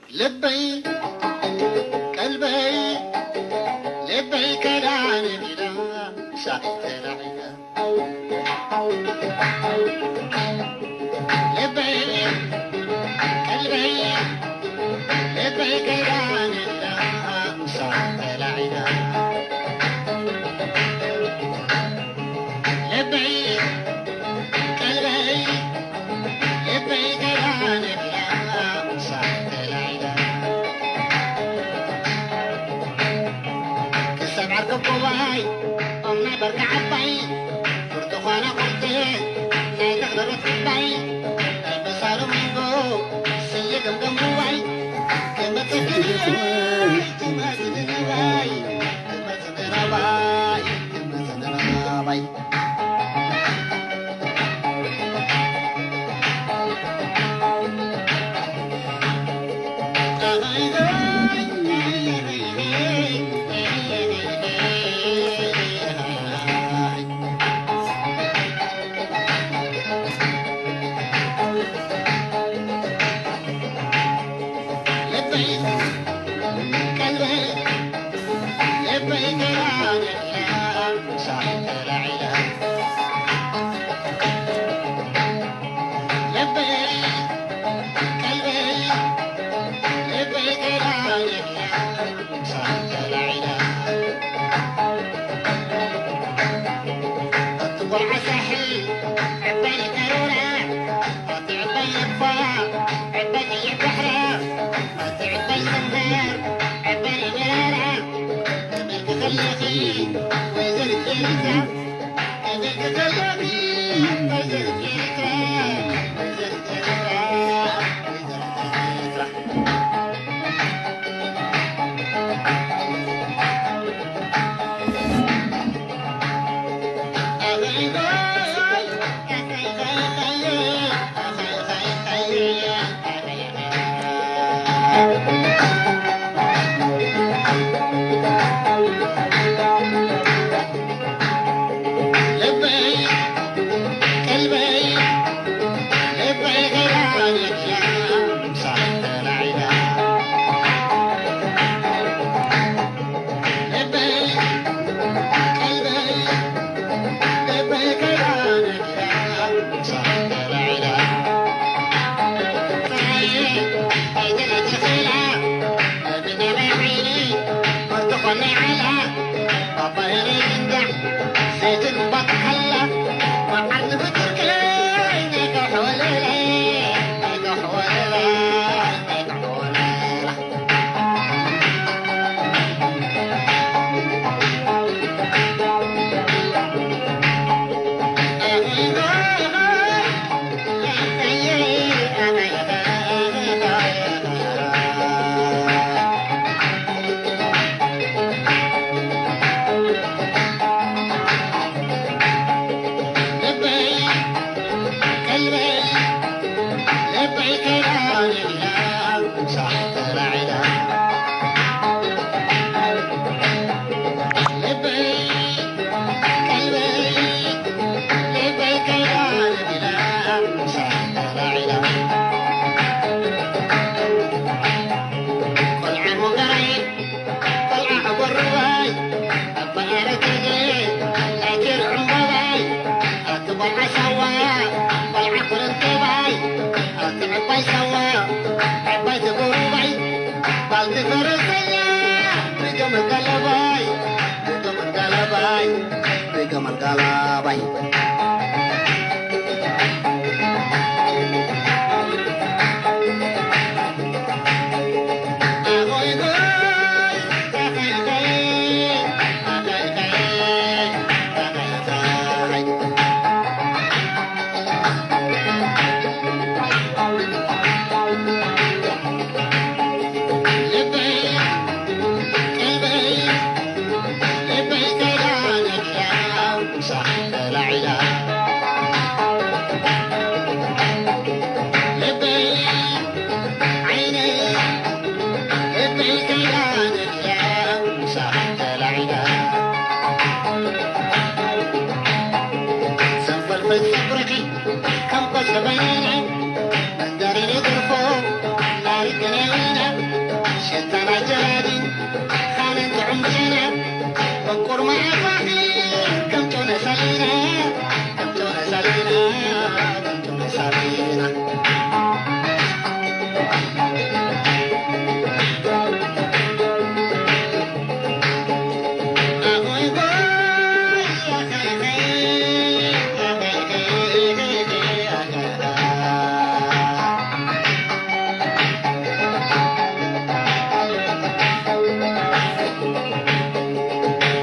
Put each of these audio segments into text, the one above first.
ልበይ ቀልበይ ልበይ ከዳን ኢላ ሳቂ ተላዒላ። ልበይ ቀልበይ ልበይ ከዳን ኢላ ሳቂ ተላዒላ። ልበይ ቀልበይ ልበይ ገና ነቢላ ሳተላይላ። ክሳብ ዓርከብ ጎባይ ኦም ናይ በርካ ዓባይ ብርቱዃና ቁርጥ ናይ ተኽለሮት ዓባይ ናይ በሳሉ ማንጎ ስየ ገምገም ዋይ ክመጽእ ክመጽእ ዋይ ክመጽእ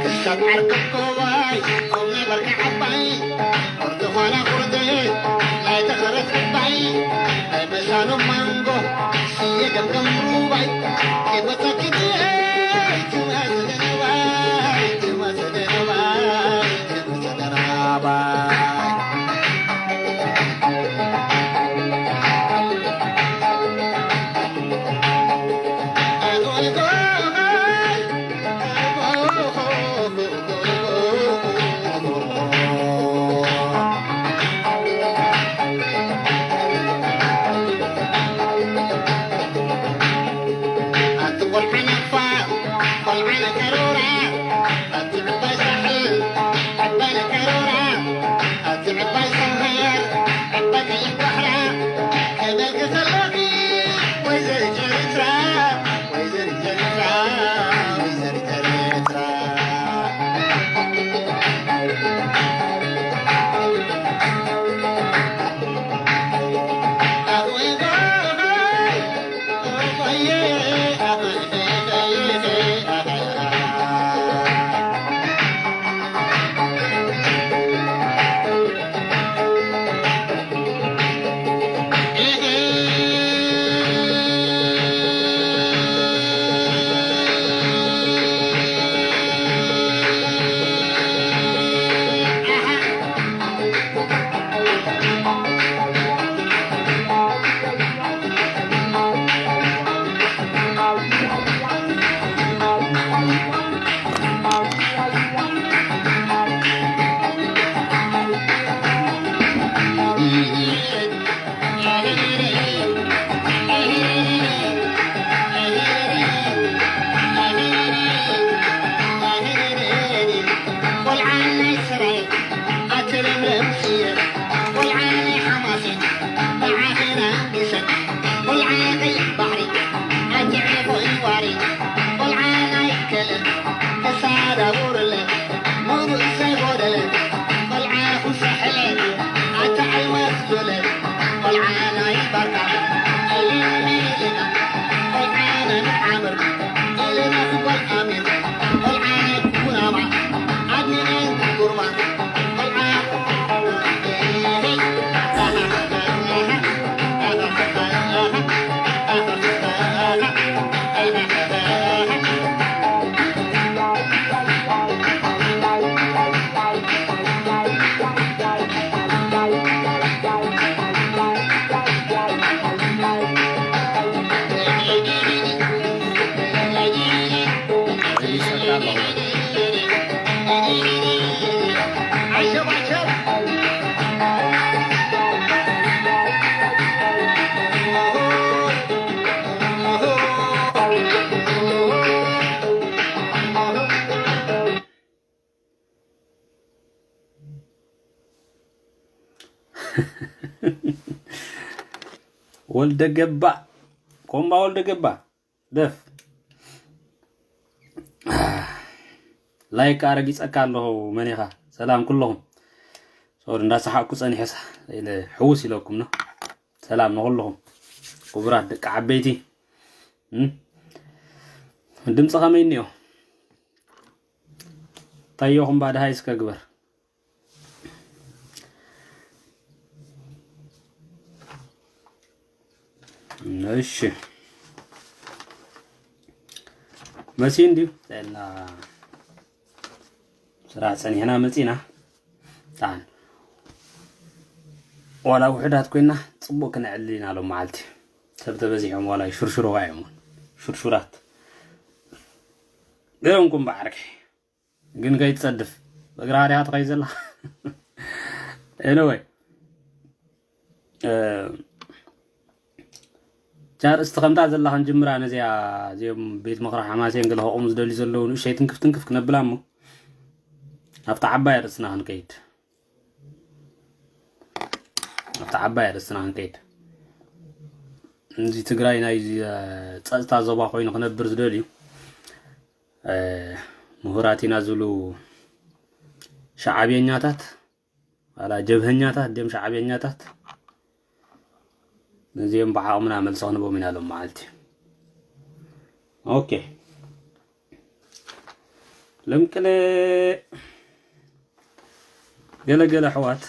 ክሳብ ዓርኪ ኮባይ፣ ቁም ነበርካ ዓባይ፣ ቁርዲ ኾነ ቁርዲ፣ ናይ ተኸረት ዕባይ፣ ናይ በሳሎም ማንጎ፣ ስየ ገምገም ሩባይ፣ ይመጸኪ ድየ፣ ትመጽእ ደነባይ፣ ትመጽእ ደነባይ፣ ትመጽእ ደነባይ። ኣቲ ቆልዓ ነፋ፣ ቆልዓ ነከሮራ፣ ኣቲ ዕባይ ሳሕል፣ ዕባይ ነከሮራ፣ ኣቲ ዕባይ ሰምሃር፣ ዕባይ ቀይሕ ባሕራ፣ ከመልኪ ከለኺ ወይዘሪት ኤርትራ፣ ወይዘሪት ኤርትራ፣ ወይዘሪት ኤርትራ። ቆልዓ ናይ ሰራየ ኣቲ ለምለም ስየ፣ ቆልዓ ናይ ሓማሴን ንዓኺ ናጊሰ፣ ቆልዓ ቀይሕ ባሕሪ ኣቲ ዒፎይ ዋሪ፣ ቆልዓ ናይ ከለ ክሳዳ ውርለ፣ ሙሉእ ዘይጎደለ፣ ቆልዓ ኩሳሕለ ኣቲ ኣልማዝ ሎለ፣ ቆልዓ ናይ ባርካ ኢልና፣ ቆልዓ ናይ መዓምር ኢልና፣ ክጓል ኣሚር፣ ቆልዓ ናይ ኩናማ ኣድኒቐን ጉርማ። ወልደ ገባ፣ ኮምባ ወልደ ገባ። ደፍ ላይክ ኣረጊጸካ ኣለኹ። መን ኢኻ? ሰላም ኩለኹም። ሶሪ፣ እንዳሰሓቅኩ ጸኒሐ ሳ ኢለ ሕውስ ኢለኩም ነው። ሰላም ንኹለኹም ክቡራት ደቂ ዓበይቲ። እም? ድምፂ ከመይ እኒኦ? ታየኹም ባድሃይ እስከ ግበር። እሺ፣ መሲ እንዲሁ እና ስራሕ ጸኒሕና መጺና። ጣን ዋላ ውሑዳት ኮይና ጽቡቕ ክነዕልል ኢና ሎም መዓልቲ። ሰብ ተበዚሖም ዋላ ሽርሽሮ እዮም። ሽርሹራት። ገረምኩም ብዓርከይ። ግን ከይትጸድፍ። ብእግራ ዲኻ ትኸይድ ዘላ? ኤኒወይ። እ፣ ጃር እስቲ ከምታ ዘላ ክንጅምራ ነዚኣ፣ እዚኦም ቤት ምኽሪ ሓማሴን ገለ ከቑሙ ዝደልዩ ዘለዉ ንእሸይ ትንክፍ ትንክፍ ክነብላ እሞ ኣብታ ዓባይ ርእስና ክንከይድ፣ ኣብታ ዓባይ ርእስና ክንከይድ። እዚ ትግራይ ናይ፣ እ፣ ጸጥታ ዞባ ኮይኑ ክነብር ዝደልዩ፣ እ፣ ምሁራት ኢና ዝብሉ ሸዓብየኛታት፣ ዋላ ጀብሀኛታት ድዮም ሸዓብየኛታት፣ ነዚኦም ብዓቕምና መልሲ ክንቦም ኢና ሎም መዓልቲ። ኦኬ። ለምቅለ ገለገለ ኣሕዋት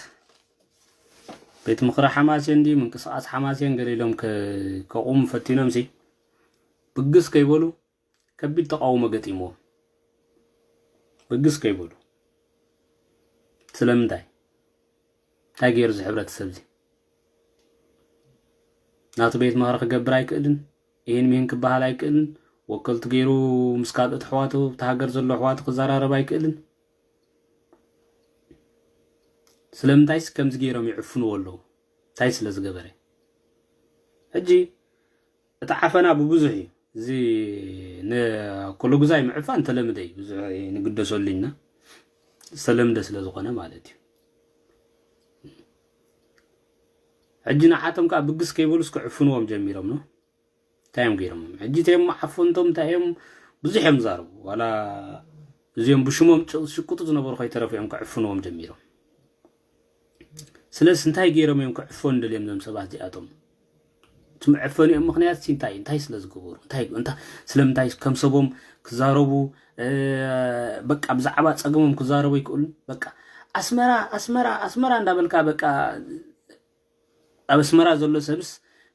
ቤት ምኽሪ ሓማሴን ድዩ ምንቅስቓስ ሓማሴን ገለ ኢሎም ከ-፣ ከቑሙ ፈቲኖም ሲ ብግስ ከይበሉ ከቢድ ተቃውሞ ገጢምዎም። ብግስ ከይበሉ። ስለምንታይ? እንታይ ገይሩ እዚ ሕብረተሰብ እዚ? ናቱ ቤት ምኽሪ ክገብር ኣይክእልን፣ ይህን ሚህን ክበሃል ኣይክእልን፣ ወከልቱ ገይሩ ምስ ካልኦት ኣሕዋቱ፣ እታ ሃገር ዘሎ ኣሕዋቱ ክዘራረብ ኣይክእልን። ስለምንታይስ ከምዚ ገይሮም ይዕፍንዎ ኣለዉ? እንታይ ስለ ዝገበረ? ሕጂ እቲ ዓፈና ብብዙሕ እዩ። እዚ ንኩሉ ግዛይ ምዕፋን ተለምደ እዩ። ብዙሕ ንግደሰሉ ኢና። ዝተለምደ ስለ ዝኾነ ማለት እዩ። ሕጂ ንዓቶም ከዓ ብግስ ከይበሉስ ክዕፍንዎም ጀሚሮም ነው። እንታይ እዮም ገይሮም? ሕጂ እቶም ዓፈንቶም እንታይ እዮም? ብዙሕ እዮም ዛረቡ። ዋላ እዚኦም ብሽሞም ጭ-፣ ሽቁጡ ዝነበሩ ከይተረፉ እዮም ክዕፍንዎም ጀሚሮም። ስለዚ እንታይ ገይሮም እዮም ክዕፈኑ ደልዮም እዞም ሰባት እዚኣቶም? እቲ መዕፈኒኦም ምኽንያት ሲ እንታይ? እንታይ ስለ ዝገበሩ? እንታይ፣ እንታ-፣ ስለምንታይ ከም ሰቦም ክዛረቡ፣ እ፣ በቃ ብዛዕባ ጸገሞም ክዛረቡ ኣይክእሉን? በቃ ኣስመራ፣ ኣስመራ፣ ኣስመራ እንዳበልካ በቃ ኣብ ኣስመራ ዘሎ ሰብስ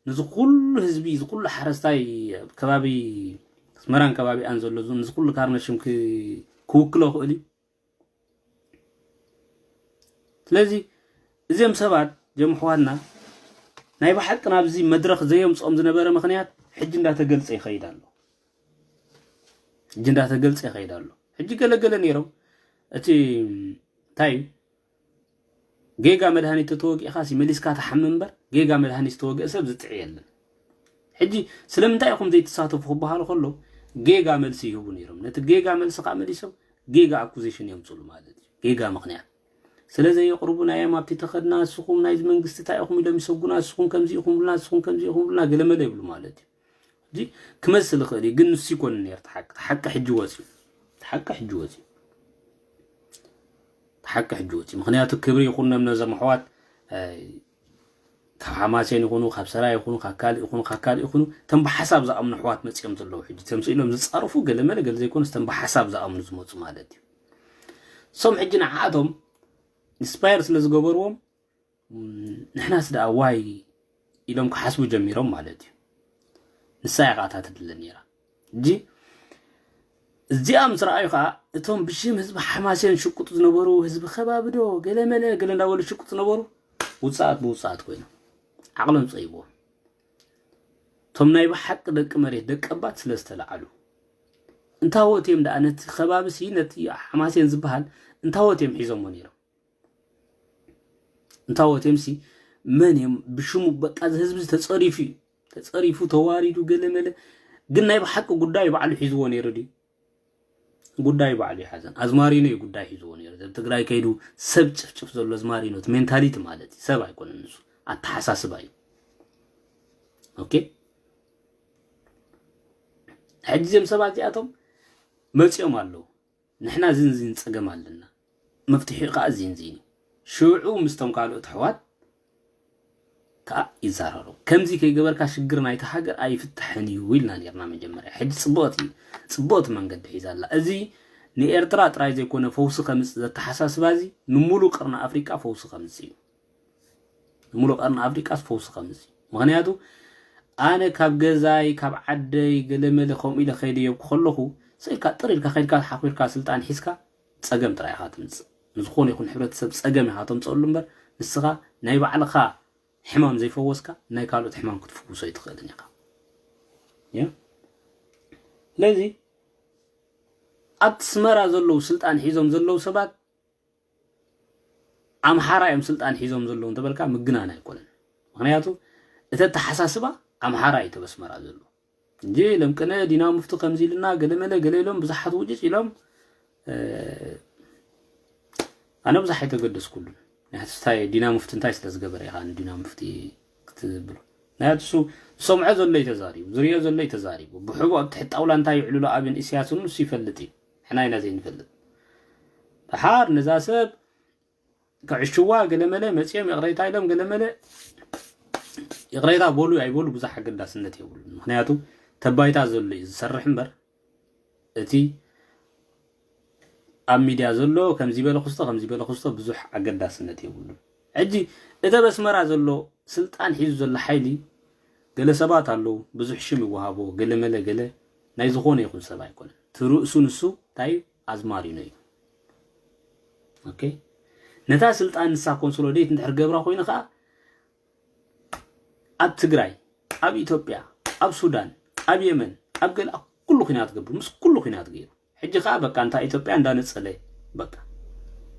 ነዚ ኩሉ ህዝቢ፣ እዚ ኩሉ ሓረስታይ ኣብ ከባቢ ኣስመራን ከባቢኣን ዘሎ፣ ነዚ ኩሉ ካርነሽም ክ-፣ ክውክሎ ክእል እዩ? ስለዚ እዚኦም ሰባት፣ እዚኦም ኣሕዋትና ናይ ብሓቂ ናብዚ መድረኽ ዘየምፅኦም ዝነበረ ምኽንያት ሕጂ እንዳተገልፀ ይኸይድ ኣሎ። ሕጂ እንዳተገልፀ ይኸይድ ኣሎ። ሕጂ ገለገለ ነይሮም። እቲ እንታይ እዩ? ጌጋ መድሃኒት ተተወጊእኻ ሲ መሊስካ ትሓሚ እምበር፣ ጌጋ መድሃኒት ዝተወግአ ሰብ ዝጥዒ የለን። ሕጂ ስለምንታይ ኢኹም ዘይትሳተፉ ክበሃሉ ከሎ ጌጋ መልሲ ይህቡ ነይሮም። ነቲ ጌጋ መልሲ ከዓ መሊሶም ጌጋ ኣኩዜሽን የምፅሉ ማለት እዩ። ጌጋ ምኽንያት ስለ ዘየቕርቡ ናይ እዮም ኣብቲ ተኸድና፣ ንስኹም ናይዚ መንግስቲ እንታይ ኢኹም ኢሎም ይሰጉና፣ ንስኹም ከምዚ ኢኹም ብሉና፣ ንስኹም ከምዚ ኢኹም ብሉና፣ ገለመለ ይብሉ ማለት እዩ። እዚ ክመስል ይኽእል እዩ፣ ግን ንሱ ይኮን ነይሩ እቲ ሓቂ። እቲ ሓቂ ሕጂ ወፂኡ። እቲ ሓቂ ሕጂ ወፂኡ። እቲ ሓቂ ሕጂ ወፂኡ። ምኽንያቱ ክብሪ ይኹኖም ነዞም ኣሕዋት፣ እ፣ ካብ ሓማሴን ይኹኑ፣ ካብ ሰራይ ይኹኑ፣ ካብ ካልእ ይኹኑ፣ ካብ ካልእ ይኹኑ፣ እቶም ብሓሳብ ዝኣምኑ ኣሕዋት መፂኦም ዘለዉ ሕጂ። እቶም ስኢሎም ዝፃረፉ ገለ መለ ገለ ዘይኮኑስ፣ እቶም ብሓሳብ ዝኣምኑ ዝመፁ ማለት እዩ። እሶም ሕጂ ንዓኣቶም ኢንስፓየር ስለ ዝገበርዎም፣ ም፣ ንሕናስ ደኣ ዋይ ኢሎም ክሓስቡ ጀሚሮም ማለት እዩ። ንሳ እያ ከኣ እታ ትድለ ነይራ። ሕጂ እዚኣ ምስ ረኣዩ ከኣ፣ እቶም ብሽም ህዝቢ ሓማሴን ሽቁጡ ዝነበሩ፣ ህዝቢ ከባቢ ዶ፣ ገለ መለ፣ ገለ እንዳበሉ ሽቁጡ ዝነበሩ፣ ውጽኣት ብውጽኣት ኮይኖም። ዓቕሎም ጸይብዎም። እቶም ናይ ብሓቂ ደቂ መሬት፣ ደቂ ኣባት ስለ ዝተለዓሉ። እንታወት እዮም ደኣ ነቲ ከባቢ ሲ፣ ነቲ ሓማሴን ዝበሃል፣ እንታወት እዮም ሒዞሞ ነይሮም? እንታወት እዮም ሲ፣ መን እዮም ብሽሙ? በቃ፣ እዚ ህዝቢ ተጸሪፉ እዩ። ተጸሪፉ፣ ተዋሪዱ፣ ገለ መለ። ግን ናይ ብሓቂ ጉዳዩ ባዕሉ ሒዝዎ ነይሩ ድዩ? ጉዳዩ ባዕሉ ይሓዘን። ኣዝማሪኖ እዩ ጉዳይ ሒዝዎ ነይሩ። ኣብ ትግራይ ከይዱ ሰብ ጭፍጭፍ ዘሎ ኣዝማሪኖ፣ እቲ ሜንታሊቲ ማለት እዩ። ሰብ ኣይኮነን ንሱ፣ ኣተሓሳስባ እዩ። ኦኬ? ሕጂ እዚኦም ሰባት እዚኣቶም መጺኦም ኣለዉ። ንሕና እዚን እዚን ጸገም ኣለና። መፍትሒኡ ከኣ እዚን እዚን እዩ። ሽዑ ምስቶም ካልኦት ኣሕዋት ከኣ ይዘራረቡ። ከምዚ ከይገበርካ ሽግር ናይቲ ሃገር ኣይፍታሕን እዩ ኢልና ነይርና መጀመርያ። ሕጂ ጽቡቕቲ፣ ጽቡቕቲ መንገዲ ሒዛ ኣላ። እዚ ንኤርትራ ጥራይ ዘይኮነ ፈውሲ ከምጽእ ዘተሓሳስባ እዚ ንሙሉእ ቀርኒ ኣፍሪቃ ፈውሲ ከምጽእ እዩ። ንሙሉእ ቀርኒ ኣፍሪቃስ ፈውሲ ከምጽእ እዩ። ምኽንያቱ ኣነ ካብ ገዛይ፣ ካብ ዓደይ ገለመለ ከምኡ ኢለ ከይደየብኩ ከለኹ፣ ስኢልካ ጥር ኢልካ ከይድካ ሓኺርካ ስልጣን ሒዝካ ጸገም ጥራይ ኢኻ ትምጽእ። ንዝኾነ ይኹን ሕብረተሰብ ጸገም ኢኻ ተምጽኣሉ እምበር፣ ንስኻ ናይ ባዕልኻ ሕማም ዘይፈወስካ፣ ናይ ካልኦት ሕማም ክትፍውሶ ኣይትኽእልን ኢኻ። ያ? ስለዚ፣ ኣብቲ ኣስመራ ዘለዉ ስልጣን ሒዞም ዘለዉ ሰባት፣ ኣምሓራ እዮም ስልጣን ሒዞም ዘለዉ እንተበልካ ምግናን ኣይኮነን። ምክንያቱ እቲ ኣተሓሳስባ ኣምሓራ እዩ ተበስመራ ዘሎ እንጂ ለምቅነ ዲና ሙፍቲ ከምዚ ኢልና ገለመለ ገለ ኢሎም ብዙሓት ውጭጭ ኢሎም። ኣነ ብዙሕ ኣይተገደስኩሉን። ንሕትስታይ ዲና ሙፍቲ እንታይ ስለ ዝገበረ ኢኻ ንዲና ሙፍቲ ክትብሎ? ንሕትሱ ዝሰምዖ ዘሎ እዩ ተዛሪቡ፣ ዝሪኦ ዘሎ እዩ ተዛሪቡ። ብሕቡ ኣብ ትሕቲ ጣውላ እንታይ ይዕልሉ ኣብን እስያስን ንሱ ይፈልጥ እዩ። ሕና ኢና ዘይንፈልጥ። ድሓር ነዛ ሰብ ከዕሽዋ ገለመለ መፅኦም ይቕሬታ ኢሎም ገለመለ ይቕሬታ በሉ ኣይበሉ ብዙሕ ኣገዳስነት የብሉ። ምክንያቱ ተባይታ ዘሎ እዩ ዝሰርሕ እምበር እቲ ኣብ ሚድያ ዘሎ ከምዚ በለ ክስቶ ከምዚ በለ ክስቶ ብዙሕ ኣገዳስነት የብሉ። ሕጂ እቲ ኣብ ኣስመራ ዘሎ ስልጣን ሒዙ ዘሎ ሓይሊ ገለ ሰባት ኣለዉ፣ ብዙሕ ሽም ይወሃቦ፣ ገለ መለ ገለ ናይ ዝኾነ ይኹን ሰብ ኣይኮነን። እቲ ርእሱ ንሱ እንታይ ኣዝማሪኖ እዩ። ኦኬ፣ ነታ ስልጣን ንሳ ኮንሶሎዴት እንድሕር ገብራ ኮይኑ ከዓ ኣብ ትግራይ፣ ኣብ ኢትዮጵያ፣ ኣብ ሱዳን፣ ኣብ የመን፣ ኣብ ገለ ኣብ ኩሉ ኩናት ገብሩ፣ ምስ ኩሉ ኩናት ገይሩ። ሕጂ ከዓ በቃ እንታ ኢትዮጵያ እንዳነጸለ በቃ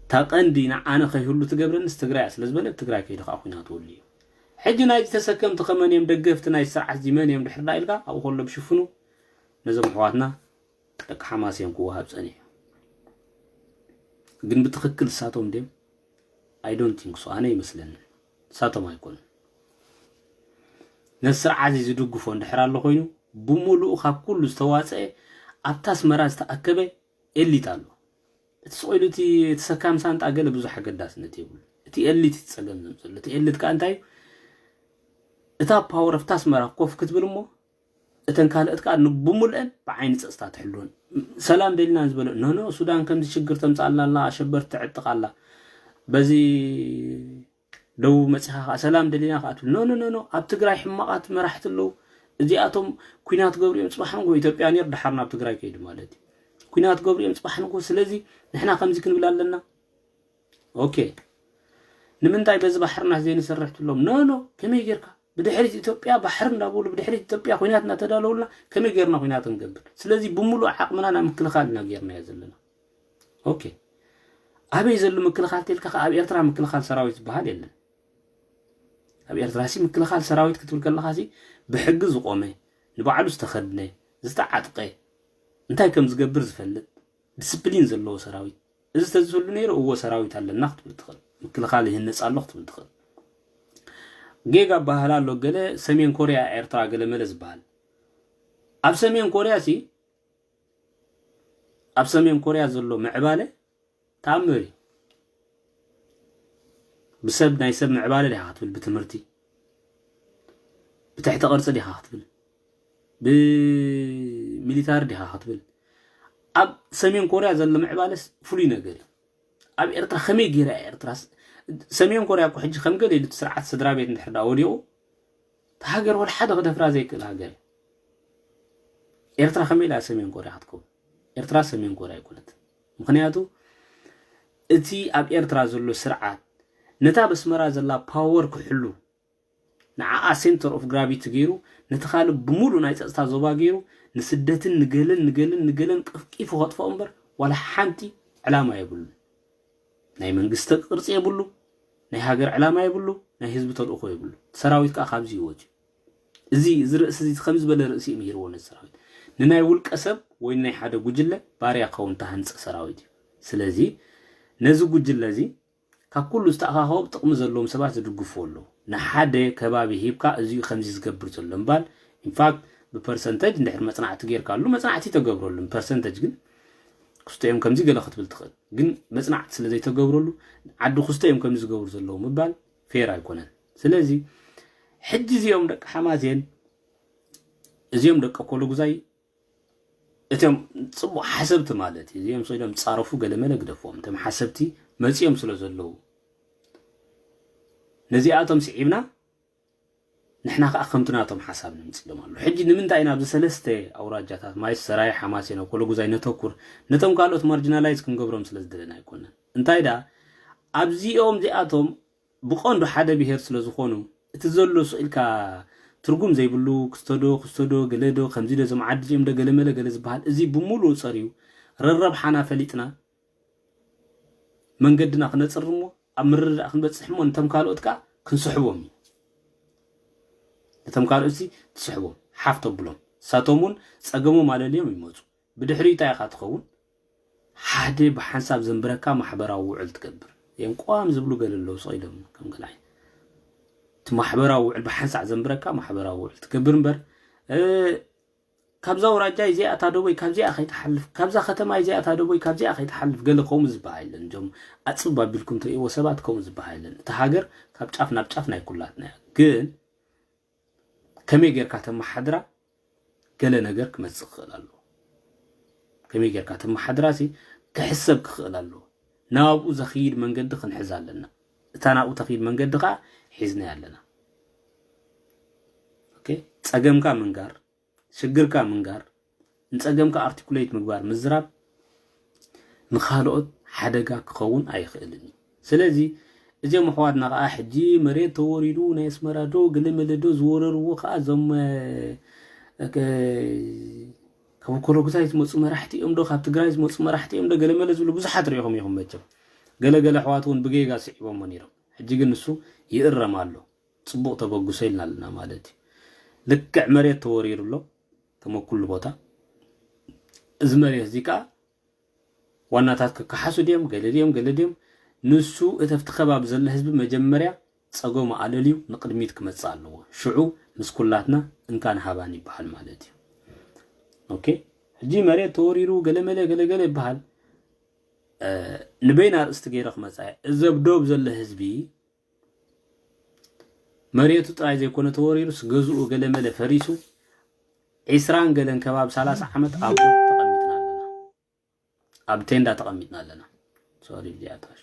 እታ ቀንዲ ንዓነ ከይህሉ ትገብረንስ ትግራይ እያ ስለ ዝበለ ትግራይ ከይዱ ከዓ ኩናት ወሉ እዩ። ሕጂ ናይዚ ተሰከምቲ ከመን እዮም ደገፍቲ ናይ ስርዓት እዚ መን እዮም ድሕር ዳ ኢልካ ኣብኡ ከሎ ብሽፍኑ ነዞም ኣሕዋትና ደቂ ሓማስ እዮም ክወሃብ ጸኒሑ። ግን ብትኽክል እሳቶም ድዮም? I don't think so። ኣነ ይመስለኒ እሳቶም ኣይኮኑን። ነዚ ስርዓት እዚ ዝድግፎ እንድሕር ኣሎ ኮይኑ ብምሉኡ ካብ ኩሉ ዝተዋፀአ ኣብታ ኣስመራ ዝተኣከበ ኤሊት ኣሎ። እቲ ስቕ ኢሉ እቲ ተሰካም ሳንጣ ገለ ብዙሕ ኣገዳስነት የብሉ። እቲ ኤሊት እቲ ፀገም ዘምፅሉ። እቲ ኤሊት ከዓ እንታይ እዩ? እታ ፓወር ኣብታ ኣስመራ ኮፍ ክትብል እሞ እተን ካልኦት ከዓ ብሙልአን ብዓይኒ ፀፅታ ትሕልወን። ሰላም ደሊና ዝበለ ኖ ኖ ሱዳን ከምዚ ሽግር ተምፅኣልና ኣላ፣ ኣሸበርቲ ትዕጥቕ ኣላ፣ በዚ ደቡብ መፂኻ ከዓ ሰላም ደሊና ከዓ ትብል ኖ ኖ ኖ ኖ ኣብ ትግራይ ሕማቓት መራሕቲ ኣለዉ። እዚኣቶም ኩናት ገብሩ እዮም ፅባሕ ንጎ ኢትዮጵያ ነይሩ ድሓር ናብ ትግራይ ከይዱ ማለት እዩ። ኩናት ገብሩ እዮም ፅባሕ ንጎ። ስለዚ ንሕና ከምዚ ክንብል ኣለና። ኦኬ ንምንታይ በዚ ባሕርና ዘይንሰርሕ ትብሎም? ኖ ኖ ከመይ ጌርካ ብድሕሪት ኢትዮጵያ ባሕሪ እንዳበሉ ብድሕሪት ኢትዮጵያ ኩናት እናተዳለውልና ከመይ ጌርና ኩናት ንገብር? ስለዚ ብምሉእ ዓቕምና ናብ ምክልኻል ኢና ጌርናዮ ዘለና። ኦኬ ኣበይ ዘሎ ምክልኻል ተልካ ኣብ ኤርትራ ምክልኻል ሰራዊት ዝበሃል የለን። ኣብ ኤርትራ ሲ ምክልኻል ሰራዊት ክትብል ከለኻ ሲ ብሕጊ ዝቆመ ንባዕሉ ዝተኸድነ ዝተዓጥቀ እንታይ ከም ዝገብር ዝፈልጥ ዲስፕሊን ዘለዎ ሰራዊት እዚ ተዝህሉ ነይሩ እዎ ሰራዊት ኣለና ክትብል ትኽእል። ምክልኻል ይህነፅ ኣሎ ክትብል ትኽእል። ጌጋ ኣባህላ ኣሎ ገለ ሰሜን ኮርያ ኤርትራ ገለ መለ ዝበሃል ኣብ ሰሜን ኮርያ ሲ ኣብ ሰሜን ኮርያ ዘሎ ምዕባለ ተኣምር እዩ። ብሰብ ናይ ሰብ ምዕባለ ዲኻ ክትብል ብትምህርቲ ብትሕቲ ቅርፂ ዲኻ ክትብል ብሚሊታሪ ዲኻ ክትብል ኣብ ሰሜን ኮርያ ዘሎ ምዕባለስ ፍሉይ ነገር እዩ። ኣብ ኤርትራ ከመይ ገይራ እያ ኤርትራ ሰሜን ኮርያ እኮ ሕጂ ከም ገለ ኢሉ እቲ ስርዓት ስድራ ቤት እንድሕር ዳ ወዲቑ እታ ሃገር ወላ ሓደ ክደፍራ ዘይክእል ሃገር እያ። ኤርትራ ከመይ ኢላ ሰሜን ኮርያ ክትከውን? ኤርትራ ሰሜን ኮርያ ኣይኮነት። ምክንያቱ እቲ ኣብ ኤርትራ ዘሎ ስርዓት ነታ በስመራ ዘላ ፓወር ክሕሉ ንዓኣ ሴንተር ኦፍ ግራቪቲ ገይሩ ነቲ ካልእ ብምሉእ ናይ ፀፅታ ዞባ ገይሩ ንስደትን ንገለን ንገለን ንገለን ቀፍቂፉ ከጥፍኦ እምበር ዋላ ሓንቲ ዕላማ የብሉን። ናይ መንግስቲ ቅርፂ የብሉ፣ ናይ ሃገር ዕላማ የብሉ፣ ናይ ህዝቢ ተልእኮ የብሉ። ሰራዊት ከዓ ካብዚ ይወፅዩ። እዚ እዚ ርእሲ እዚ ከም ዝበለ ርእሲ እዩ ምሂርዎ ነዚ ሰራዊት። ንናይ ውልቀ ሰብ ወይ ናይ ሓደ ጉጅለ ባርያ ክኸውን ተሃንፀ ሰራዊት እዩ። ስለዚ ነዚ ጉጅለ እዚ ካብ ኩሉ ዝተኣኻኸቡ ጥቕሚ ዘለዎም ሰባት ዝድግፉ ኣለዉ። ንሓደ ከባቢ ሂብካ እዚ ከምዚ ዝገብር ዘሎ እምባል ኢንፋክት ብፐርሰንተጅ እንድሕር መፅናዕቲ ጌርካሉ መፅናዕቲ ተገብረሉ ፐርሰንተጅ ግን ክስቶ እዮም ከምዚ ገለ ክትብል ትኽእል ግን መፅናዕቲ ስለ ዘይተገብረሉ ዓዲ ክስቶ እዮም ከምዚ ዝገብሩ ዘለዉ ምባል ፌር ኣይኮነን። ስለዚ ሕጂ እዚኦም ደቂ ሓማሴን እዚኦም ደቂ ኮሎጉዛይ እቶም ፅቡቅ ሓሰብቲ ማለት እዩ እዚኦም ስኢሎም ፃረፉ ገለመለ ግደፎም እቶም ሓሰብቲ መፂኦም ስለ ዘለዉ ነዚኣቶም ስዒብና ንሕና ከዓ ከምቲ ናቶም ሓሳብ ንምፅሎም ኣሎ ሕጂ ንምንታይ ኢና ኣብዚ ሰለስተ ኣውራጃታት ማይስ ሰራይ ሓማሴን ኣብ ኮሎጉዛይ ነተኩር ነቶም ካልኦት ማርጂናላይዝ ክንገብሮም ስለ ዝደለና ኣይኮነን እንታይ ዳ ኣብዚኦም እዚኣቶም ብቐንዱ ሓደ ብሄር ስለ ዝኾኑ እቲ ዘሎ ስቕ ኢልካ ትርጉም ዘይብሉ ክስተዶ ክስተዶ ገለዶ ከምዚ ዶ እዞም ዓዲ እዚኦም ዶ ገለመለ ገለ ዝበሃል እዚ ብምሉኡ ፀርዩ ረረብሓና ፈሊጥና መንገድና ክነፅር እሞ ኣብ ምርድዳእ ክንበፅሕ እሞ ነቶም ካልኦት ከዓ ክንስሕቦም እዩ ነቶም ካልኦትሲ ትስሕቦም፣ ሓፍ ተብሎም። ንሳቶም እውን ጸገሞም ኣለልዮም ይመጹ። ብድሕሪኡ እንታይ ኢኻ ትኸውን? ሓደ ብሓንሳብ ዘንብረካ ማሕበራዊ ውዕል ትገብር። እዮም ቋም ዝብሉ ገለ ኣለዉ፣ ስቕ ኢሎም ከም ገለ ዓይነት። እቲ ማሕበራዊ ውዕል ብሓንሳዕ ዘንብረካ ማሕበራዊ ውዕል ትገብር እምበር፣ እ፣ ካብዛ ኣውራጃ እዚኣ እታ ደቦይ ካብዚኣ ከይትሓልፍ፣ ካብዛ ከተማ እዚኣ እታ ደቦይ ካብዚኣ ከይትሓልፍ ገለ ከምኡ ዝበሃል የለን። እዞም ኣጽብ ኣቢልኩም ትርእይዎ ሰባት ከምኡ ዝበሃል የለን። እታ ሃገር ካብ ጫፍ ናብ ጫፍ ናይ ኩላትና እያ። ግን ከመይ ጌርካ ተመሓድራ ገለ ነገር ክመጽእ ክኽእል ኣለዎ። ከመይ ጌርካ ተመሓድራ ሲ ክሕሰብ ክኽእል ኣለዎ። ናብኡ ዘኽይድ መንገዲ ክንሕዝ ኣለና። እታ ናብኡ ተኽይድ መንገዲ ኸኣ ሒዝናያ ኣለና። ኦኬ፣ ጸገምካ ምንጋር፣ ሽግርካ ምንጋር፣ ንጸገምካ ኣርቲኩሌት ምግባር፣ ምዝራብ ንኻልኦት ሓደጋ ክኸውን ኣይኽእልን እዩ። ስለዚ እዚኦም ኣሕዋትና ኸኣ ሕጂ መሬት ተወሪሩ ናይ ኣስመራ ዶ ገለ መለ ዶ ዝወረርዎ ኸኣ እዞም፣ እ፣ ከ-፣ ካብ ኮሎጉዛይ ዝመጹ መራሕቲ እዮም ዶ፣ ካብ ትግራይ ዝመጹ መራሕቲ እዮም ዶ ገለ መለ ዝብሉ ብዙሓት ርኢኹም ኢኹም መቸም። ገለ ገለ ኣሕዋት እውን ብጌጋ ስዒቦሞ ነይሮም። ሕጂ ግን ንሱ ይእረም ኣሎ። ጽቡቕ ተበግሶ ኢልና ኣለና ማለት እዩ። ልክዕ መሬት ተወሪሩ ኣሎ፣ ከም ኣብ ኩሉ ቦታ። እዚ መሬት እዚ ከኣ ዋናታት ክከሓሱ ድዮም፣ ገለ ድዮም፣ ገለ ድዮም፣ ንሱ እቲ ኣብቲ ከባቢ ዘሎ ህዝቢ መጀመርያ ጸገሙ ኣለልዩ ንቕድሚት ክመጽእ ኣለዎ። ሽዑ ምስ ኩላትና እንካን ሃባን ይበሃል ማለት እዩ። ኦኬ፣ ሕጂ መሬት ተወሪሩ ገለመለ ገለገለ ይበሃል። እ፣ ንበይና ኣርእስቲ ገይረ ክመጻ እየ። እዚ ኣብ ዶብ ዘሎ ህዝቢ መሬቱ ጥራይ ዘይኮነ ተወሪሩስ ገዝኡ ገለመለ ፈሪሱ ዒስራን ገለን ከባቢ ሰላሳ ዓመት ኣብ ዶብ ተቐሚጥና ኣለና። ኣብ ቴንዳ ተቐሚጥና ኣለና። ሶሪ፣ እዚኣ ታሹ።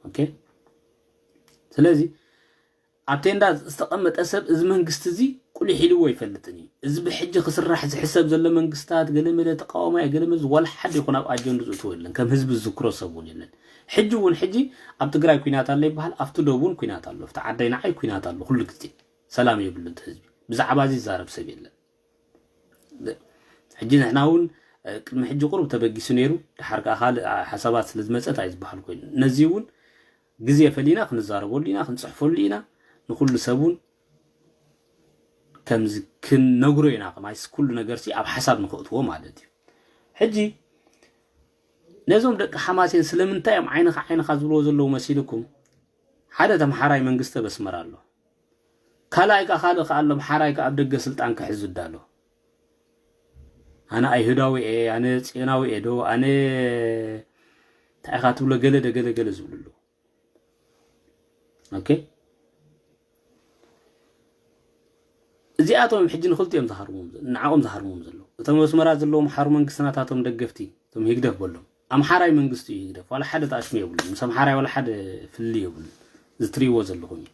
ኦኬ። ስለዚ ኣብ ቴንዳ ዝተቐመጠ ሰብ እዚ መንግስቲ እዚ ቁሊሕ ኢልዎ ኣይፈልጥን እዩ። እዚ ብሕጂ ክስራሕ ዝሕሰብ ዘሎ መንግስታት ገለመለ ተቃዋማይ ገለመለ ዋላ ሓደ ይኹን ኣብ ኣጀንድኡ እትዎ የለን። ከም ህዝቢ ዝዝክሮ ሰብ እውን የለን። ሕጂ እውን ሕጂ ኣብ ትግራይ ኩናት ኣሎ ይበሃል፣ ኣብቲ ዶብ እውን ኩናት ኣሎ፣ ኣብቲ ዓዳይ ንዓይ ኩናት ኣሎ። ኩሉ ግዜ ሰላም የብሉን እቲ ህዝቢ። ብዛዕባ እዚ ይዛረብ ሰብ የለን። ሕጂ ንሕና እውን፣ እ፣ ቅድሚ ሕጂ ቁሩብ ተበጊሱ ነይሩ፣ ድሓር ከኣ ካልእ፣ እ፣ ሓሳባት ስለ ዝመጸት ኣዩ ዝበሃል ኮይኑ። ነዚ እውን ግዜ ፈሊና ክንዛረበሉ ኢና፣ ክንጽሕፈሉ ኢና፣ ንኹሉ ሰብ እውን ከምዚ ክንነግሮ ኢና፣ ከማይስ ኩሉ ነገርሲ ኣብ ሓሳብ ንኸእትዎ ማለት እዩ። ሕጂ ነዞም ደቂ ሓማሴን ስለምንታይ እዮም ዓይንኻ ዓይንኻ ዝብልዎ ዘለዉ መሲልኩም? ሓደ ተምሓራይ መንግስቲ ኣብ ኣስመራ ኣሎ። ካልኣይ ከኣ ካልእ ከኣ ኣሎ፣ ኣምሓራይ ከኣ ኣብ ደገ ስልጣን ክሕዝ ዝዳሎ። ኣነ ኣይሁዳዊ እየ፣ ኣነ ጽዮናዊ እየ ዶ፣ ኣነ እንታይ ኢኻ ትብሎ፣ ገለ ደ ገለ ገለ ዝብሉ ኣለዉ። ኦኬ? እዚኣቶም ሕጂ ንኽልቲኦም ዝሃርሞም ዘ-፣ ንዓኦም ዝሃርሞም ዘለዉ። እቶም ኣብ ኣስመራ ዘለዉ ኣምሓሩ መንግስቲ ናታቶም ደገፍቲ፣ እቶም ህግደፍ በሎም። ኣምሓራይ መንግስቲ እዩ ህግደፍ። ዋላ ሓደ ተኣሽሙ የብሉን። ምስ ኣምሓራይ ዋላ ሓደ ፍልልይ የብሉን። እዚ ትርእይዎ ዘለኹም እዩ።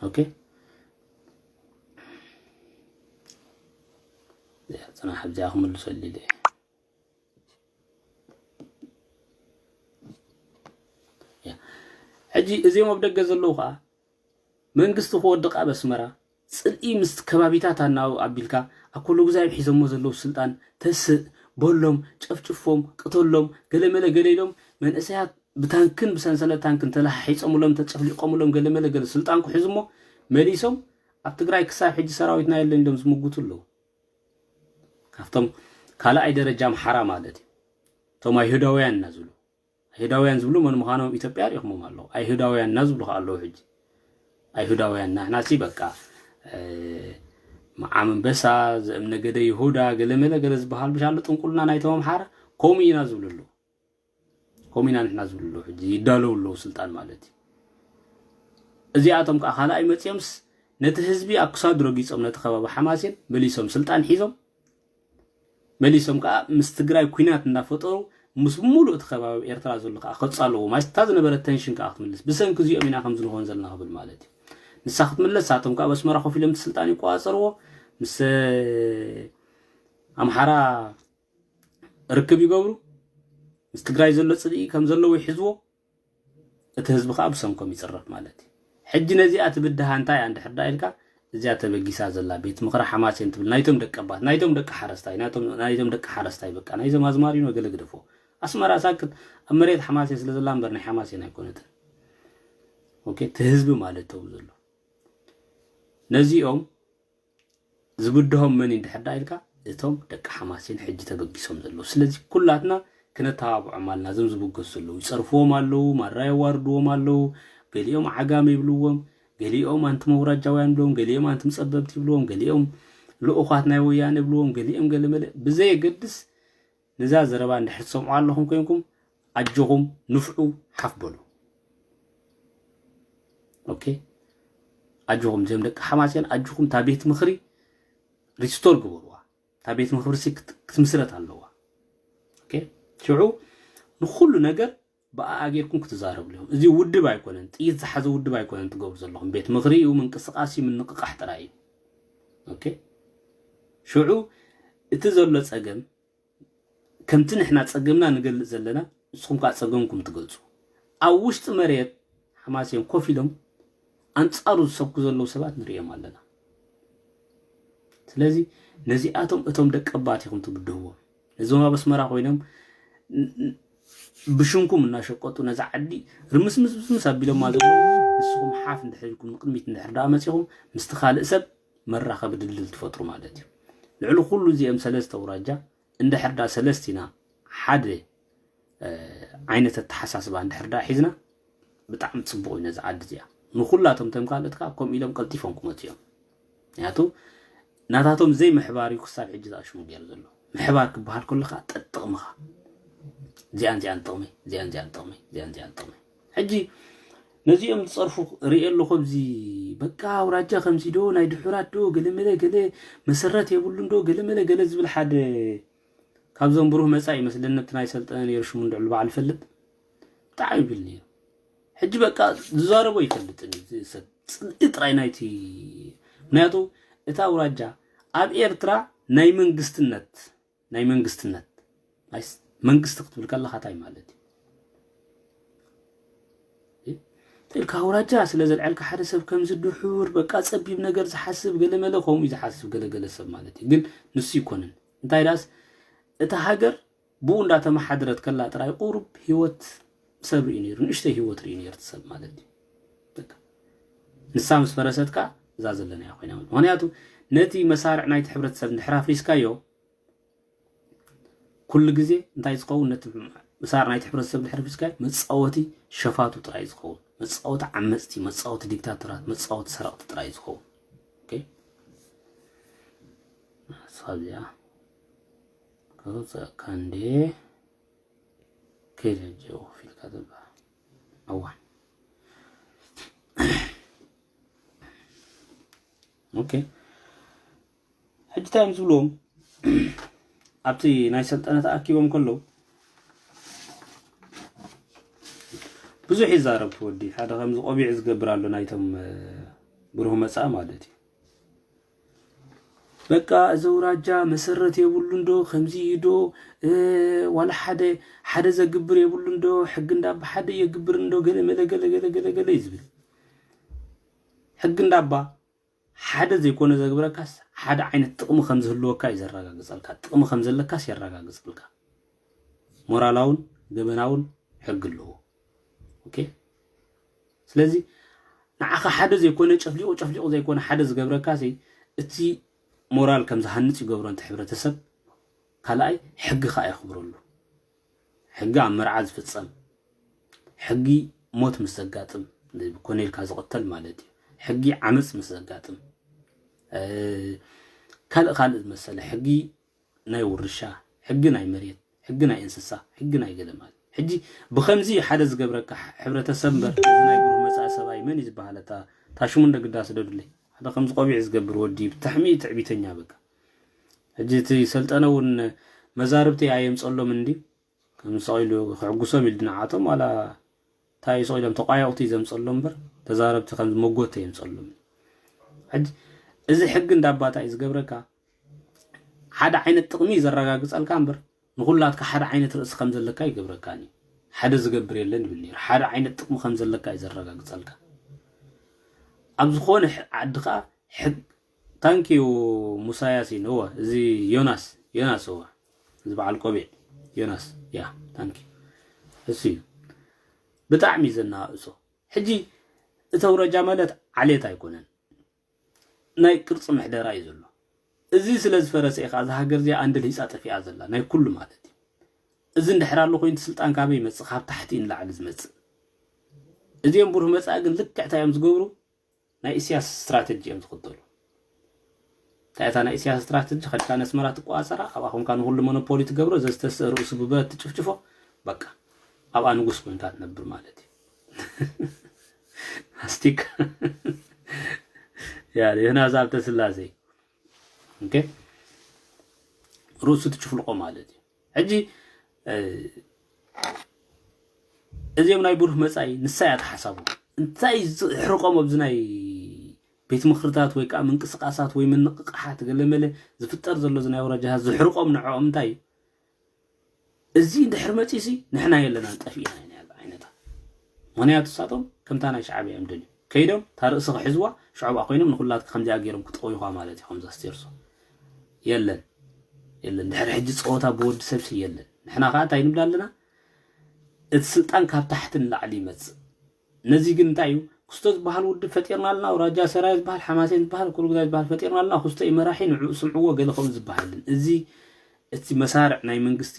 ኦኬ? ያ፣ ጽናሕ፣ ኣብዚኣ ክምልሰሉ ኢለ እየ። ያ። ሕጂ እዚኦም ኣብ ደገ ዘለዉ ኸኣ መንግስቲ ክወድቕ ኣብ ኣስመራ ጽልኢ ምስ ከባቢታት ኣናው ኣቢልካ ኣኮሎጉዛይ ሒዞሞ ዘለዉ ስልጣን ተስእ፣ በሎም፣ ጨፍጭፎም፣ ቅተሎም፣ ገለመለ ገለ ኢሎም መንእሰያት ብታንክን ብሰንሰለት ታንክን ተለሓሒጾምሎም፣ ተጨፍሊቖምሎም፣ ገለመለ ገለ ስልጣን ክሕዙ እሞ መሊሶም ኣብ ትግራይ ክሳብ ሕጂ ሰራዊትና የለን ኢሎም ዝምጉቱ ኣለዉ። ካብቶም ካልኣይ ደረጃ ኣምሓራ ማለት እዩ። እቶም ኣይሁዳውያን እና ዝብሉ። ኣይሁዳውያን ዝብሉ መን ምዃኖም ኢትዮጵያ ርኢኹሞም ኣለዉ። ኣይሁዳውያን እና ዝብሉ ከኣ ኣለዉ ሕጂ። ኣይሁዳውያን ናሕና ሲ በቃ፣ እ፣ መዓም ኣንበሳ፣ ዘእም ነገደ ይሁዳ፣ ገለመለ ገለ ዝበሃል ብሻሎ ጥንቁልና ናይቶም ኣምሓራ ከምኡ ኢና ዝብሉ ኣለዉ። ከምኡ ኢና ንሕና ዝብሉ ኣለዉ። ሕጂ ይዳለዉ ኣለዉ ስልጣን ማለት እዩ። እዚኣቶም ከኣ ካልኣይ መጺኦምስ ነቲ ህዝቢ ኣብ ክሳዱ ረጊጾም ነቲ ከባቢ ሓማሴን መሊሶም ስልጣን ሒዞም፣ መሊሶም ከኣ ምስ ትግራይ ኲናት እንዳፈጠሩ ምስ ሙሉእ እቲ ከባቢ ኤርትራ ዘሎ ከኣ ከጻልዎ፣ ማይስታ ዝነበረ ተንሽን ከኣ ክትምልስ፣ ብሰንኪ እዚኦም ኢና ከምዚ ንኾን ዘለና ክብል ማለት እዩ። ንሳ ክትምለስ፣ ንሳቶም ከኣ ኣብ ኣስመራ ኮፍ ኢሎም እቲ ስልጣን ይቆጻጸርዎ፣ ምስ ኣምሓራ ርክብ ይገብሩ፣ ምስ ትግራይ ዘሎ ጽልኢ ከም ዘለዎ ይሕዝዎ፣ እቲ ህዝቢ ከኣ ብሰንኮም ይጽረፍ ማለት እዩ። ሕጂ ነዚኣ ትብድሃ እንታይ እያ እንድሕር ደኣ ኢልካ፣ እዚኣ ተበጊሳ ዘላ ቤት ምኽሪ ሓማሴን ትብል ናይቶም ደቀባት፣ ናይቶም ደቂ ሓረስታይ፣ ናይቶም፣ ናይቶም ደቂ ሓረስታይ በቃ፣ ናይዞም ኣዝማሪኖ ገለ ግደፎ። ኣስመራ ሳክት ኣብ መሬት ሓማሴን ስለ ዘላ እምበር ናይ ሓማሴን ኣይኮነትን። ኦኬ፣ እቲ ህዝቢ ማለት ተው ዘሎ ነዚኦም ዝብድሆም መን እንድሕር ደኣ ኢልካ፣ እቶም ደቂ ሓማሴን ሕጂ ተበጊሶም ዘለዉ። ስለዚ ኩላትና ክነተባብዖም ኣለና። እዞም ዝብገሱ ዘለዉ ይጸርፍዎም ኣለዉ፣ ማራ የዋርድዎም ኣለዉ። ገሊኦም ዓጋመ ይብልዎም፣ ገሊኦም ኣንትም ኣውራጃውያን ይብልዎም፣ ገሊኦም ኣንትም ጸበብቲ ይብልዎም፣ ገሊኦም ልኡኻት ናይ ወያነ ይብልዎም፣ ገሊኦም ገለመለ ብዘየገድስ፣ ነዛ ዘረባ እንድሕር ትሰምዑ ኣለኹም ኮይንኩም ኣጆኹም ንፍዑ ሓፍ በሉ። ኦኬ፣ ኣጆኹም እዚኦም ደቂ ሓማሴን ኣጆኹም፣ እታ ቤት ምኽሪ ሪስቶር ግበሩዋ። እታ ቤት ምኽሪ ሲ ክት- ክትምስረት ኣለዋ። ኦኬ፣ ሽዑ ንኹሉ ነገር ብኣኣ ጌርኩም ክትዛረቡ ኣለኹም። እዚ ውድብ ኣይኮነን፣ ጥይት ዝሓዘ ውድብ ኣይኮነን ትገብሩ ዘለኹም። ቤት ምኽሪ እዩ፣ ምንቅስቃስ እዩ፣ ምንቕቃሕ ጥራይ እዩ። ኦኬ፣ ሽዑ እቲ ዘሎ ጸገም ከምቲ ንሕና ጸገምና ንገልጽ ዘለና፣ ንስኹም ከኣ ጸገምኩም ትገልጹ። ኣብ ውሽጢ መሬት ሓማሴን ኮፍ ኢሎም ኣንጻሩ ዝሰብኩ ዘለዉ ሰባት ንርእዮም ኣለና። ስለዚ ነዚኣቶም እቶም ደቀባት ኢኹም ትብድህዎም። ነዞም ኣብ ኣስመራ ኮይኖም ን- ን- ብሽምኩም እናሸቀጡ ነዛ ዓዲ ርምስምስምስ ኣቢሎማ ዘለዉ፣ ንስኹም ሓፍ እንድሕር ኢልኩም ንቅድሚት እንድሕር ደኣ መጺኹም ምስቲ ካልእ ሰብ መራኸቢ ድልድል ትፈጥሩ ማለት እዩ። ልዕሊ ኩሉ እዚኦም ሰለስተ ኣውራጃ እንድሕር ደኣ ሰለስቲና ሓደ ዓይነት ኣተሓሳስባ እንድሕር ደኣ ሒዝና ብጣዕሚ ጽቡቕ እዩ ነዛ ዓዲ እዚኣ። ንኹላቶም እቶም ካልኦት ከኣ ከምኡ ኢሎም ቀልጢፎም ክመጹ እዮም። ምክንያቱ ናታቶም ዘይምሕባር እዩ ክሳብ ሕጂ ዝኣሽሙ ገይሩ ዘሎ። ምሕባር ክበሃል ከሎ ከኣ ጥቕምኻ እዚኣን እዚኣን ጥቕመይ፣ እዚኣን እዚኣን ጥቕመይ፣ እዚኣን እዚኣን ጥቕመይ። ሕጂ ነዚኦም ዝጸርፉ ርእየ ኣለኹ ኣብዚ በቃ ኣውራጃ ከምዚ ዶ ናይ ድሑራት ዶ ገለመለ ገለ መሰረት የብሉን ዶ ገለመለ ገለ ዝብል ሓደ ካብዞም ብሩህ መጻኢ ይመስለኒ እቲ ናይ ሰልጠነ ነይሩ ሽሙ እንድዕሉ በዓል ይፈልጥ ብጣዕሚ ይብል ነይሩ። ሕጂ በቃ ዝዛረቦ ይፈልጥን እዩ እዚ ሰብ ጽልኢ ጥራይ ናይቲ ምክንያቱ እታ ኣውራጃ ኣብ ኤርትራ ናይ መንግስትነት ናይ መንግስትነት ኣይስ መንግስቲ ክትብል ከለኻ እንታይ ማለት እዩ? ኢልካ ኣውራጃ ስለ ዘልዐልካ ሓደ ሰብ ከምዚ ድሑር በቃ ጸቢብ ነገር ዝሓስብ ገለመለ ከምኡ እዩ ዝሓስብ ገለገለ ሰብ ማለት እዩ። ግን ንሱ ይኮንን እንታይ ዳስ እታ ሃገር ብኡ እንዳተመሓደረት ከላ ጥራይ ቁሩብ ህይወት ሰብ ርኢ ነይሩ ንእሽተይ ህይወት ርኢ ነይሩ ሰብ ማለት እዩ። በቃ ንሳ ምስ ፈረሰት ከኣ እዛ ዘለናያ ኮይና ምክንያቱ ነቲ መሳርዕ ናይቲ ሕብረተሰብ እንድሕር ኣፍሪስካዮ ኩሉ ግዜ እንታይ ዝኸውን ነቲ ምሳር ናይቲ ሕብረተሰብ ድሕሪ ፊስካይ መፃወቲ ሸፋቱ ጥራይ ዝኸውን መፃወቲ ዓመፅቲ መፃወቲ ዲክታተራት መፃወቲ ሰረቕቲ ጥራይ ዝኸውን ሳብዚኣ ከውፅእካ እንዴ ከይደጀ ኮፍ ኢልካ ዝበሃል እዋን ኦኬ ሕጂ እንታይ እዮም ዝብልዎም ኣብቲ ናይ ሰልጠነ ተኣኪቦም ከለዉ ብዙሕ ይዛረብ ወዲ ሓደ ከምዚ ቆቢዕ ዝገብር ኣሎ ናይቶም ብሩህ መፃእ ማለት እዩ በቃ እዚ ውራጃ መሰረት የብሉ እንዶ ከምዚ እዩ ዶ ዋላ ሓደ ሓደ ዘግብር የብሉ እንዶ ሕጊ እንዳባ ሓደ የግብር እንዶ ገለ መለ ገለ ገለ ገለ ገለ እዩ ዝብል ሕጊ እንዳባ ሓደ ዘይኮነ ዘግብረካስ ሓደ ዓይነት ጥቕሚ ከም ዝህልወካ እዩ ዘረጋግጸልካ። ጥቕሚ ከም ዘለካስ የረጋግጸልካ። ሞራላውን ገበናውን ሕጊ ኣለዎ። ኦኬ ስለዚ ንዓኻ ሓደ ዘይኮነ ጨፍሊቑ ጨፍሊቑ ዘይኮነ ሓደ ዝገብረካሲ እቲ ሞራል ከም ዝሃንጽ ይገብሮ እንተ ሕብረተሰብ ካልኣይ ሕጊ ከዓ የኽብረሉ። ሕጊ ኣብ መርዓ ዝፍጸም ሕጊ ሞት ምስ ዘጋጥም ኮነ ኢልካ ዝቕተል ማለት እዩ። ሕጊ ዓመፅ ምስ ዘጋጥም ካልእ ካልእ ዝመሰለ ሕጊ ናይ ውርሻ፣ ሕጊ ናይ መሬት፣ ሕጊ ናይ እንስሳ፣ ሕጊ ናይ ገለ ማለት ሕጂ ብኸምዚ ሓደ ዝገብረካ ሕብረተሰብ እምበር እዚ ናይ ብሩህ መፃኢ ሰብኣይ መን እዩ ዝበሃል? እታ ሽሙ እንደ ግዳ ስደዱለይ ሓደ ከምዚ ቆቢዕ ዝገብር ወዲ እዩ ብታሕሚ ትዕቢተኛ በቃ ሕጂ እቲ ሰልጠነ እውን መዛርብቲ ኣየምፀሎም እንዲ ከም ሰቕ ኢሉ ክሕጉሶም ኢሉ ንዓቶም ዋላ እንታይ ሰቕ ኢሎም ተቋየቑቲ ዘምፀሎም እምበር ተዛረብቲ ከም መጎተ የምፀሎም ሕጂ እዚ ሕጊ እንዳባታ እዩ ዝገብረካ ሓደ ዓይነት ጥቕሚ እዩ ዘረጋግፀልካ እምበር ንኹላትካ ሓደ ዓይነት ርእሲ ከም ዘለካ ይገብረካኒ ሓደ ዝገብር የለን ይብል ነይሩ ሓደ ዓይነት ጥቕሚ ከም ዘለካ እዩ ዘረጋግፀልካ ኣብ ዝኾነ ዓዲ ከዓ ሕግ ታንኪዩ ሙሳያሲን እወ እዚ ዮናስ ዮናስ እወ እዚ በዓል ቆቢዕ ዮናስ ያ ታንኪ እሱ እዩ ብጣዕሚ ዘናእሶ ሕጂ እቲ ኣውራጃ ማለት ዓሌት ኣይኮነን፣ ናይ ቅርፂ ምሕደራ እዩ ዘሎ። እዚ ስለ ዝፈረሰ እዩ ከዓ እዛ ሃገር እዚኣ ኣንድልሂፃ ጠፊኣ ዘላ ናይ ኩሉ ማለት እዩ። እዚ እንድሕር ኣሎ ኮይኑ እቲ ስልጣን ካበይ ይመፅእ? ካብ ታሕቲ ንላዕሊ ዝመፅእ። እዚኦም ብሩህ መፃኢ ግን ልክዕ እንታይ እዮም ዝገብሩ? ናይ ኢሳያስ ስትራተጂ እዮም ዝኽተሉ። እንታይ እታ ናይ ኢሳያስ ስትራተጂ? ከድካ ነስመራ ትቆፃፀራ፣ ኣብኣ ኮንካ ንኩሉ ሞኖፖሊ ትገብሮ፣ ዘዝተስእ ርእሱ ብብረት ትጭፍጭፎ፣ በቃ ኣብኣ ንጉስ ኮንካ ትነብር ማለት እዩ። ኣስቲካ ያ ዮናስ ሃብተ ስላሴ ኦኬ፣ ርእሱ ትጭፍልቆ ማለት እዩ። ሕጂ እዚኦም ናይ ብሩህ መጻኢ ንሳ እያ ተሓሳቡ። እንታይ ዝሕርቆም ኣብዚ ናይ ቤት ምኽርታት ወይ ከዓ ምንቅስቃሳት ወይ ምንቕቃሓት ገለመለ ዝፍጠር ዘሎ እዚ ናይ ወረጃ ዝሕርቆም ንዕኦም እንታይ እዩ? እዚ እንድሕር መፂሲ ንሕና የለናን ጠፊእና ኢና ያለ ዓይነታ። ምክንያቱ እሳቶም ከምታ ናይ ሻዕብያ እዮም ደልዩ ከይዶም እታ ርእሲ ክሕዝዋ ሽዑ ኣብኣ ኮይኖም ንኩላትካ ከምዚኣ ገይሮም ክጥቕዩኻ ማለት እዩ። ከምዚ ኣስቴርሶ የለን የለን ድሕሪ ሕጂ ፀወታ ብወዲ ሰብሲ የለን። ንሕና ከዓ እንታይ ንብል ኣለና? እቲ ስልጣን ካብ ታሕቲ ንላዕሊ ይመፅእ። ነዚ ግን እንታይ እዩ ክስቶ ዝበሃል ውድብ ፈጢርና ኣለና፣ ኣውራጃ ሰራየ ዝበሃል ሓማሴን ዝበሃል ኩሉ ግዛይ ዝበሃል ፈጢርና ኣለና። ክስቶ እዩ መራሒ ንዕኡ ስምዕዎ ገለ ከምኡ ዝበሃልን እዚ እቲ መሳርዕ ናይ መንግስቲ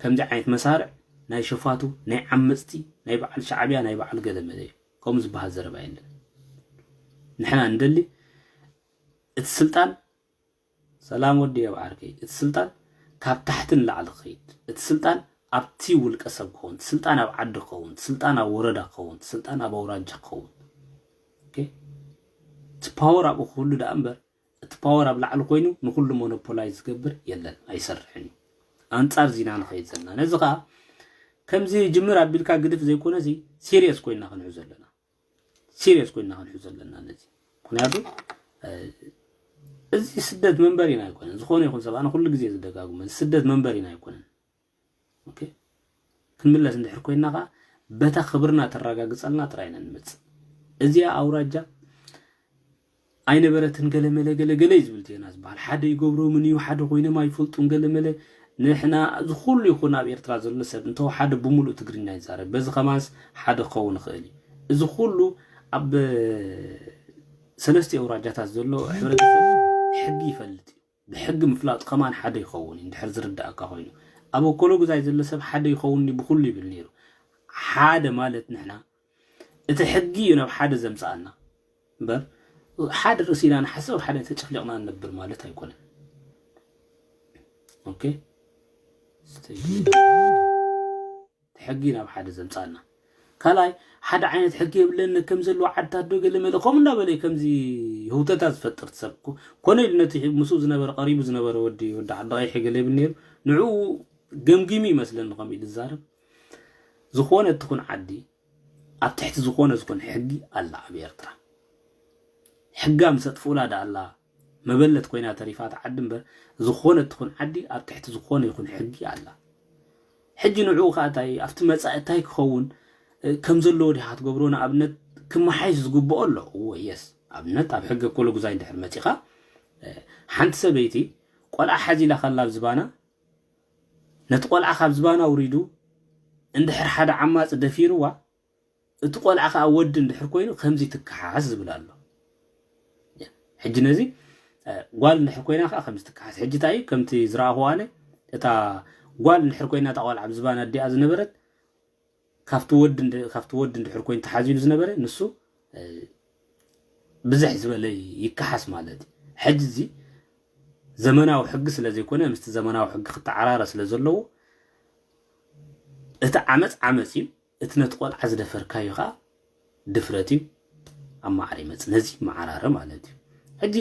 ከምዚ ዓይነት መሳርዕ ናይ ሸፋቱ ናይ ዓመፅቲ ናይ በዓል ሻዕብያ ናይ በዓል ገለመለ እዩ። ከምኡ ዝበሃል ዘረባ የለን። ንሕና እንደሊ እቲ ስልጣን ሰላም ወዲ ኣብ ዓርከይ እቲ ስልጣን ካብ ታሕቲ ንላዕሊ ክኸይድ እቲ ስልጣን ኣብቲ ውልቀ ሰብ ክኸውን እቲ ስልጣን ኣብ ዓዲ ክኸውን እቲ ስልጣን ኣብ ወረዳ ክኸውን እቲ ስልጣን ኣብ ኣውራጃ ክኸውን እቲ ፓወር ኣብኡ ክህሉ ደኣ እምበር እቲ ፓወር ኣብ ላዕሊ ኮይኑ ንኩሉ ሞኖፖላይ ዝገብር የለን ኣይሰርሕን እዩ። ኣንፃር ዚና ንኸይድ ዘለና ነዚ ከዓ ከምዚ ጅምር ኣቢልካ ግድፍ ዘይኮነ እዚ ሲሪየስ ኮይና ክንዑ ዘለና ሲሪየስ ኮይና ክንሕዞ ኣለና ነዚ። ምክንያቱ እዚ ስደት መንበሪና ኣይኮነን። ዝኾነ ይኹን ሰብ ኣነ ኩሉ ግዜ ዝደጋግሞ እዚ ስደት መንበሪና ኣይኮነን። ኦኬ ክንምለስ እንድሕር ኮይና ከዓ በታ ክብርና ተረጋግፀልና ጥራይ ኢና ንመፅእ። እዚኣ ኣውራጃ ኣይነበረትን ገለ መለ ገለ ገለ እዩ ዝብል ዜና ዝበሃል ሓደ ይገብሮምን እዩ ሓደ ኮይኖም ኣይፈልጡን ገለ መለ ንሕና እዚ ኩሉ ይኹን ኣብ ኤርትራ ዘሎ ሰብ እንተ ሓደ ብምሉእ ትግርኛ ይዛረብ በዚ ከማንስ ሓደ ክኸውን ይኽእል እዩ። እዚ ኩሉ ኣብ ሰለስተ ኣውራጃታት ዘሎ ሕብረተሰብ ሕጊ ይፈልጥ እዩ። ብሕጊ ምፍላጡ ከማን ሓደ ይኸውን እዩ እንድሕር ዝርዳእካ ኮይኑ ኣብ ወኮሎ ጉዛይ ዘሎ ሰብ ሓደ ይኸውን እዩ ብኩሉ ይብል ነይሩ። ሓደ ማለት ንሕና እቲ ሕጊ እዩ ናብ ሓደ ዘምጽኣና እምበር ሓደ ርእሲ ኢና ንሓስብ ሓደ ተጨፍሊቕና ንነብር ማለት ኣይኮነን። ኦኬ ሕጊ ናብ ሓደ ዘምጻና ካልኣይ ሓደ ዓይነት ሕጊ የብለን ከም ዘለዎ ዓድታት ዶ ገለ መለ ከምኡ እንዳበለ ከምዚ ህውተታ ዝፈጥር ሰብ ኮነ ኢሉ ነቲ ምስኡ ዝነበረ ቀሪቡ ዝነበረ ወዲ ወዲ ዓዲ ቀይሒ ገለ ይብል ነይሩ ንዕኡ ገምጊሙ ይመስለኒ ከምኡ ኢሉ ዝዛረብ ዝኾነ እትኹን ዓዲ ኣብ ትሕቲ ዝኾነ ዝኾነ ሕጊ ኣላ ኣብ ኤርትራ። ሕጋ ምስ ኣጥፍኡላ ደኣ ኣላ መበለት ኮይና ተሪፋ እታ ዓዲ እምበር ዝኾነ እትኹን ዓዲ ኣብ ትሕቲ ዝኾነ ይኹን ሕጊ ኣላ። ሕጂ ንዕኡ ከዓ እንታይ ኣብቲ መፃኢ እንታይ ክኸውን ከም ዘለዎ ዲኻ ትገብሮ ንኣብነት ክመሓይሽ ዝግብኦ ኣሎ እዎ የስ ኣብነት ኣብ ሕገ ኮሎ ጉዛይ እንድሕር መፂኻ ሓንቲ ሰበይቲ ቆልዓ ሓዚላ ከላ ኣብ ዝባና ነቲ ቆልዓ ካብ ዝባና ኣውሪዱ እንድሕር ሓደ ዓማፂ ደፊርዋ እቲ ቆልዓ ከዓ ወዲ እንድሕር ኮይኑ ከምዚ ትከሓስ ዝብል ኣሎ። ሕጂ ነዚ ጓል እንድሕር ኮይና ከዓ ከምዚ ትከሓስ ሕጂ እንታይ ከምቲ ዝረኣኹ ኣነ እታ ጓል እንድሕር ኮይና እታ ቆልዓ ኣብ ዝባና ኣዲኣ ዝነበረት ካብቲ ወዲ እንድሕር ኮይኑ ተሓዚሉ ዝነበረ ንሱ ብዝሕ ዝበለ ይከሓስ ማለት እዩ። ሕጂ እዚ ዘመናዊ ሕጊ ስለ ዘይኮነ ምስቲ ዘመናዊ ሕጊ ክተዓራረ ስለ ዘለዎ እቲ ዓመፅ ዓመፅ እዩ። እቲ ነቲ ቆልዓ ዝደፈርካዮ ከዓ ድፍረት እዩ። ኣብ ማዕረ ይመፅ ነዚ መዓራረ ማለት እዩ። ሕጂ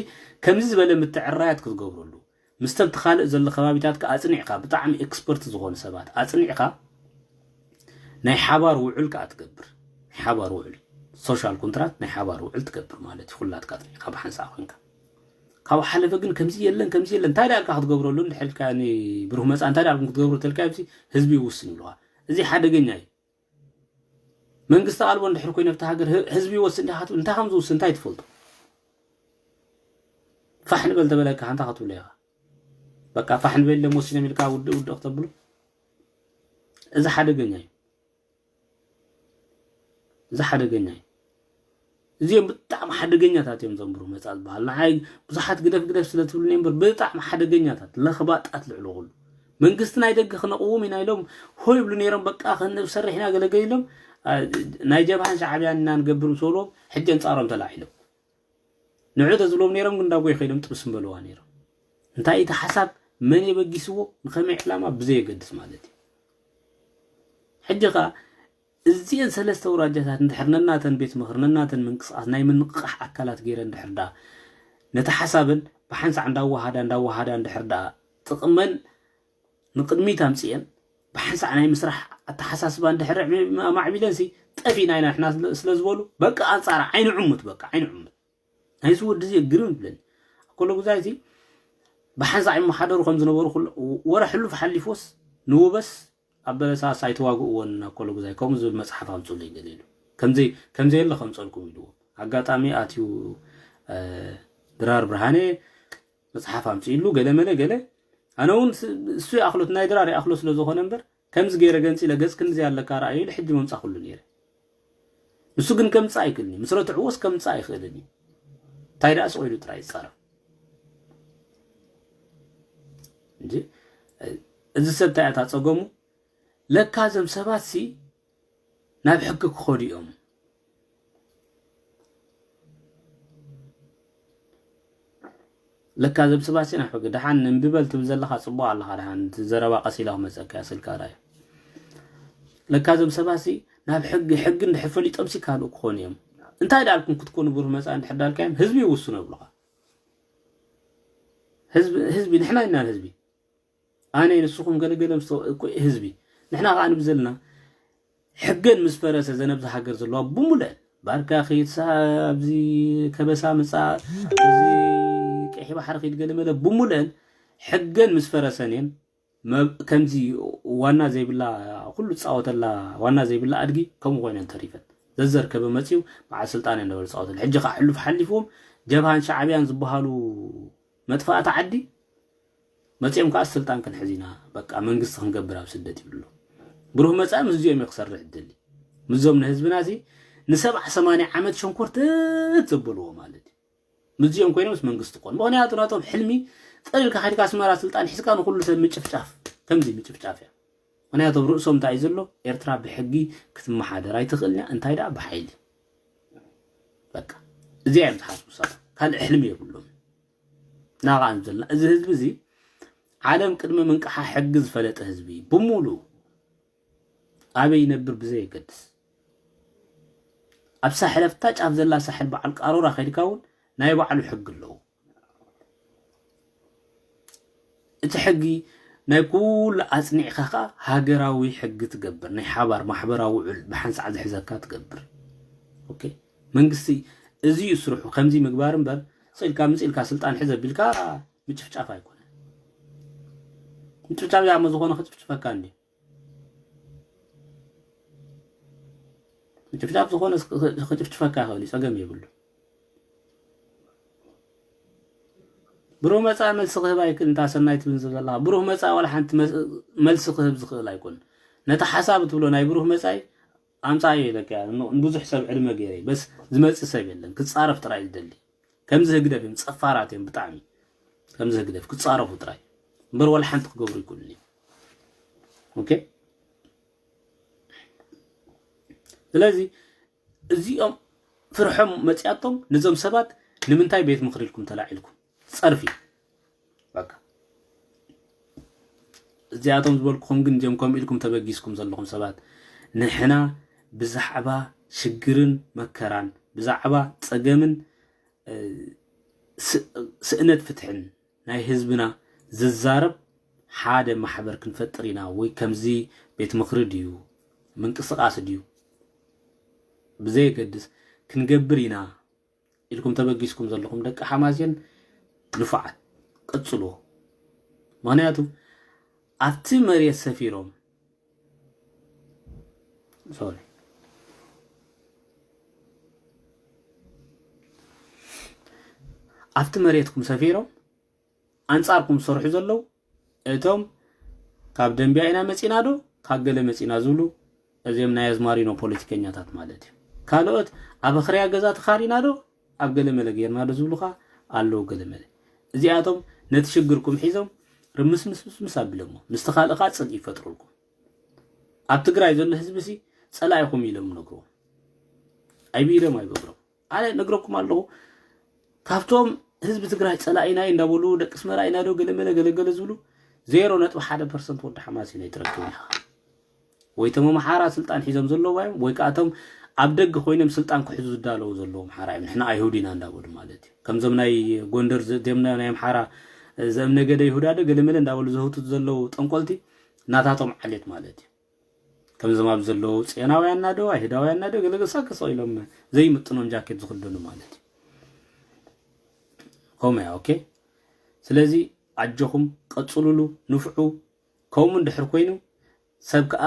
ከምዚ ዝበለ ምትዕራያት ክትገብረሉ ምስቶም እቲ ካልእ ዘሎ ከባቢታት ከዓ ኣፅኒዕካ ብጣዕሚ ኤክስፐርት ዝኾኑ ሰባት ኣፅኒዕካ ናይ ሓባር ውዕል ከዓ ትገብር ናይ ሓባር ውዕል ሶሻል ኮንትራት ናይ ሓባር ውዕል ትገብር ማለት እዩ። ኩላትካ ኣፅኒዕካ ብሓንሳእ ኮይንካ ካብኡ ሓለፈ ግን ከምዚ የለን ከምዚ የለን እንታይ ዳልካ ክትገብረሉ እንድሕልካ ብሩህ መፃ እንታይ ዳልኩም ክትገብሩ ተልካ ህዝቢ ይውስን ይብልዋ። እዚ ሓደገኛ እዩ። መንግስቲ ኣልቦ እንድሕር ኮይኑ ኣብቲ ሃገር ህዝቢ ይወስን ዲኻ ትብል እንታይ ከም ዝውስን እንታይ ትፈልጡ? ፋሕ ንበል ተበለካ ሓንታ ክትብሎ ኢኻ። በቃ ፋሕ ንበል ኢሎም ወሲኖም ኢልካ ውድእ ውድእ ክተብሉ እዚ ሓደገኛ እዩ። እዚ ሓደገኛ እዩ። እዚኦም ብጣዕሚ ሓደገኛታት እዮም፣ እዞም ብሩህ መጻኢ ዝበሃል። ንዓይ ብዙሓት ግደፍ ግደፍ ስለ ትብሉኒ እምበር፣ ብጣዕሚ ሓደገኛታት፣ ለኽባጣት ልዕሊ ኩሉ። መንግስቲ ናይ ደገ ክነቕውም ኢና ኢሎም ሆ ይብሉ ነይሮም። በቃ፣ ክንሰርሕ ኢና ገለገለ ኢሎም፣ አ፣ ናይ ጀብሃን ሻዕብያን ኢና ንገብር ምስ በልዎም፣ ሕጂ ኣንጻሮም ተላዒሎም። ንዑ ተዝብሎም ነይሮም፣ ግን ዳጎይ ከይዶም ጥብስ ምበልዋ ነይሮም። እንታይ እቲ ሓሳብ፣ መን የበጊስዎ፣ ንኸመይ ዕላማ ብዘየገድስ ማለት እዩ። ሕጂ ኸኣ እዚአን ሰለስተ ኣውራጃታት እንድሕር ነናተን ቤት ምኽሪ፣ ነናተን ምንቅስቓስ ናይ ምንቕቓሕ ኣካላት ገይረን እንድሕር ደኣ ነቲ ሓሳበን ብሓንሳእ እንዳወሃዳ፣ እንዳወሃዳ እንድሕር ደኣ ጥቕመን ንቕድሚት ኣምጺአን ብሓንሳእ ናይ ምስራሕ ኣተሓሳስባ እንድሕር ኣማዕቢለንሲ፣ ጠፊእና ኢና ንሕና ስለ፣ ስለ ዝበሉ፣ በቃ ኣንጻራ ዓይኒ ዕሙት፣ በቃ ዓይኒ ዕሙት። ናይዚ ወዲ እዚ ግርም ይብለኒ። ኣኮሎ ጉዛይ እዚ ብሓንሳእ ይመሓደሩ ከም ዝነበሩ ኩሉ፣ ወረ ሕሉፍ ሓሊፎስ ንውበስ ኣብ በለሳስ ኣይተዋግእዎን ኣኮሎ ጉዛይ ከምኡ ዝብል መጽሓፍ ኣምጹለይ ገለ ኢሉ። ከምዘይ-፣ ከምዘየለ ከምጸልኩም ኢልዎ። ኣጋጣሚ ኣትዩ፣ እ፣ ድራር ብርሃኔ መጽሓፍ ኣምጺእሉ ገለ መለ ገለ። ኣነ እውን ስ-፣ እሱ ይኣኽሎት፣ ናይ ድራር ይኣኽሎ ስለ ዝኾነ እምበር፣ ከምዚ ገይረ ገንጺለ ገጽ ክንዚ ኣለካ ረኣዩ ኢሉ ሕጂ መምጻእኩሉ ነይረ። ንሱ ግን ከምጽእ ኣይክእልን እዩ። ምስ ረትዕዎስ ከምጽእ ኣይኽእልን እዩ። እንታይ ደኣ ስቕ ኢሉ ጥራይ ይጻረፍ እንጂ፣ እዚ ሰብ እንታይ እያ እታ ጸገሙ? ለካ እዞም ሰባትሲ ናብ ሕጊ ክኸዱ እዮም። ለካ እዞም ሰባትሲ ናብ ሕጊ፣ ደሓን እምቢ በል ትብል ዘለኻ ጽቡቕ ኣለኻ። ደሓን እቲ ዘረባ ቀስ ኢላ ክመጸካ እያ፣ ስልካ ራእዩ። ለካ እዞም ሰባትሲ ናብ ሕጊ፣ ሕጊ እንድሕር ፈሊጦምሲ ካልእ ክኾኑ እዮም። እንታይ ደኣልኩም ክትኮኑ ብሩህ መጻኢ እንድሕር ዳልካዮም፣ ህዝቢ ይውስኖ ይብሉኻ። ህዝቢ፣ ህዝቢ፣ ንሕና ኢና ህዝቢ። ኣነ ንስኹም ገለገለ ምስ ተው-፣ እኮ ህዝቢ። ንሕና ከኣ ንብል ዘለና፣ ሕገን ምስ ፈረሰ፣ ዘን ኣብዚ ሃገር ዘለዋ ብሙሉአን፣ ባርካ ኺድ፣ ሳ-፣ ኣብዚ ከበሳ ምጻእ፣ እዚ ቀይሕ ባሕሪ ኺድ፣ ገለ መለ ብሙሉአን ሕገን ምስ ፈረሰን እየን። መብ-፣ ከምዚ ዋና ዘይብላ፣ ኩሉ ዝጻወተላ ዋና ዘይብላ ኣድጊ ከምኡ ኮይነን ተሪፈን። ዘዘርከበ መጺኡ በዓል ስልጣን እየን ነበረ ዝጻወተላ። ሕጂ ከኣ ሕሉፍ ሓሊፍዎም፣ ጀብሃን ሻዕብያን ዝበሃሉ መጥፋእቲ ዓዲ መጺኦም ከኣ ስልጣን ክንሕዝ ኢና፣ በቃ መንግስቲ ክንገብር ኣብ ስደት ይብሉ። ብሩህ መጻኢ ምስዚኦም እዩ ክሰርሕ ዝደሊ። ምስዞም ንህዝብና እዚ ንሰብዓ ሰማንያ ዓመት ሸንኮርትት ዘበልዎ ማለት እዩ። ምስዚኦም ኮይኖም ምስ መንግስቲ ክኾኑ። ምኽንያቱ ናቶም ሕልሚ ጠሊልካ ከድካ ኣስመራ ስልጣን ሒዝካ ንኹሉ ሰብ ምጭፍጫፍ፣ ከምዚ ምጭፍጫፍ እያ። ምኽንያቱ ኣብ ርእሶም እንታይ እዩ ዘሎ? ኤርትራ ብሕጊ ክትመሓደር ኣይትኽእልን እያ፣ እንታይ ደኣ ብሓይሊ። በቃ እዚኣ እዮም ዝሓስቡ ሰባት። ካልእ ሕልሚ የብሎም። ናብኣ እዮም ዘለና። እዚ ህዝቢ እዚ ዓለም ቅድሚ ምንቅሓ ሕጊ ዝፈለጠ ህዝቢ እዩ። ብሙሉኡ ኣበይ ይነብር ብዘየገድስ። ኣብ ሳሕል፣ ኣብታ ጫፍ ዘላ ሳሕል በዓል ቃሮራ ከድካ እውን ናይ ባዕሉ ሕጊ ኣለዎ። እቲ ሕጊ ናይ ኩሉ ኣጽኒዕካ ከኣ ሃገራዊ ሕጊ ትገብር። ናይ ሓባር ማሕበራዊ ውዕል ብሓንሳዕ ዝሕዘካ ትገብር። ኦኬ? መንግስቲ እዚ እዩ ስርሑ፣ ከምዚ ምግባር እምበር፣ ስቕ ኢልካ ምጽእ ኢልካ ስልጣን ሕዘ ቢልካ ምጭፍጫፍ ኣይኮነን። ምጭፍጫፍ እዚኣ እሞ ዝኾነ ክጭፍጭፈካ እንድዩ። ምጭፍጫፍ ዝኾነ ክጭፍጭፈካ ይኽእል እዩ፣ ጸገም የብሉ። ብሩህ መጻኢ መልሲ ክህብ ኣይክእል፣ እንታ ሰናይ ትብል ዘለኻ። ብሩህ መጻኢ ዋላ ሓንቲ መስ-፣ መልሲ ክህብ ዝኽእል ኣይኮን። ነቲ ሓሳብ ትብሎ ናይ ብሩህ መጻኢ ኣምጻዮ ኢለካ እያ። ን-፣ ንብዙሕ ሰብ ዕድመ ገይረ። በስ ዝመጽእ ሰብ የለን። ክጻረፍ ጥራይ ዝደሊ። ከምዚ ህግደፍ እዮም፣ ጸፋራት እዮም ብጣዕሚ። ከምዚ ህግደፍ ክጻረፉ ጥራይ። እምበር ዋላ ሓንቲ ክገብሩ ይክእሉን እዮም። ኦኬ? ስለዚ እዚኦም ፍርሖም መጽያቶም ነዞም ሰባት ንምንታይ ቤት ምኽሪ ኢልኩም ተላዒልኩም? ጸርፊ። በቃ። እዚኣቶም ዝበልኩኹም ግን እዚኦም ከምኡ ኢልኩም ተበጊስኩም ዘለኹም ሰባት፣ ንሕና ብዛዕባ ሽግርን መከራን፣ ብዛዕባ ጸገምን፣ እ፣ ስ-፣ ስእነት ፍትሕን ናይ ህዝብና ዝዛረብ ሓደ ማሕበር ክንፈጥር ኢና፣ ወይ ከምዚ ቤት ምኽሪ ድዩ፣ ምንቅስቓስ ድዩ፣ ብዘየገድስ ክንገብር ኢና ኢልኩም ተበጊስኩም ዘለኹም ደቂ ሓማሴን ንፉዓት፣ ቀጽልዎ። ምኽንያቱ ኣብቲ መሬት ሰፊሮም፣ ሶሪ፣ ኣብቲ መሬትኩም ሰፊሮም ኣንጻርኩም ዝሰርሑ ዘለዉ፣ እቶም ካብ ደንቢያ ኢና መጺና ዶ ካብ ገለ መጺና ዝብሉ፣ እዚኦም ናይ ኣዝማሪኖ ፖለቲከኛታት ማለት እዩ። ካልኦት ኣብ ኣኽርያ ገዛ ተኻሪና ዶ ኣብ ገለመለ ጌርና ዶ ዝብሉኻ ኣለዉ። ገለመለ እዚኣቶም ነቲ ሽግርኩም ሒዞም ርምስምስምስምስ ኣቢሎሞ ምስቲ ካልእኻ ጽልኢ ይፈጥሩልኩም። ኣብ ትግራይ ዘሎ ህዝቢ ሲ ጸላኢኹም ኢሎም ነግርዎም። ኣይብኢዶም ኣይበግሮም። ኣነ ነግረኩም ኣለኹ፣ ካብቶም ህዝቢ ትግራይ ጸላኢና እዩ እንዳበሉ ደቂ ኣስመራ ኢና ዶ ገለመለ ገለገለ ዝብሉ ዜሮ ነጥቢ ሓደ ፐርሰንት ወዲ ሓማሴን ኣይትረክብን ኢኻ። ወይ እቶም ኣምሓራ ስልጣን ሒዞም ዘለዉ እዮም፣ ወይ ከዓ እቶም ኣብ ደገ ኮይኖም ስልጣን ክሕዙ ዝዳለዉ ዘለዉ ኣምሓራ እዮም። ንሕና ኣይሁድ ኢና እንዳበሉ ማለት እዩ። ከምዞም ናይ ጎንደር ዝ-፣ ዞም ናይ ኣምሓራ ዘእም ነገደ ይሁዳ ዶ ገለመለ እንዳበሉ ዘህውትቱ ዘለዉ ጠንቆልቲ ናታቶም ዓሌት ማለት እዩ። ከምዞም ኣብ ዘለዉ ጽዮናውያንና ዶ ኣይሁዳውያንና ዶ ገለገሳ ከሰቕ ኢሎም ዘይምጥኖም ጃኬት ዝኽደኑ ማለት እዩ። ከምኡ እያ። ኦኬ፣ ስለዚ ኣጆኹም ቀጽሉሉ፣ ንፍዑ። ከምኡ እንድሕር ኮይኑ ሰብ ከኣ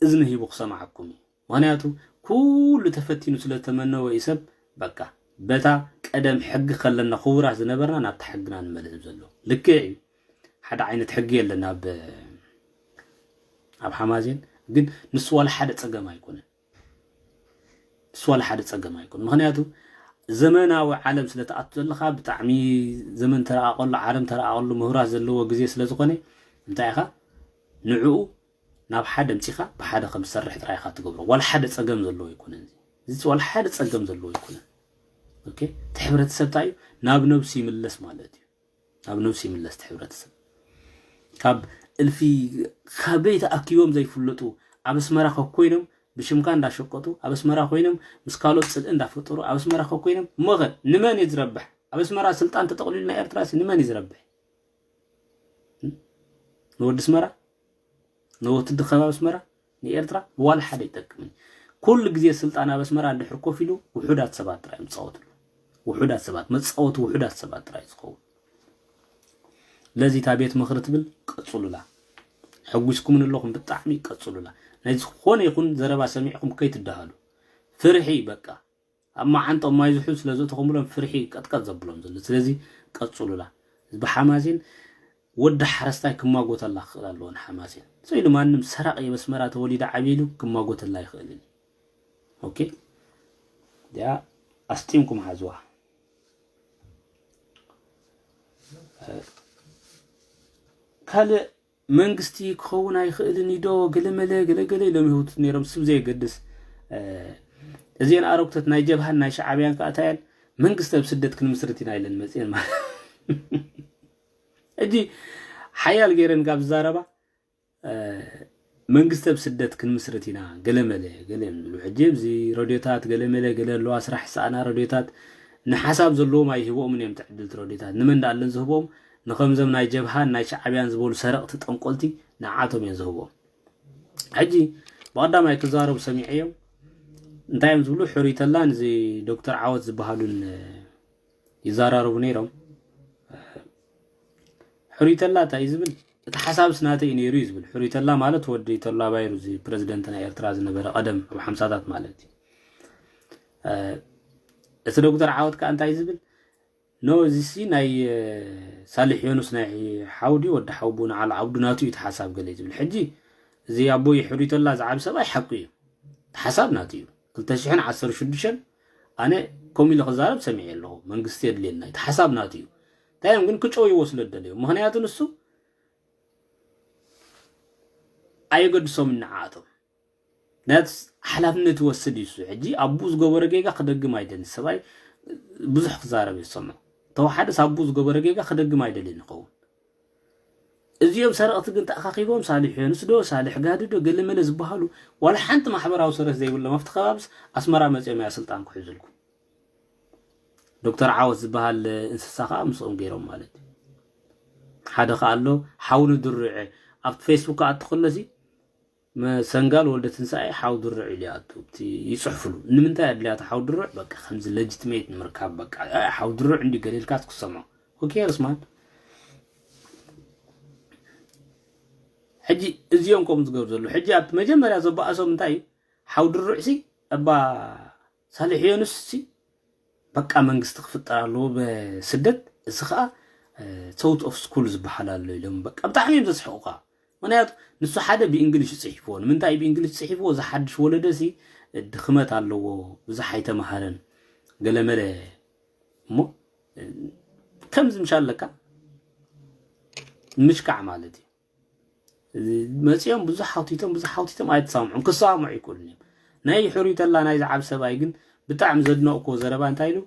እዝኒ ሂቡ ክሰማዓኩም እዩ። ምኽንያቱ ኩሉ ተፈቲኑ ስለ ዝተመነወ እዩ ሰብ በቃ በታ ቀደም ሕጊ ከለና ክቡራት ዝነበርና ናብታ ሕግና ንመለስ ዘሎ። ልክዕ እዩ፣ ሓደ ዓይነት ሕጊ የለን ኣብ ኣብ ሓማዜን፣ ግን ንሱ ዋላ ሓደ ጸገም ኣይኮነን። ንሱ ዋላ ሓደ ጸገም ኣይኮነን። ምኽንያቱ ዘመናዊ ዓለም ስለ ትኣቱ ዘለኻ ብጣዕሚ ዘመን ተረኣቐሉ ዓለም ተረኣቐሉ ምሁራት ዘለዎ ግዜ ስለ ዝኾነ እንታይ ኢኻ ንዕኡ ናብ ሓደ ኣምጺኻ ብሓደ ከም ዝሰርሕ ጥራይ ኢኻ ትገብሮ። ዋላ ሓደ ጸገም ዘለዎ ኣይኮነን። እዚ ዋላ ሓደ ጸገም ዘለዎ ኣይኮነን። ኦኬ፣ እቲ ሕብረተሰብ እንታይ እዩ ናብ ነብሱ ይምለስ ማለት እዩ። ናብ ነብሱ ይምለስ እቲ ሕብረተሰብ። ካብ እልፊ ካበይ ተኣኪቦም ዘይፍለጡ ኣብ ኣስመራ ከኮይኖም ብሽምካ እንዳሸቀጡ ኣብ ኣስመራ ኮይኖም ምስ ካልኦት ጽልኢ እንዳፈጠሩ ኣብ ኣስመራ ከኮይኖም እሞኸ ንመን እዩ ዝረብሕ? ኣብ ኣስመራ ስልጣን ተጠቕሊሉ ናይ ኤርትራ ሲ ንመን እዩ ዝረብሕ? ንወዲ ኣስመራ ንወትዲ ከባቢ ኣስመራ ንኤርትራ ዋላ ሓደ ይጠቅምን። ኩሉ ግዜ ስልጣን ኣብ ኣስመራ እንድሕር ኮፍ ኢሉ ውሑዳት ሰባት ጥራይ እዮም ዝጻወትሉ። ውሑዳት ሰባት፣ መጻወቲ ውሑዳት ሰባት ጥራይ እዩ ዝኸውን። ለዚ እታ ቤት ምኽሪ ትብል ቀጽሉላ። ሕጒስኩምን ኣለኹም ብጣዕሚ ቀጽሉላ። ናይ ዝኾነ ይኹን ዘረባ ሰሚዕኩም ከይትደሃሉ። ፍርሒ በቃ ኣብ መዓንጦም ማይ ዝሑል ስለ ዘእተኹምሎም ፍርሒ ቀጥቀጥ ዘብሎም ዘሎ። ስለዚ ቀጽሉላ። ብሓማሴን ወዲ ሓረስታይ ክማጎተላ ክኽእል ኣለዎ ንሓማሴን። ስቕ ኢሉ ማንም ሰራቒ ኣብ ኣስመራ ተወሊደ ዓብየ ኢሉ ክማጎተላ ኣይኽእልን እዩ። ኦኬ? እዚኣ ኣስጢምኩም ሓዝዋ። ካልእ መንግስቲ ክኸውን ኣይኽእልን እዩ ዶ ገለመለ ገለገለ ኢሎም ይህውቱ ነይሮም ስም ዘየገድስ። እዚአን ኣረግቶት ናይ ጀብሃን ናይ ሻዕብያን ከኣ እንታይ እየን መንግስቲ ኣብ ስደት ክንምስርት ኢና ኢለን መፅየን ማለት ሕጂ ሓያል ገይረን ካብ ዝዛረባ መንግስቲ ኣብ ስደት ክንምስርት ኢና ገለመለ ገለ እዮም ዝብሉ። ሕጂ ኣብዚ ረድዮታት ገለመለ ገለ ኣለዋ ስራሕ ዝሰኣና ረድዮታት ንሓሳብ ዘለዎም ኣይህብኦምን እዮም ትዕድልቲ ረድዮታት ንመን ዳኣለን ዝህብኦም ንኸምዞም ናይ ጀብሃን ናይ ሻዕብያን ዝበሉ ሰረቕቲ ጠንቆልቲ ንዓቶም እዮም ዝህብኦም። ሕጂ ብቐዳማይ ክዛረቡ ሰሚዐዮም እንታይ እዮም ዝብሉ ሕሩይ ተላን እዚ ዶክተር ዓወት ዝበሃሉን ይዘራረቡ ነይሮም። ሕሩይ ተላ እንታይ እዩ ዝብል እቲ ሓሳብስ ናተይ እዩ ነይሩ እዩ ዝብል። ሕሩይ ተላ ማለት ወዲ ተላ ባይሩ እዚ ፕረዚደንት ናይ ኤርትራ ዝነበረ ቀደም ኣብ ሓምሳታት ማለት እዩ። እቲ ዶክተር ዓወት ከዓ እንታይ እዩ ዝብል ኖ እዚሲ ናይ ሳልሕ ዮኑስ ናይ ሓውዲ ወዲ ሓውቡ ንዓል ዓብዱ ናቱ እዩ ተሓሳብ ገለ ዝብል ሕጂ እዚ ኣቦይ ሕሩይ ተላ ዝዓብ ሰብኣይ ሓቁ እዩ ተሓሳብ ናቱ እዩ ክልተ ሽሕን ዓሰርተ ሽዱሽተን ኣነ ከምኡ ኢለ ክዛረብ ሰሚዐ ኣለኹ መንግስቲ የድልየና እዩ ተሓሳብ ናቱ እዩ እንታይ እዮም ግን ክጨውይዎ ስለ ዝደለዩ ምክንያቱ ንሱ ኣየገድሶም ንዓኣቶም ናት ሓላፍነት ይወስድ እዩ ሕጂ ኣቡ ዝገበረ ጌጋ ክደግም ኣይደልን ሰብኣይ ብዙሕ ክዛረብ ይሰምዕ ተወሓደስ ኣቡ ዝገበረ ጌጋ ክደግም ኣይደልን ይኸውን እዚኦም ሰረቕቲ ግን ተኣኻኺቦም ሳልሕ ዮንስ ዶ ሳልሕ ጋዲ ዶ ገለመለ ዝበሃሉ ዋላ ሓንቲ ማሕበራዊ ሰረት ዘይብሎም ኣብቲ ከባብስ ኣስመራ መፅኦም እያ ስልጣን ክሕዙልኩም ዶክተር ዓወት ዝበሃል እንስሳ ከዓ ምስኦም ገይሮም ማለት እዩ ሓደ ከዓ ኣሎ ሓውኒ ድርዐ ኣብቲ ፌስቡክ ኣትክለሲ ሰንጋል ወልደ ትንሳኤ ሓው ድርዕ ኢሉ ይኣቱ ይፅሕፍሉ ንምንታይ ኣድልያቱ ሓው ድርዕ በቃ ከምዚ ለጅትሜት ንምርካብ በቃ ሓው ድርዕ እንዲ ገሊልካ ትክሰምዖ ሆኬርስ ማን ሕጂ እዚኦም ከምኡ ዝገብሩ ዘለዉ ሕጂ ኣብቲ መጀመርያ ዘበኣሶም እንታይ እዩ ሓው ድርዕ ሲ እባ ሳልሕ ዮኑስ ሲ በቃ መንግስቲ ክፍጠር ኣለዎ ብስደት እዚ ከዓ ሰውት ኦፍ ስኩል ዝበሃል ኣሎ ኢሎም በቃ ብጣዕሚ እዮም ዘስሕቑ ከዓ ምክንያቱ ንሱ ሓደ ብእንግሊሽ ይፅሒፍዎ ንምንታይ ብእንግሊሽ ፅሒፍዎ እዚ ሓድሽ ወለደ ሲ ድኽመት ኣለዎ፣ ብዙሕ ኣይተማሃረን፣ ገለመለ እሞ ከምዚ ምሻለካ ምሽካዕ ማለት እዩ። መፂኦም ብዙሕ ሓውቲቶም ብዙሕ ሓውቲቶም ኣይተሳምዑን፣ ክሰማምዑ ኣይክእሉን እዮም። ናይ ሕሩይ ተላ ናይ ዝዓብ ሰብኣይ ግን ብጣዕሚ ዘድነቕኩዎ ዘረባ እንታይ ኢሉ፣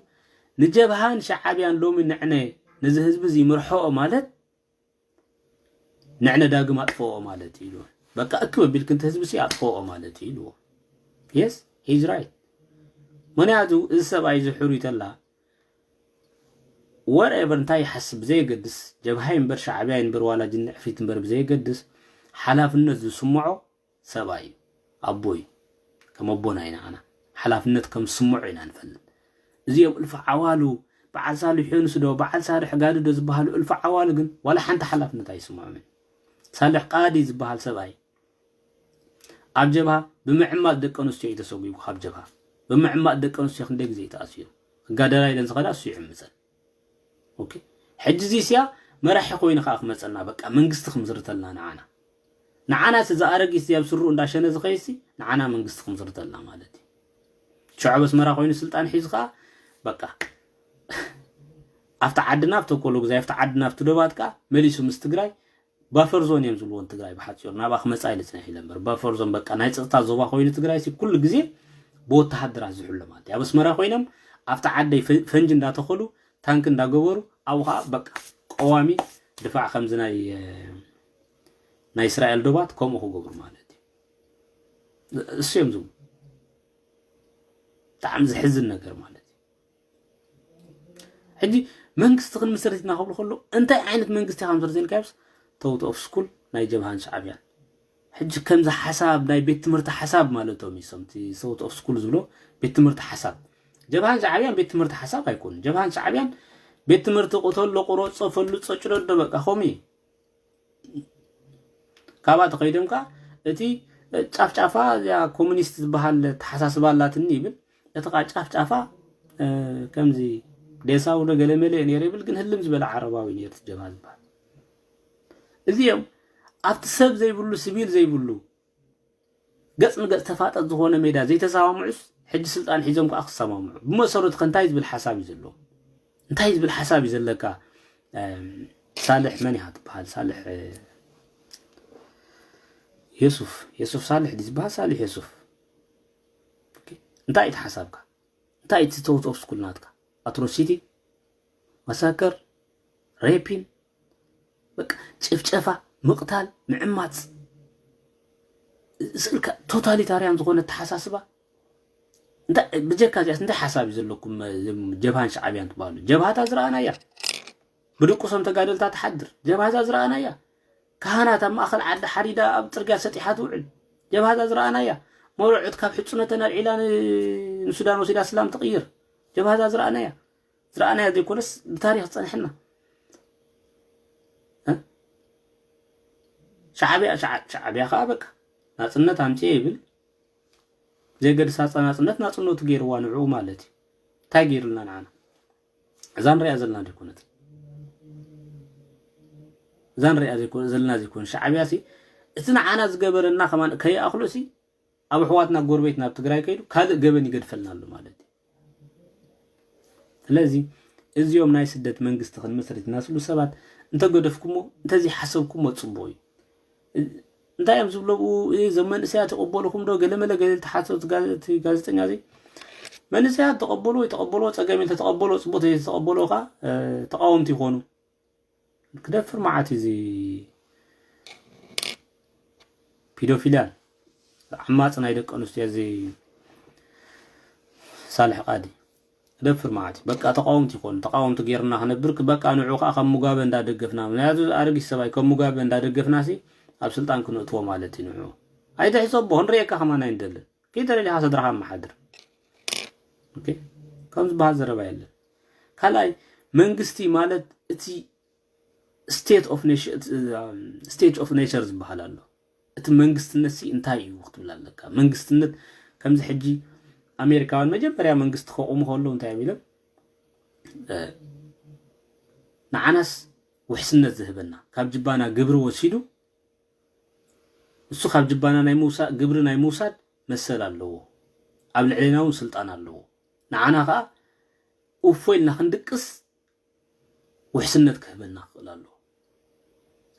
ንጀብሃን ሸዓብያን ሎሚ ንዕነ ነዚ ህዝቢ እዚ ምርሕኦ ማለት ንዕነ ዳግም ኣጥፍኦ ማለት እዩ ኢሉ። በቃ እክብ ኣቢልክ እንተ ህዝቢ ሲ ኣጥፍኦ ማለት እዩ ኢልዎ። Yes, he's right። ምክንያቱ እዚ ሰብኣይ እዚ ሕሩይ ተላ whatever እንታይ ይሓስብ ብዘየገድስ፣ ጀብሃ ይንበር ሻዕብያ ይንበር ዋላ ጅንዕ ፊት ንበር ብዘየገድስ ሓላፍነት ዝስምዖ ሰብኣይ እዩ። ኣቦ እዩ። ከም ኣቦና ኢና ኣና ሓላፍነት ከም ዝስምዖ ኢና ንፈልጥ። እዚኦም እልፊ ዓዋሉ በዓል ሳልሕ ዮኑስ ዶ በዓል ሳልሕ ጋዲ ዶ ዝበሃሉ እልፊ ዓዋሉ ግን ዋላ ሓንቲ ሓላፍነት ኣይስምዖምን። ሳልሕ ቃዲ ዝበሃል ሰብኣይ ኣብ ጀብሃ ብምዕማፅ ደቂ ኣንስትዮ እዩ ተሰጒጉ። ካብ ጀብሃ ብምዕማፅ ደቂ ኣንስትዮ ክንደይ ግዜ እዩ ተኣሲሩ። ክጋደላ ኢለን ዝኸዳ እሱ ይዕምፀን። ኦኬ፣ ሕጂ እዚ ስያ መራሒ ኮይኑ ከዓ ክመፀና በቃ መንግስቲ ክምስርተልና ንዓና ንዓና እዚ ኣረጊት እዚ ኣብ ስሩ እንዳሸነ ዝኸይሲ ንዓና መንግስቲ ክምስርተልና ማለት እዩ። ሽዑ ኣብ ኣስመራ ኮይኑ ስልጣን ሒዙ ከዓ በቃ ኣብቲ ዓድና ኣብቲ ኮሎ ግዜ ኣብቲ ዓድና ኣብቲ ዶባት ከዓ መሊሱ ምስ ትግራይ ባፈር ዞን እዮም ዝብልዎ ንትግራይ ብሓፂሩ ናብኣ ክመፃ ኢሉ ፅንሕ ኢለ እምበር ባፈር ዞን በቃ ናይ ፀጥታ ዞባ ኮይኑ ትግራይ ሲ ኩሉ ግዜ ብወተሃደራት ዝሕሎ ማለት እዩ። ኣብ ኣስመራ ኮይኖም ኣብቲ ዓደይ ፈ- ፈንጂ እንዳተኸሉ ታንክ እንዳገበሩ ኣብኡ ከዓ በቃ ቀዋሚ ድፋዕ ከምዚ ናይ ናይ እስራኤል ዶባት ከምኡ ክገብሩ ማለት እዩ። እሱ እዮም ዝብሉ። ብጣዕሚ ዝሕዝን ነገር ማለት እዩ። ሕጂ መንግስቲ ክንምስርት ኢና ክብሉ ከሎ እንታይ ዓይነት መንግስቲ ኢኻ ምስርት ኢልካዮስ ተውት ኦፍ ስኩል ናይ ጀብሃን ሻዕብያን ሕጂ ከምዚ ሓሳብ ናይ ቤት ትምህርቲ ሓሳብ ማለቶም እዩ። ሰምቲ ሰውት ኦፍ ስኩል ዝብሎ ቤት ትምህርቲ ሓሳብ ጀብሃን ሻዕብያን ቤት ትምህርቲ ሓሳብ ኣይኮኑን። ጀብሃን ሻዕብያን ቤት ትምህርቲ ቁተሎ ቁረጾ ፈልጾ ጭደዶ በቃ ከምኡ እዩ። ካብኣ ተኸይዶም ከዓ እቲ ጫፍጫፋ እዚኣ ኮሙኒስት ዝበሃል ተሓሳስባ ኣላትኒ ይብል። እቲ ከዓ ጫፍጫፋ ከምዚ ዴሳው ዶ ገለመለ ነይሩ ይብል፣ ግን ህልም ዝበለ ዓረባዊ ነይሩ እቲ ጀብሃ ዝበሃል። እዚኦም ኣብቲ ሰብ ዘይብሉ ስቢል ዘይብሉ ገጽ ንገጽ ተፋጠጥ ዝኾነ ሜዳ ዘይተሰማምዑስ ሕጂ ስልጣን ሒዞም ከዓ ክሰማምዑ ብመሰረቱ ከ እንታይ ዝብል ሓሳብ እዩ ዘለዎም? እንታይ ዝብል ሓሳብ እዩ ዘለካ? ሳልሕ መን ኢኻ ትበሃል? ሳልሕ የሱፍ የሱፍ ሳልሕ ድዩ ዝበሃል? ሳልሕ የሱፍ እንታይ እቲ ሓሳብካ? እንታይ እቲ ተውት ኦፍ ስኩል ናትካ? ኣትሮሲቲ፣ ማሳከር፣ ሬፒን፣ በቃ ጭፍጨፋ፣ ምቕታል፣ ምዕማፅ፣ ስእልካ ቶታሊታርያን ዝኾነ ኣተሓሳስባ እንታይ ብጀካ እዚኣስ እንታይ ሓሳብ እዩ ዘለኩም? ጀብሃን ሻዕብያን ትበሃሉ ጀብሃታ ዝረኣናያ ብድቁሶም ተጋደልታ ትሓድር ጀብሃታ ዝረኣናያ ካህናት ኣብ ማእኸል ዓዲ ሓሪዳ ኣብ ፅርግያ ሰጢሓ ትውዕል ጀብሃታ ዝረኣናያ መርዑት ካብ ሕፁነተን ኣልዒላ ንሱዳን ወሲዳ ስላም ትቕይር ጀብሃታ ዝረኣናያ ዝረኣናያ ዘይኮነስ ብታሪክ ዝፀንሐና ሻዕብያ ሻዕብያ ከዓ በቃ ናፅነት ኣምፅየ ይብል ዘይገድሳ ናፅነት ናፅነቱ ገይርዋ ንዕኡ ማለት እዩ እንታይ ገይሩልና ንዓና እዛ ንሪኣ ዘለና ዘይኮነት እዛ ንሪኣ ዘለና ዘይኮነ ሻዕብያ ሲ እቲ ንዓና ዝገበረና ከማን ከይኣኽሎ ሲ ኣብ ኣሕዋትና ጎረቤት ናብ ትግራይ ከይዱ ካልእ ገበን ይገድፈልና ኣሎ ማለት እዩ። ስለዚ እዚኦም ናይ ስደት መንግስቲ ክንምስርት ኢና ዝብሉ ሰባት እንተገደፍኩሞ እንተዘይሓሰብኩሞ ፅቡቕ እዩ። እንታይ እዮም ዝብለብኡ እዞም መንእሰያት ይቕበልኹም ዶ ገለመለ ገለ ተሓሰብ ጋዜጠኛ እዚ መንእሰያት ተቐበሉ ወይ ተቐበልዎ ፀገም ተተቐበልዎ ፅቡቅ ተተቐበልዎ ከዓ ተቃወምቲ ይኾኑ ክደፍር መዓት እዚ ፒዶፊልያን ዓማፅ ናይ ደቂ ኣንስትዮ እዚ ሳልሕ ቃዲ ክደፍር መዓት እዩ በቃ ተቃወምቲ ይኮኑ ተቃወምቲ ገይርና ክነብር በቃ ንዑ ከዓ ከም ሙጋበ እንዳደገፍና ምክንያቱ ኣረጊት ሰብኣይ ከም ሙጋበ እንዳደገፍና ሲ ኣብ ስልጣን ክንእትዎ ማለት እዩ ንዑ ኣይትሕሰቦ ክንርእየካ ከማን ኣይንደልን ከይተደሊኻ ስድራኻ ኣመሓድር ከም ዝበሃል ዘረባ የለን ካልኣይ መንግስቲ ማለት እቲ state of nature ዝበሃል ኣሎ እቲ መንግስትነት ሲ እንታይ እዩ ክትብል ኣለካ መንግስትነት ከምዚ ሕጂ ኣሜሪካውያን መጀመርያ መንግስቲ ከቑሙ ከለዉ እንታይ እዮም ኢሎም ንዓናስ ውሕስነት ዝህበና ካብ ጅባና ግብሪ ወሲዱ እሱ ካብ ጅባና ናይ ምውሳድ ግብሪ ናይ ምውሳድ መሰል ኣለዎ ኣብ ልዕሌና እውን ስልጣን ኣለዎ። ንዓና ከዓ እፎ ኢልና ክንድቅስ ውሕስነት ክህበና ክኽእል ኣለዎ።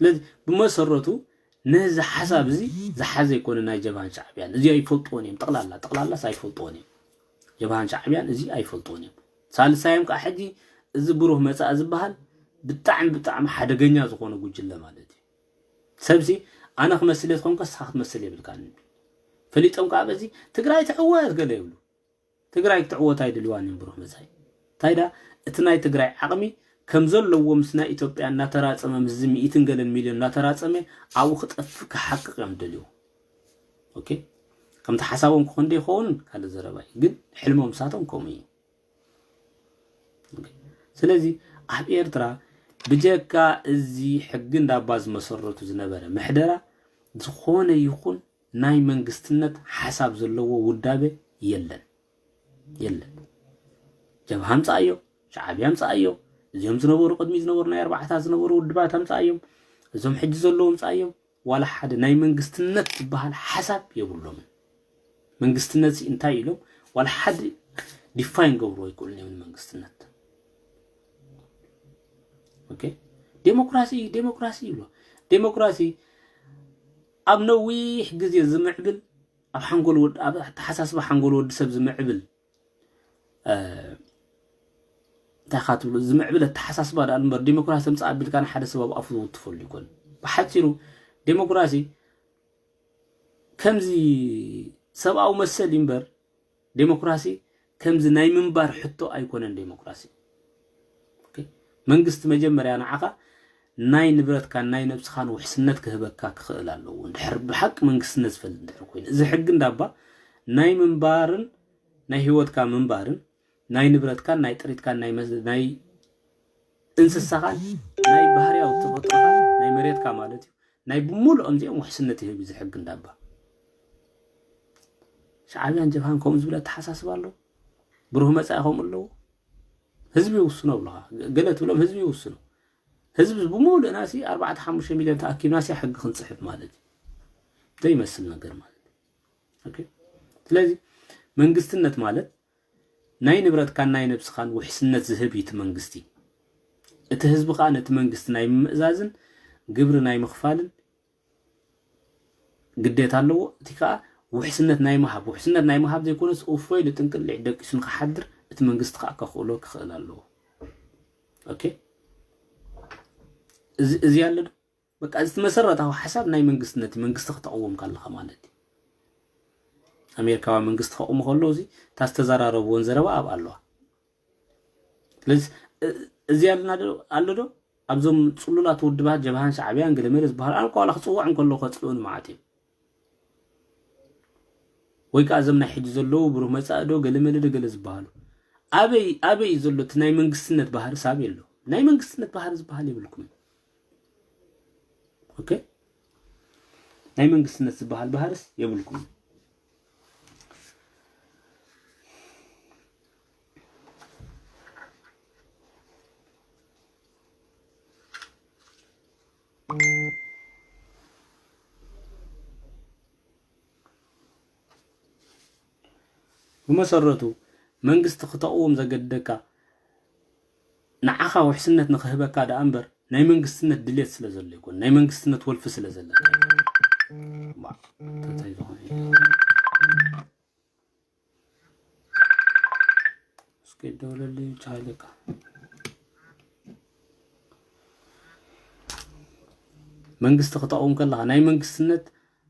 ስለዚ ብመሰረቱ ነዚ ሓሳብ እዚ ዝሓዘ ኣይኮነ ናይ ጀብሃን ሻዕብያን። እዚ ኣይፈልጥዎን እዮም። ጠቕላላ፣ ጠቕላላስ ኣይፈልጥዎን እዮም። ጀብሃን ሻዕብያን እዚ ኣይፈልጥዎን እዮም። ሳልሳዮም ከዓ ሕጂ እዚ ብሩህ መጻኢ ዝበሃል ብጣዕሚ፣ ብጣዕሚ ሓደገኛ ዝኾነ ጉጅለ ማለት እዩ። ሰብሲ ኣነ ክመስል እየ ዝኾንኩ ንስኻ ክትመስል የብልካን። ፈሊጦም ከዓ በዚ ትግራይ ትዕወት ገለ ይብሉ። ትግራይ ክትዕወት ኣይደልዋን እዮም ብሩህ መጻኢ። እንታይ ደኣ እቲ ናይ ትግራይ ዓቕሚ ከም ዘለዎ ምስ ናይ ኢትዮጵያ እናተራጸመ ምስዚ ሚእትን ገለን ሚልዮን እናተራጸመ ኣብኡ ክጠፍእ ክሓቅቕ እዮም ደልዩ። ኦኬ፣ ከምቲ ሓሳቦም ክኾን ዶ ይኸውን ካልእ ዘረባ እዩ። ግን ሕልሞም ሳቶም ከምኡ እዩ። ኦኬ። ስለዚ ኣብ ኤርትራ ብጀካ እዚ ሕጊ እንዳባ ዝመሰረቱ ዝነበረ ምሕደራ ዝኾነ ይኹን ናይ መንግስትነት ሓሳብ ዘለዎ ውዳበ የለን። የለን። ጀብሃ ኣምጻኣዮ፣ ሻዕብያ ኣምጻኣዮ፣ እዚኦም ዝነበሩ ቅድሚ ዝነበሩ ናይ ኣርባዕታት ዝነበሩ ውድባት ኣምጻኣዮም፣ እዞም ሕጂ ዘለዉ ኣምጻኣዮም፣ ዋላ ሓደ ናይ መንግስትነት ዝበሃል ሓሳብ የብሎምን። መንግስትነት ሲ እንታይ ኢሎም ዋላ ሓደ ዲፋይን ገብሩ ኣይክእሉን እዮም ንመንግስትነት። ኦኬ፣ ዴሞክራሲ፣ ዴሞክራሲ ይብሎ። ዴሞክራሲ ኣብ ነዊሕ ግዜ ዝምዕብል ኣብ ሓንጎል ወድ-፣ ኣብ ኣተሓሳስባ ሓንጎል ወዲ ሰብ ዝምዕብል፣ እ፣ እንታይ ኢኻ ትብሎ፣ ዝምዕብል ኣተሓሳስባ ደኣ እምበር ዴሞክራሲ ኣምጽእ ኣቢልካ ንሓደ ሰብ ኣብ ኣፉ ዝውትፈሉ ይኮን። ብሓጺሩ ዴሞክራሲ ከምዚ ሰብኣዊ መሰል እዩ እምበር ዴሞክራሲ ከምዚ ናይ ምንባር ሕቶ ኣይኮነን ዴሞክራሲ። ኦኬ? መንግስቲ መጀመርያ ንዓኻ ናይ ንብረትካን ናይ ነብስኻን ውሕስነት ክህበካ ክኽእል ኣለዎ። እንድሕር ብሓቂ መንግስትነት ዝፈልጥ እንድሕር ኮይኑ፣ እዚ ሕጊ እንዳባ ናይ ምንባርን ናይ ህይወትካ ምንባርን ናይ ንብረትካን ናይ ጥሪትካን ናይ መዝ-፣ ናይ እንስሳኻን ናይ ባህርያዊ ተፈጥሮኻን ናይ መሬትካ ማለት እዩ፣ ናይ ብምሉኦም እዚኦም ውሕስነት ይህብ እዩ እዚ ሕጊ እንዳባ። ሻዕብያን ጀብሃን ከምኡ ዝብል ኣተሓሳስባ ኣለዎ። ብሩህ መጻኢ ከምኡ ኣለዎ። ህዝቢ ይውስኖ ብለኻ። ገለ ትብሎም ህዝቢ ይውስኖ። ህዝቢ ብምሉእና ሲ ኣርባዕተ ሓሙሽተ ሚልዮን ተኣኪብና ሲ ሕጊ ክንጽሕፍ ማለት እዩ። ዘይመስል ነገር ማለት እዩ። ኦኬ? ስለዚ መንግስትነት ማለት ናይ ንብረትካን ናይ ነብስኻን ውሕስነት ዝህብ እዩ እቲ መንግስቲ። እቲ ህዝቢ ኸኣ ነቲ መንግስቲ ናይ ምምእዛዝን ግብሪ ናይ ምኽፋልን ግዴታ ኣለዎ። እቲ ከኣ ውሕስነት ናይ ምሃብ፣ ውሕስነት ናይ ምሃብ ዘይኮነስ እፎይ ኢሉ ጥንቅልዕ ደቂሱ ንኽሓድር እቲ መንግስቲ ከኣ ከኽእሎ ክኽእል ኣለዎ። ኦኬ? እዚ፣ እዚ ኣሎ ዶ? በቃ፣ እዚ እቲ መሰረታዊ ሓሳብ ናይ መንግስትነት እዩ። መንግስቲ ክተቕውም ከለኻ ማለት እዩ። ኣሜሪካዊ መንግስቲ ከቕውም ከሎ፣ እዚ እታ ዝተዘራረብዎን ዘረባ ኣብ ኣለዋ። ስለዚ፣ እ-፣ እዚ ኣለና ዶ፣ ኣሎ ዶ? ኣብዞም ጽሉላት ውድባት ጀብሃን ሻዕብያን ገለመለ ዝበሃሉ፣ ኣነ እኳ ዋላ ክጽውዕ እንከለኹ ከጽልኡኒ መዓት እዮም። ወይ ከኣ እዞም ናይ ሕጂ ዘለዉ ብሩህ መጻኢ ዶ ገለመለ ዶ ገለ ዝበሃሉ። ኣበይ፣ ኣበይ እዩ ዘሎ እቲ ናይ መንግስትነት ባህሪ ሳብ የሎ። ናይ መንግስትነት ባህሪ ዝበሃል የብልኩምን። ኦኬ? ናይ መንግስትነት ዝበሃል ባህርስ የብልኩምን። ብመሰረቱ መንግስቲ ክተቕውም ዘገድደካ ንዓኻ ውሕስነት ንኽህበካ ደኣ እምበር ናይ መንግስትነት ድሌት ስለ ዘሎ ይኮን፣ ናይ መንግስትነት ወልፊ ስለ ዘለካ ይኮን። ባ፣ እንታይ ዝኾነ እስኪ ደውለለይ ቻለካ። መንግስቲ ክተቕውም ከለኻ ናይ መንግስትነት፣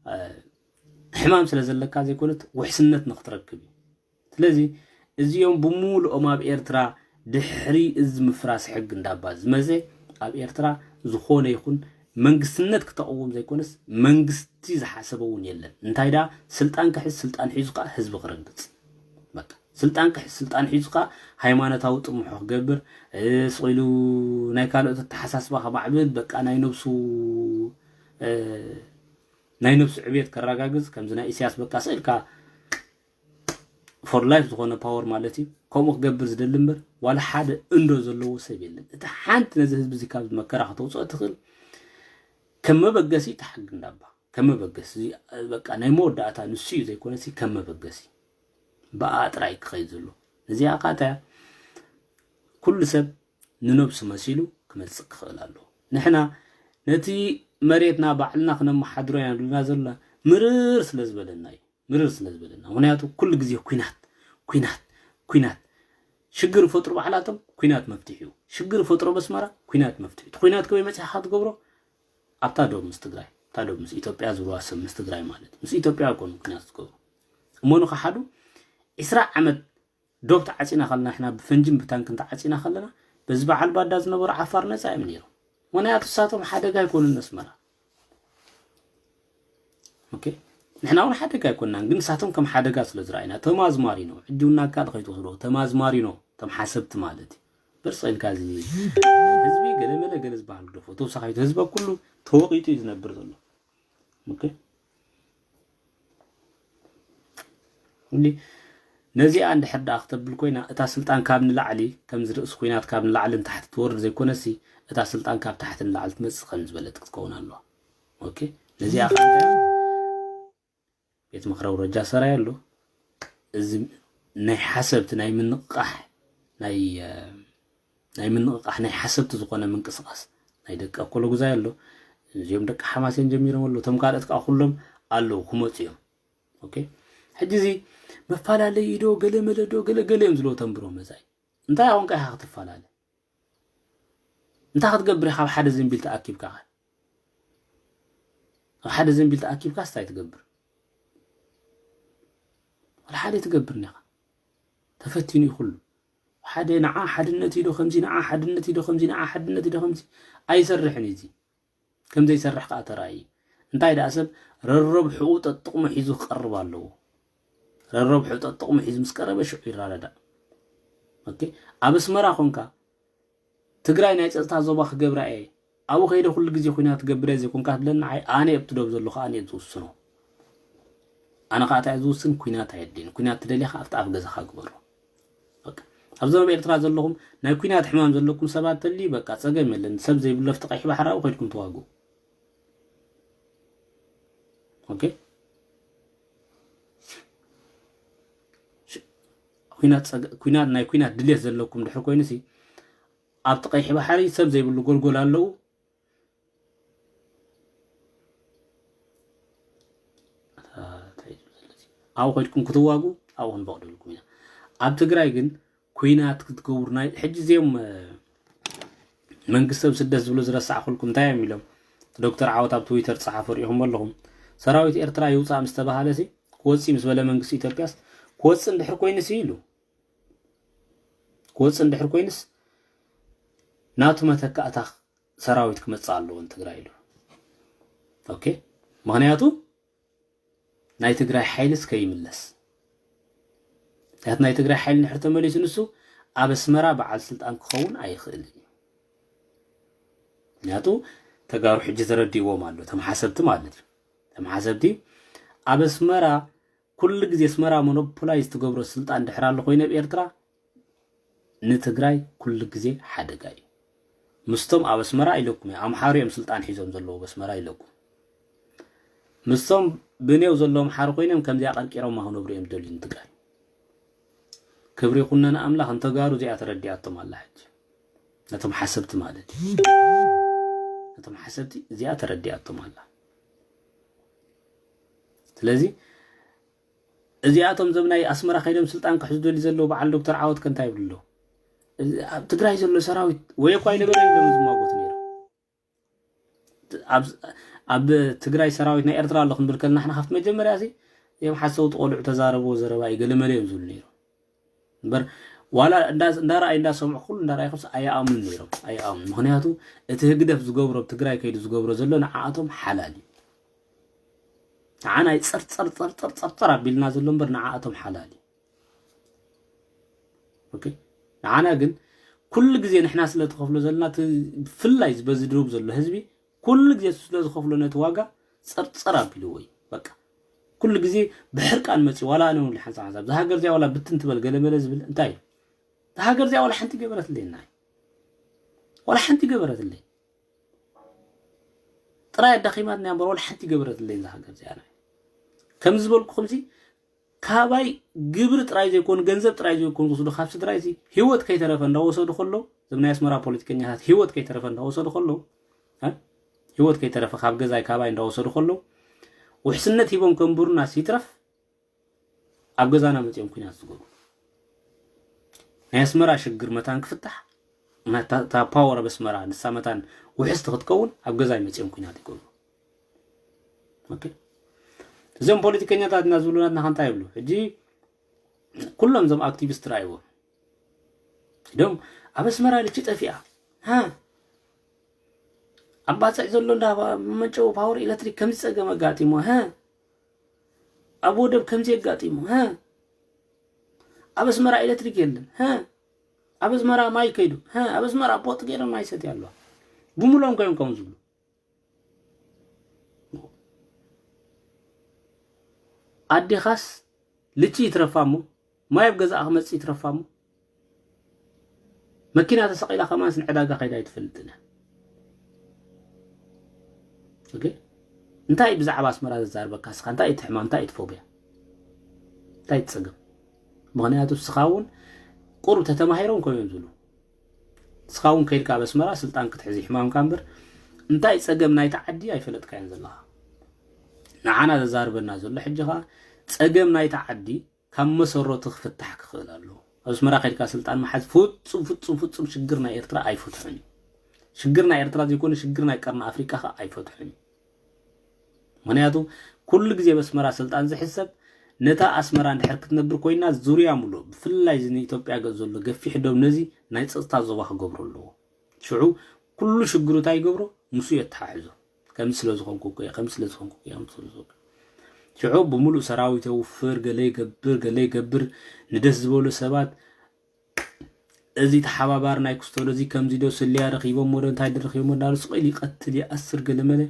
እ፣ ሕማም ስለ ዘለካ ዘይኮነት ውሕስነት ንኽትረክብ እዩ። ስለዚ እዚኦም ብምሉኦም ኣብ ኤርትራ ድሕሪ እዚ ምፍራስ ሕጊ እንዳባ ዝመዘ ኣብ ኤርትራ ዝኾነ ይኹን መንግስትነት ክተቕውም ዘይኮነስ መንግስቲ ዝሓሰበ እውን የለን። እንታይ ደኣ ስልጣን ክሕዝ፣ ስልጣን ሒዙ ከኣ ህዝቢ ክረግጽ። በቃ ስልጣን ክሕዝ፣ ስልጣን ሒዙ ከኣ ሃይማኖታዊ ጥምሖ ክገብር፣ እ፣ ስቕ ኢሉ ናይ ካልኦት ኣተሓሳስባ ከማዕብል፣ በቃ ናይ ነብሱ፣ እ፣ ናይ ነብሱ ዕብየት ከረጋግጽ፣ ከምዚ ናይ ኢሳያስ በቃ ስቕ ኢልካ ፎር ላይፍ ዝኾነ ፓወር ማለት እዩ። ከምኡ ክገብር ዝደሊ እምበር ዋላ ሓደ እንዶ ዘለዎ ሰብ የለን። እቲ ሓንቲ ነዚ ህዝቢ እዚ ካብ መከራ ከተውፅኦ ትኽእል ከም መበገሲ እቲ ሕጊ እንዳባ፣ ከም መበገሲ፣ እዚ በቃ ናይ መወዳእታ ንሱ እዩ ዘይኮነሲ ከም መበገሲ። ብኣ ጥራይ ክኸይድ ዘሎ። እዚኣ ኸኣ እንታይ እያ? ኩሉ ሰብ ንነብሱ መሲሉ ክመጽእ ክኽእል ኣለዎ። ንሕና ነቲ መሬትና ባዕልና ክነመሓድሮ ኢና ንብልና ዘለና ምርር ስለ ዝበለና እዩ። ምርር ስለ ዝበለና። ምኽንያቱ ኩሉ ግዜ ኲናት፣ ኲናት፣ ኲናት። ሽግር ይፈጥሩ ባዕላቶም፣ ኲናት መፍትሒኡ። ሽግር ይፈጥሩ ኣብ ኣስመራ፣ ኲናት መፍትሒ። እቲ ኲናት ከመይ መጺኻ ክትገብሮ? ኣብታ ዶብ ምስ ትግራይ፣ ኣብታ ዶብ ምስ ኢትዮጵያ ዝብልዋ ሰብ ምስ ትግራይ ማለት እዩ። ምስ ኢትዮጵያ ኣይኮኑን ኲናት ዝገብሩ። እሞ ንኸሓዱ ዒስራ ዓመት ዶብ ተዓጺና ከለና፣ ንሕና ብፈንጅን ብታንክን ተዓጺና ከለና፣ በዚ በዓል ባዳ ዝነበሩ ዓፋር ነጻ እዮም ነይሮም። ምኽንያቱ ንሳቶም ሓደጋ ኣይኮኑን ነስመራ። ኦኬ፣ ንሕና እውን ሓደጋ ኣይኮንናን፣ ግን ንሳቶም ከም ሓደጋ ስለ ዝረኣይና፣ ተማዝማሪኖ፣ ሕጂ እውን ኣካል ከይትወስዶ፣ ተማዝማሪኖ፣ ከም ሓሰብቲ ማለት እዩ። በርስ ኢልካ እዚ ህዝቢ ገለ መለ ገለ ዝበሃል ግደፎ፣ ተወሳኺ ህዝቢ ኩሉ ተወቂጡ እዩ ዝነብር ዘሎ። ኦኬ፣ እንዲ ነዚኣ እንድሕር ደኣ ክተብል ኮይና፣ እታ ስልጣን ካብ ንላዕሊ፣ ከምዚ ርእሲ ኲናት ካብ ንላዕሊ ንታሕቲ ትወርድ ዘይኮነሲ፣ እታ ስልጣን ካብ ታሕቲ ንላዕሊ ትመጽእ ከም ዝበለት ክትከውን ኣለዋ። ኦኬ፣ ነዚኣ ከዓ እንታይ ቤት ምኽሪ ኣውራጃ ሰራይ ኣሎ። እዚ ናይ ሓሰብቲ ናይ ምንቕቓሕ ናይ፣ እ፣ ናይ ምንቕቓሕ ናይ ሓሰብቲ ዝኾነ ምንቅስቓስ ናይ ደቂ ኣኮሎጉዛይ ኣሎ። እዚኦም ደቂ ሓማሴን ጀሚሮም ኣለዉ። እቶም ካልኦት ከዓ ኩሎም ኣለዉ፣ ክመጹ እዮም። ኦኬ፣ ሕጂ እዚ መፈላለዪ ዶ ገለ መለ ዶ ገለ ገለ እዮም ዝለዉ ተንብሮ መጻኢ። እንታይ ኣኾንካ ኢኻ ክትፈላለ? እንታይ ክትገብር ኢኻ? ኣብ ሓደ ዘንቢል ተኣኪብካ ኸ? ኣብ ሓደ ዘንቢል ተኣኪብካስ እንታይ ትገብር? ዋላ ሓደ ትገብር ኒኻ። ተፈቲኑ እዩ ኩሉ። ሓደ ንዓ ሓድነት እዩ ዶ ከምዚ፣ ንዓ ሓድነት እዩ ዶ ከምዚ፣ ንዓ ሓድነት እዩ ዶ ከምዚ። ኣይሰርሕን እዩ እዚ። ከም ዘይሰርሕ ከኣ ተራእዩ። እንታይ ደኣ ሰብ ረረብሕኡ ጠጥቕሙ ሒዙ ክቐርብ ኣለዎ። ረረብሕኡ ጠጥቕሙ ሒዙ ምስ ቀረበ ሽዑ ይረዳዳእ። ኦኬ፣ ኣብ ኣስመራ ኾንካ ትግራይ ናይ ጸጥታ ዞባ ክገብራ እየ፣ ኣብኡ ከይደ ኩሉ ግዜ ኲናት ክገብር እየ ዘይኮንካ ትብለኒ፣ ንዓይ ኣነ ኣብቲ ዶብ ዘለኹ ኣነ እየ ዝውስኖ። ኣነ ከዓ እንታይ እየ ዝውስን? ኲናት ኣየድልየኒ። ኲናት ትደልያ ከዓ ኣብቲ ኣፍ ገዛኻ ግበሮ። በቃ። ኣብዚ ደቡብ ኤርትራ ዘለኹም ናይ ኲናት ሕማም ዘለኩም ሰባት ተልዩ፣ በቃ፣ ጸገም የለን። ሰብ ዘይብሉ ኣብቲ ቀይሕ ባሕሪ ኣብኡ ከይድኩም ተዋግኡ። ኦኬ? ሽ-፣ ኲናት ጸገ-፣ ኲናት፣ ናይ ኲናት ድሌት ዘለኩም ድሕር ኮይኑሲ፣ ኣብቲ ቀይሕ ባሕሪ ሰብ ዘይብሉ ጎልጎል ኣለዉ። ኣብኡ ከድኩም ክትዋጉ ኣብኡ ክንፈቕደልኩም ኢና። ኣብ ትግራይ ግን ኲናት ክትገብሩ ናይ ሕጂ እዚኦም፣ እ፣ መንግስቲ ኣብ ስደት ዝብሉ ዝረሳዕኩልኩም እንታይ እዮም ኢሎም? ዶክተር ዓወት ኣብ ትዊተር ዝጸሓፎ ርኢኹም ኣለኹም። ሰራዊት ኤርትራ ይውጻእ ምስ ተባሃለሲ ክወጽእ ምስ በለ መንግስቲ ኢትዮጵያስ ክወጽእ እንድሕር ኮይኑሲ ኢሉ። ክወጽእ እንድሕር ኮይኑስ ናቱ መተካእታ ሰራዊት ክመጽእ ኣለዎ ንትግራይ ኢሉ። ኦኬ፣ ምኽንያቱ ናይ ትግራይ ሓይልስ ከይምለስ። ምኽንያቱ ናይ ትግራይ ሓይሊ እንድሕር ተመሊሱ ንሱ ኣብ ኣስመራ በዓል ስልጣን ክኸውን ኣይኽእልን እዩ። ምኽንያቱ ተጋሩ ሕጂ ተረዲእዎም ኣሎ፣ እቶም ሓሰብቲ ማለት እዩ። እቶም ሓሰብቲ ኣብ ኣስመራ ኩሉ ግዜ ኣስመራ ሞኖፖላይዝ ትገብሮ ስልጣን ድሕር ኣሎ ኮይነ ኣብ ኤርትራ ንትግራይ ኩሉ ግዜ ሓደጋ እዩ። ምስቶም ኣብ ኣስመራ ኢለኩም እየ፣ ኣምሓሩ እዮም ስልጣን ሒዞም ዘለዉ ኣብ ኣስመራ ኢለኩም። ምስቶም ብኔው ዘለዉ ኣምሓሩ ኮይኖም ከምዚኣ ቀርቂሮማ ክነብሩ እዮም ዝደልዩ ንትግራይ። ክብሪ ይኹነን ኣምላኽ ንተጋሩ እዚኣ ተረዲኣቶም ኣላ ሕጂ። ነቶም ሓሰብቲ ማለት እዩ። ነቶም ሓሰብቲ እዚኣ ተረዲኣቶም ኣላ። ስለዚ እዚኣቶም እዞም ናይ ኣስመራ ከይዶም ስልጣን ክሕዙ ደልዩ ዘለዉ በዓል ዶክተር ዓወት ከ እንታይ ይብሉ ኣለዉ? እዚ ኣብ ትግራይ ዘሎ ሰራዊት ወይ እኳ ኣይነበረ ኢሎም ዝማጎቱ ነይሮም። ኣብ፣ ኣብ ትግራይ ሰራዊት ናይ ኤርትራ ኣሎ ክንብል ከለና ንሕና ካብቲ መጀመርያ እዚ እዮም ሓሰውቲ ቆልዑ ተዛረብዎ ዘረባ እዩ ገለመለ እዮም ዝብሉ ነይሮም። እምበር ዋላ እንዳ-፣ እንዳረኣዩ እንዳሰምዑ ኩሉ እንዳረኣዩ ክስ ኣይኣምኑን ነይሮም፣ ኣይኣምኑን። ምኽንያቱ እቲ ህግደፍ ዝገብሮ ኣብ ትግራይ ከይዱ ዝገብሮ ዘሎ ንዓኣቶም ሓላል እዩ። ንዓና እዩ ጸርጸር ጸርጸር ጸርጸር ኣቢልና ዘሎ እምበር ንዓኣቶም ሓላል እዩ። ኦኬ፣ ንዓና ግን ኩሉ ግዜ ንሕና ስለ ትኸፍሎ ዘለና፣ እቲ ብፍላይ በዚ ደቡብ ዘሎ ህዝቢ ኩሉ ግዜ ስለ ዝኸፍሎ ነቲ ዋጋ ጸርጸር ኣቢልዎ እዩ። በቃ ኩሉ ግዜ ብሕርቃን መጽዩ፣ ዋላ ኣነ እውን ሓንሳብ ሓንሳብ እዛ ሃገር እዚኣ ዋላ ብትን ትበል ገለ መለ ዝብል እንታይ እዩ? እዛ ሃገር እዚኣ ዋላ ሓንቲ ገበረትለይ ናይ ዋላ ሓንቲ ገበረትለይ። ጥራይ ኣዳኺማትና እምበር ዋላ ሓንቲ ገበረትለይ እዛ ሃገር እዚኣ ናይ ከም ዝበልኩኹም ሲ ካባይ ግብሪ ጥራይ ዘይኮኑ፣ ገንዘብ ጥራይ ዘይኮኑ ዝወስዱ ካብ ስድራይ እዚ ህይወት ከይተረፈ እንዳወሰዱ ከለዉ፣ እዞም ናይ ኣስመራ ፖለቲከኛታት ህይወት ከይተረፈ እንዳወሰዱ ከለዉ፣ እ? ህይወት ከይተረፈ ካብ ገዛይ ካባይ እንዳወሰዱ ከለዉ፣ ውሕስነት ሂቦም ከንብሩና ሲትረፍ ኣብ ገዛና መጺኦም ኩናት ዝገብሩ። ናይ ኣስመራ ሽግር መታን ክፍታሕ፣ እታ ፓወር ኣብ ኣስመራ ንሳ መታን ውሕስቲ ክትከውን ኣብ ገዛይ መጺኦም ኩናት ይገብሩ። ኦኬ። እዞም ፖለቲከኛታት እና ዝብሉ ናትና ከንታይ ይብሉ? ሕጂ ኩሎም እዞም ኣክቲቪስት ራእይዎም። ኢዶም ኣብ ኣስመራ ልቺ ጠፊኣ። ሃ? ኣብ ባጽዕ ዘሎ እንዳ መጨው ፓወር ኤሌክትሪክ ከምዚ ጸገም ኣጋጢሞ። ሃ? ኣብ ወደብ ከምዚ ኣጋጢሞ። ሃ? ኣብ ኣስመራ ኤሌክትሪክ የለን። ሃ? ኣብ ኣስመራ ማይ ከይዱ። ሃ? ኣብ ኣስመራ ቦጥ ገይሮም ማይ ሰትያ ኣለዋ። ብምሎም ኮይኖም ከም ዝብሉ። ኣዴኻስ ልቺ ይትረፋ እሞ፣ ማይ ኣብ ገዛኣ ክመጽእ ይትረፋ እሞ፣ መኪና ተሰቒላ ከማንስ ንዕዳጋ ከይዳ ኣይትፈልጥን እያ። ኦኬ? እንታይ ብዛዕባ ኣስመራ ዘዛርበካ እስኻ? እንታይ እቲ ሕማም? እንታይ እቲ ፎብያ? እንታይ እቲ ጸገም? ምኽንያቱ እስኻ እውን ቁሩብ ተተማሂሮም ኮይኖም ዝብሉ። እስኻ እውን ከይድካ ኣብ ኣስመራ ስልጣን ክትሕዝ ሕማምካ እምበር፣ እንታይ ጸገም ናይቲ ዓዲ ኣይፈለጥካዮን ዘለኻ። ንዓና ዘዛርበና ዘሎ ሕጂ ኸኣ ጸገም ናይቲ ዓዲ ካብ መሰረቱ ክፍታሕ ክኽእል ኣለዎ። ኣብ ኣስመራ ከይድካ ስልጣን ምሓዝ ፍጹም፣ ፍጹም፣ ፍጹም ሽግር ናይ ኤርትራ ኣይፈትሖን እዩ። ሽግር ናይ ኤርትራ ዘይኮነ ሽግር ናይ ቀርኒ ኣፍሪቃ ኸኣ ኣይፈትሖን እዩ። ምኽንያቱ ኩሉ ግዜ ኣብ ኣስመራ ስልጣን ዝሕሰብ ነታ ኣስመራ እንድሕር ክትነብር ኮይና ዙርያ ሙሉእ ብፍላይ እዚ ንኢትዮጵያ ገ-፣ ዘሎ ገፊሕ ዶብ ነዚ ናይ ጸጥታ ዞባ ክገብሮ ኣለዎ። ሽዑ ኩሉ ሽግሩ እንታይ ይገብሮ? ምስኡ የተሓሕዞ። ከምዚ ስለ ዝኾንኩ እኮ እየ፣ ከምዚ ስለ ዝኾንኩ እኮ እየ፣ ከምዚ ስለ ዝኾንኩ። ሽዑ ብምሉእ ሰራዊት የውፍር፣ ገለ ይገብር፣ ገለ ይገብር፣ ንደስ ዝበሉ ሰባት እዚ ተሓባባሪ ናይ ክስቶሎ እዚ ከምዚ ዶ ስልያ ረኺቦም ወደ እንታይ ድረኺቦም እንዳሉ ስቕ ኢሉ ይቐትል፣ ይኣስር፣ ገለ መለ።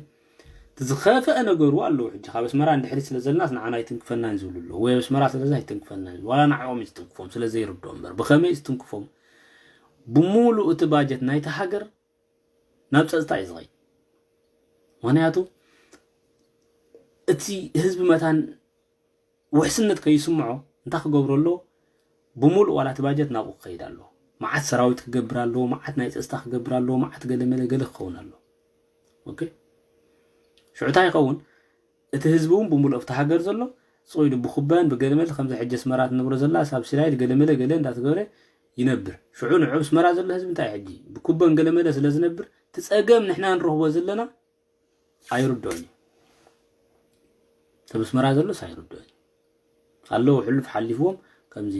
እቲ ዝኸፍአ ነገሩ ኣለዉ። ሕጂ ካብ ኣስመራ እንድሕሪ ስለ ዘለናስ ንዓና ኣይትንክፈናን ዝብሉ ኣለዉ። ወይ ኣስመራ ስለዚ ኣይትንክፈናን ዝብሉ። ዋላ ንዕኦም እዩ ዝትንክፎም፣ ስለ ዘይርድኦም እምበር። ብኸመይ እዩ ዝትንክፎም? ብምሉእ እቲ ባጀት ናይቲ ሃገር ናብ ጸጥታ እዩ ዝኸይድ። ምኽንያቱ እቲ ህዝቢ መታን ውሕስነት ከይስምዖ እንታይ ክገብሮ ኣለዎ? ብምሉእ ዋላ እቲ ባጀት ናብኡ ክኸይድ ኣለዎ። መዓት ሰራዊት ክገብር ኣለዎ፣ መዓት ናይ ጸጥታ ክገብር ኣለዎ፣ መዓት ገለ መለ ገለ ክኸውን ኣለዎ። ኦኬ? ሽዑ እንታይ ይኸውን? እቲ ህዝቢ እውን ብምሉእ ኣብቲ ሃገር ዘሎ ስቕ ኢሉ ብኩበን ብገለ መለ ከምዚ ሕጂ ኣስመራ ትነብሮ ዘላ ሳብሲዳይድ ገለ መለ ገለ እንዳተገበረ ይነብር። ሽዑ ንዑ ኣብ ኣስመራ ዘሎ ህዝቢ እንታይ ሕጂ ብኩበን ገለ መለ ስለ ዝነብር እቲ ጸገም ንሕና ንረኽቦ ዘለና ኣይርድኦን እዩ። እቲ ኣብ ኣስመራ ዘሎስ ኣይርድኦን እዩ። ኣለዉ ሕሉፍ ሓሊፍዎም ከምዚ፣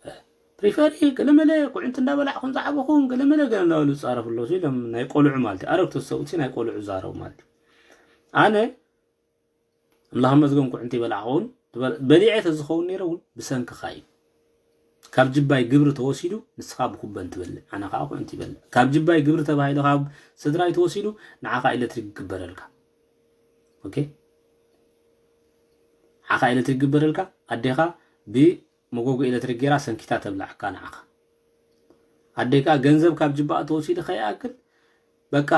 እ፣ ፕሪፈሪ ገለ መለ ኩዕንቲ እንዳበላዕኹም ዝዓበኹም ገለ መለ ገለ እንዳበሉ ዝጻረፉ ኣለዉ። ኢሎም ናይ ቆልዑ ማለት እዩ። ኣረግቶት ሰብኡት ናይ ቆልዑ ዛረቡ ማለት እዩ። ኣነ ኣምላኽ መስገን ኩዕንቲ ይበላዕኹ እውን ትበል-፣ በሊዐ ተዝኸውን ነይረ እውን ብሰንክኻ እዩ። ካብ ጅባይ ግብሪ ተወሲዱ ንስኻ ብኩበን ትበልዕ፣ ኣነ ከዓ ኩዕንቲ ይበልዕ። ካብ ጅባይ ግብሪ ተባሂሉ ካብ ስድራይ ተወሲዱ ንዓኻ ኤሌክትሪክ ይግበረልካ። ኦኬ? ንዓኻ ኤሌክትሪክ ይግበረልካ፣ ኣዴኻ ብመጎጎ ኤሌክትሪክ ጌራ ሰንኪታ ተብላዕካ ንዓኻ። ኣደይ ከዓ ገንዘብ ካብ ጅባኣ ተወሲዱ ከይኣክል በቃ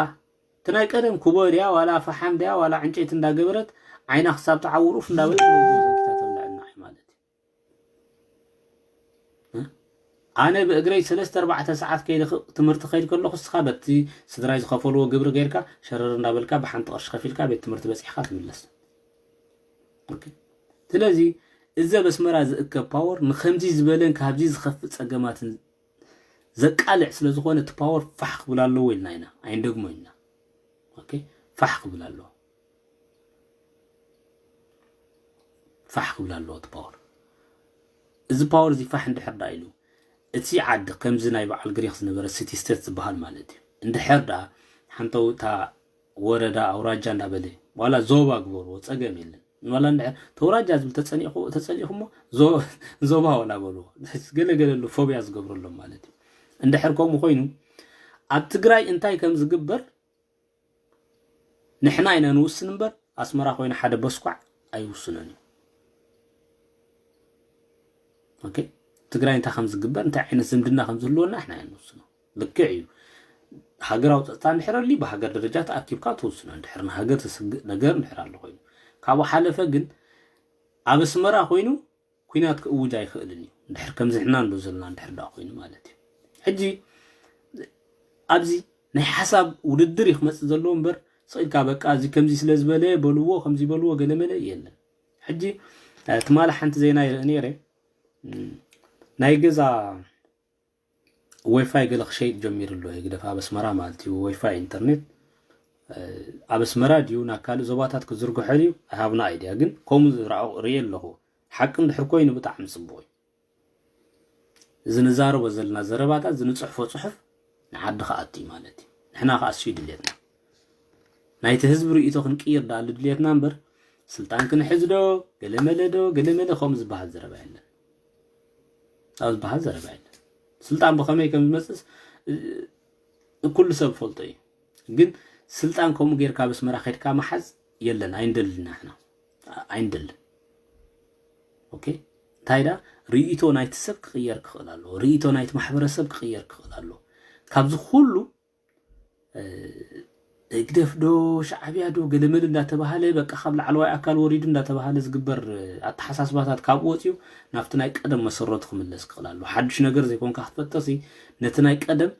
እቲ ናይ ቀደም ኩቦ ድያ ዋላ ፈሓም ድያ ዋላ ዕንጨይቲ እንዳገበረት ዓይና ክሳብ ትዓውር ኡፍ እንዳበለት መጎጎ ሰንኪታ ተብላዕና እዩ ማለት እዩ። እ? ኣነ ብእግረይ ሰለስተ ኣርባዕተ ሰዓት ከይደ ኽ-፣ ትምህርቲ ከይድ ከለኹ እስኻ በቲ ስድራይ ዝኸፈልዎ ግብሪ ጌርካ ሸረር እንዳበልካ ብሓንቲ ቅርሺ ከፊልካ ቤት ትምህርቲ በጺሕካ ትምለስ። ኦኬ። ስለዚ እዚ ኣብ ኣስመራ ዝእከብ ፓወር ንከምዚ ዝበለን ካብዚ ዝኸፍእ ጸገማትን ዘቃልዕ ስለ ዝኾነ እቲ ፓወር ፋሕ ክብል ኣለዎ ኢልና ኢና፣ ኣይንደግሞ ኢልና። ኦኬ፣ ፋሕ ክብል ኣለዎ። ፋሕ ክብል ኣለዎ እቲ ፓወር። እዚ ፓወር እዚ ፋሕ እንድሕር ደኣ ኢሉ፣ እቲ ዓዲ ከምዚ ናይ በዓል ግሪኽ ዝነበረ ሲቲ ስቴት ዝበሃል ማለት እዩ። እንድሕር ደኣ ሓንተው እታ ወረዳ፣ ኣውራጃ እንዳበለ፣ ዋላ ዞባ ግበርዎ፣ ጸገም የለን። ዋላ እንድሕር ተውራጃ ዝብል ተጸኒኹ-፣ ተጸኒኹሞ ዞ-፣ ዞባ ዋላ በልዎ። ገለ ገለ ኣሎ፣ ፎብያ ዝገብረሎም ማለት እዩ። እንድሕር ከምኡ ኮይኑ፣ ኣብ ትግራይ እንታይ ከም ዝግበር ንሕና ኢና ንውስን እምበር፣ ኣስመራ ኮይኑ ሓደ በስኳዕ ኣይውስኖን እዩ። ኦኬ? ትግራይ እንታይ ከም ዝግበር፣ እንታይ ዓይነት ዝምድና ከም ዝህልወና ንሕና ኢና ንውስኖ። ልክዕ እዩ። ሃገራዊ ጸጥታ እንድሕር ኣልዩ፣ ብሃገር ደረጃ ተኣኪብካ ትውስኖ። እንድሕር ንሃገር ዘስግእ ነገር እንድሕር ኣሎ ኮይኑ። ካብኡ ሓለፈ ግን፣ ኣብ ኣስመራ ኮይኑ፣ ኩናት ክእውጅ ኣይኽእልን እዩ። እንድሕር ከምዚ ንሕና ንብሎ ዘለና እንድሕር ደኣ ኮይኑ ማለት እዩ። ሕጂ ኣብዚ ናይ ሓሳብ ውድድር እዩ ክመጽእ ዘለዎ እምበር፣ ስቕ ኢልካ በቃ እዚ ከምዚ ስለ ዝበለ በልዎ፣ ከምዚ በልዎ፣ ገለ መለ የለን። ሕጂ፣ እ፣ ትማሊ ሓንቲ ዜና ይርኢ ነይረ። እም፣ ናይ ገዛ ዋይፋይ ገለ ክሸይጥ ጀሚሩ ኣሎ፣ ህግደፍ ኣብ ኣስመራ ማለት እዩ። ዋይፋይ ኢንተርኔት፣ እ፣ ኣብ ኣስመራ ድዩ ናብ ካልእ ዞባታት ክዝርግሖ ድዩ? I have no idea። ግን ከምኡ ዝረኣኹ፣ ርእየ ኣለኹ። ሓቂ እንድሕር ኮይኑ ብጣዕሚ ጽቡቕ እዩ። እዚ ንዛረቦ ዘለና ዘረባታት፣ እዚ ንጽሕፎ ጽሑፍ ንዓዲ ክኣቱ እዩ ማለት እዩ። ንሕና ክኣስዩ ድልየትና። ናይቲ ህዝቢ ርእይቶ ክንቅይር ደኣ ድልየትና እምበር፣ ስልጣን ክንሕዝ ዶ፣ ገለመለ ዶ፣ ገለመለ ከምኡ ዝበሃል ዘረባ የለን። ኣብ ዝበሃል ዘረባ የለን። ስልጣን ብኸመይ ከም ዝመጽእስ፣ እ፣ ኩሉ ሰብ ፈልጦ እዩ። ግን ስልጣን ከምኡ ጌርካ ኣብ ኣስመራ ከድካ ምሓዝ የለን፣ ኣይንደልን ኢና ንሕና። ኣይንደልን። ኦኬ? እንታይ ደኣ፣ ርእይቶ ናይቲ ሰብ ክቕየር ክኽእል ኣለዎ። ርእይቶ ናይቲ ማሕበረሰብ ክቕየር ክኽእል ኣለዎ። ካብዚ ኩሉ፣ እ፣ ህግደፍ ዶ፣ ሻዕብያ ዶ፣ ገለመለ እንዳተባሃለ፣ በቃ ካብ ላዕለዋይ ኣካል ወሪዱ እንዳተባሃለ ዝግበር፣ እ፣ ኣተሓሳስባታት ካብኡ ወጺኡ ናብቲ ናይ ቀደም መሰረቱ ክምለስ ክኽእል ኣለዎ። ሓድሽ ነገር ዘይኮንካ ክትፈጥርሲ፣ ነቲ ናይ ቀደም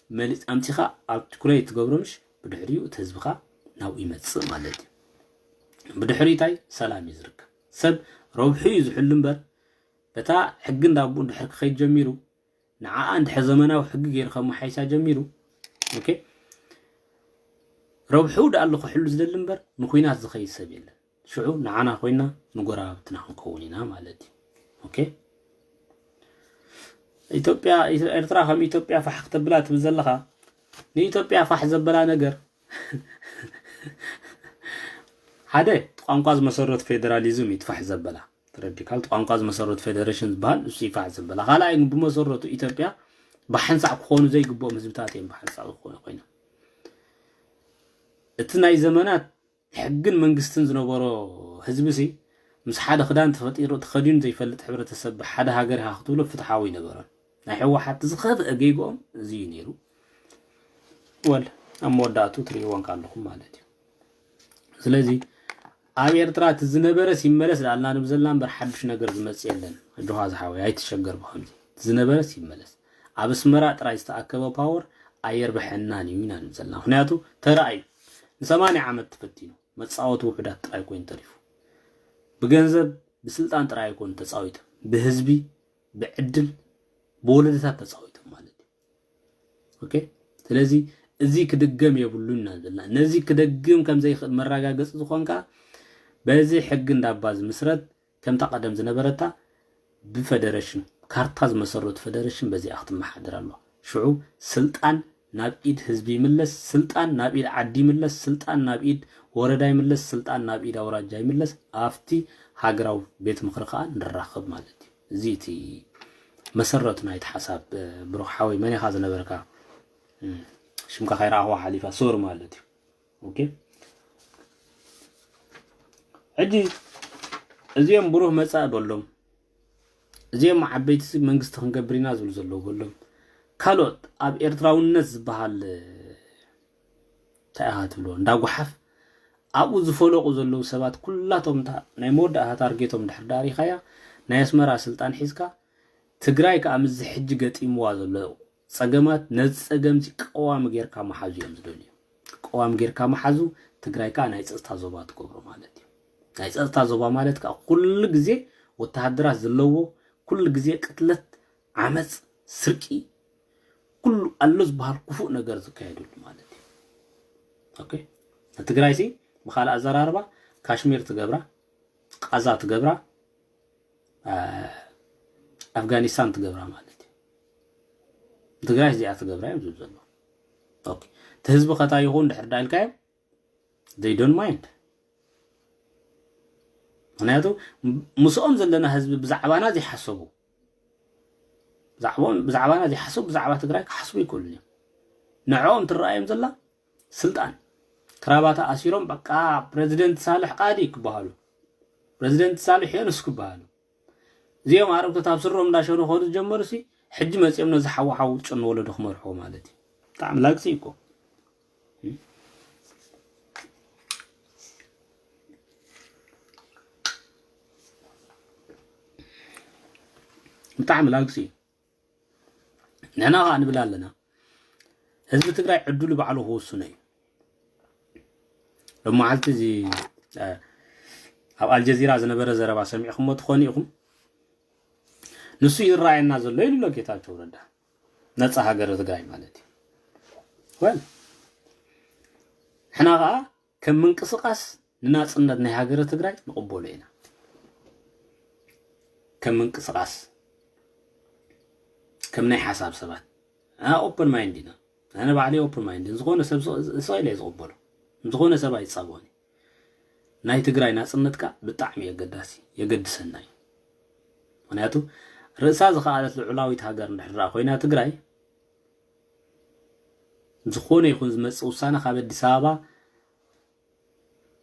መሊስ ኣምጺኻ ኣርቲኩሌት ትገብሮ፣ ምሽ ብድሕሪኡ እቲ ህዝብኻ ናብኡ ይመጽእ ማለት እዩ። ብድሕሪ እንታይ ሰላም እዩ ዝርከብ። ሰብ ረብሑ እዩ ዝሕሉ እምበር፣ በታ ሕጊ እንዳቦኡ እንድሕር ክኸይድ ጀሚሩ፣ ንዓኣ እንድሕር ዘመናዊ ሕጊ ገይሩ ከመሓይሳ ጀሚሩ፣ ኦኬ፣ ረብሑ ደኣ ኣሎ ክሕሉ ዝደሊ እምበር፣ ንኹናት ዝኸይድ ሰብ የለን። ሽዑ ንዓና ኮይና ንጎረባብትና ክንከውን ኢና ማለት እዩ። ኦኬ፣ ኢትዮጵያ፣ ኤርትራ ከም ኢትዮጵያ ፋሕ ክተብላ ትብል ዘለኻ፣ ንኢትዮጵያ ፋሕ ዘበላ ነገር ሓደ፣ ቋንቋ ዝመሰረቱ ፌደራሊዝም እዩ ፋሕ ዘበላ። ተረዲካል? ቋንቋ ዝመሰረቱ ፌደሬሽን ዝበሃል እሱ ይፋሕ ዘበላ። ካልኣይ ግን ብመሰረቱ ኢትዮጵያ ብሓንሳእ ክኾኑ ዘይግብኦም ህዝብታት እዮም ብሓንሳእ ዝኾነ ኮይኖም። እቲ ናይ ዘመናት ሕግን መንግስትን ዝነበሮ ህዝቢ ሲ፣ ምስ ሓደ ክዳን ተፈጢሩ ተኸዲኑ ዘይፈልጥ ሕብረተሰብ ብሓደ ሃገር ኢኻ ክትብሎ ፍትሓዊ ኣይነበረን። ናይ ህወሓት ዝኸፍአ ጌግኦም እዚ እዩ ነይሩ። ወል ኣብ መወዳእቱ ትርእይዎ እንካ ኣለኹም ማለት እዩ። ስለዚ ኣብ ኤርትራ እቲ ዝነበረስ ይመለስ ዳልና ንብል ዘለና እምበር ሓድሽ ነገር ዝመጽእ የለን። ኣጆኻ ዝሓወይ ኣይትሸገር ብኸምዚ። እቲ ዝነበረስ ይመለስ። ኣብ ኣስመራ ጥራይ ዝተኣከበ ፓወር ኣየርብሐናን እዩ ኢና ንብል ዘለና። ምኽንያቱ ተራእዩ ንሰማንያ ዓመት ተፈቲኑ መጻወቲ ውሑዳት ጥራይ ኮይኑ ተሪፉ። ብገንዘብ ብስልጣን ጥራይ ኣይኮኑ ተጻዊቶም። ብህዝቢ፣ ብዕድል፣ ብወለዶታት ተጻዊቶም ማለት እዩ። ኦኬ፣ ስለዚ እዚ ክድገም የብሉን ኢና ዘለና። ነዚ ክደግም ከም ዘይኽእል መረጋገጺ ዝኾንካ በዚ ሕጊ እንዳባ ዝምስረት ከምታ ቀደም ዝነበረታ ብፈደረሽን ካርታ ዝመሰረቱ ፈደረሽን በዚኣ ክትመሓደር ኣለዋ። ሽዑ ስልጣን ናብ ኢድ ህዝቢ ይምለስ፣ ስልጣን ናብ ኢድ ዓዲ ይምለስ፣ ስልጣን ናብ ኢድ ወረዳ ይምለስ፣ ስልጣን ናብ ኢድ ኣውራጃ ይምለስ። ኣብቲ ሃገራዊ ቤት ምኽሪ ከዓ ንራኸብ ማለት እዩ። እዚ እቲ መሰረቱ ናይቲ ሓሳብ። ብሩኽ ሓወይ መን ኢኻ ዝነበርካ? ሽምካ ከይረኣኽዋ ሓሊፋ ሶሪ ማለት እዩ። ኦኬ፣ ሕጂ እዚኦም ብሩህ መጻኢ በሎም፣ እዚኦም ዓበይቲ መንግስቲ ክንገብር ኢና ዝብሉ ዘለዉ በሎም፣ ካልኦት ኣብ ኤርትራውነት ዝበሃል እንታይ ኢኻ ትብሎ እንዳጓሓፍ ኣብኡ ዝፈለቑ ዘለዉ ሰባት ኩላቶም ናይ መወዳእታ ታርጌቶም ድሕር ዳሪኻያ ናይ ኣስመራ ስልጣን ሒዝካ ትግራይ ከዓ ምስዚ ሕጂ ገጢምዋ ዘሎ ጸገማት ነዚ ጸገምዚ ቀዋሚ ጌርካ መሓዙ እዮም ዝደልዩ። ቀዋሚ ጌርካ መሓዙ ትግራይ ከዓ ናይ ጸጥታ ዞባ ትገብሮ ማለት እዩ። ናይ ጸጥታ ዞባ ማለት ከዓ ኩሉ ግዜ ወተሃደራት ዘለዎ፣ ኩሉ ግዜ ቅትለት፣ ዓመፅ፣ ስርቂ፣ ኩሉ ኣሎ ዝበሃል ክፉእ ነገር ዝካየደሉ ማለት እዩ። ኦኬ፣ ንትግራይ ሲ ብካልእ ኣዘራርባ ካሽሚር ትገብራ፣ ቃዛ ትገብራ፣ ኣፍጋኒስታን ትገብራ ማለት እዩ። ትግራይ እዚኣ ትገብራ እዮም ዝብል ዘለዉ። ኦኬ፣ እቲ ህዝቢ ከታይ ይኹን ድሕር ዳ ኢልካዮም they don't mind። ምክንያቱ ምስኦም ዘለና ህዝቢ ብዛዕባና ዘይሓሰቡ፣ ብዛዕባና ዘይሓሰቡ ብዛዕባ ትግራይ ክሓስቡ ይክእሉን እዮም። ንዕኦም ትረኣዮም ዘላ ስልጣን፣ ክራባታ ኣሲሮም በቃ ፕረዚደንት ሳልሕ ቃዲ ክበሃሉ፣ ፕረዚደንት ሳልሕ የኑስ ክበሃሉ። እዚኦም ኣረግቶት ኣብ ስሮም እንዳሸኑ ከዱ ዝጀመሩ ሲ ሕጂ መፂኦም ነዚ ሓወሓው ጭን ወለዶ ክመርሕዎ ማለት እዩ። ብጣዕሚ ላግፂ እኮ። ብጣዕሚ ላግፂ እዩ። ንሕና ከዓ ንብል ኣለና፣ ህዝቢ ትግራይ ዕድሉ ባዕሉ ክውስኖ እዩ። ሎመዓልቲ እዚ ኣብ ኣልጀዚራ ዝነበረ ዘረባ ሰሚዕኹሞ ትኾኑ ኢኹም። ንሱ ይረኣየና ዘሎ ኢሉ ኣሎ ጌታቸው ረዳ፣ ነፃ ሃገረ ትግራይ ማለት እዩ። ወል ንሕና ከዓ ከም ምንቅስቃስ ንናፅነት ናይ ሃገረ ትግራይ ንቕበሎ ኢና። ከም ምንቅስቃስ፣ ከም ናይ ሓሳብ ሰባት ኦፕን ማይንድ ኢና። ኣነ ባዕለይ ኦፕን ማይንድ፣ ዝኾነ ሰብ ስቕ ኢለ እየ ዝቕበሎ። ዝኾነ ሰብ ኣይፃቦኒ። ናይ ትግራይ ናፅነት ከዓ ብጣዕሚ የገዳሲ፣ የገድሰና እዩ። ምክንያቱ ርእሳ ዝኸኣለት ልዑላዊት ሃገር እንድሕር ደኣ ኮይና ትግራይ፣ ዝኾነ ይኹን ዝመፅእ ውሳነ ካብ ኣዲስ ኣበባ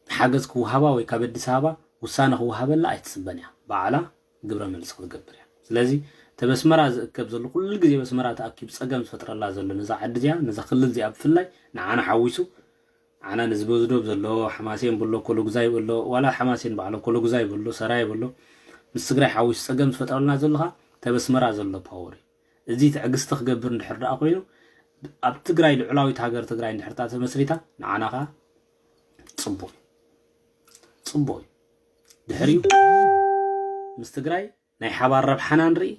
ሓገዝ ክወሃባ ወይ ካብ ኣዲስ ኣበባ ውሳነ ክወሃበላ ኣይትፅበን እያ። ባዕላ ግብረ መልሲ ክትገብር እያ። ስለዚ ተበስመራ ዝእከብ ዘሎ ኩሉ ግዜ በስመራ ተኣኪብ ፀገም ዝፈጥረላ ዘሎ ነዛ ዓዲ እዚኣ፣ ነዛ ክልል እዚኣ ብፍላይ ንዓና ሓዊሱ፣ ንዓና ነዚ በዝዶብ ዘሎ ሓማሴን በሎ፣ ኮሎጉዛይ በሎ፣ ዋላ ሓማሴን ባዕሎ ኮሎጉዛይ በሎ፣ ሰራየ በሎ፣ ምስ ትግራይ ሓዊሱ ፀገም ዝፈጥረልና ዘሎ ኸዓ ተበስመራ ዘሎ ፓወር እዩ። እዚ ትዕግስቲ ክገብር እንድሕር ደኣ ኮይኑ፣ ኣብ ትግራይ ልዑላዊት ሃገር ትግራይ እንድሕር ደኣ ተመስሪታ ንዓና ኸዓ ፅቡቕ እዩ። ፅቡቕ እዩ። ድሕሪኡ ምስ ትግራይ ናይ ሓባር ረብሓና ንርኢ፣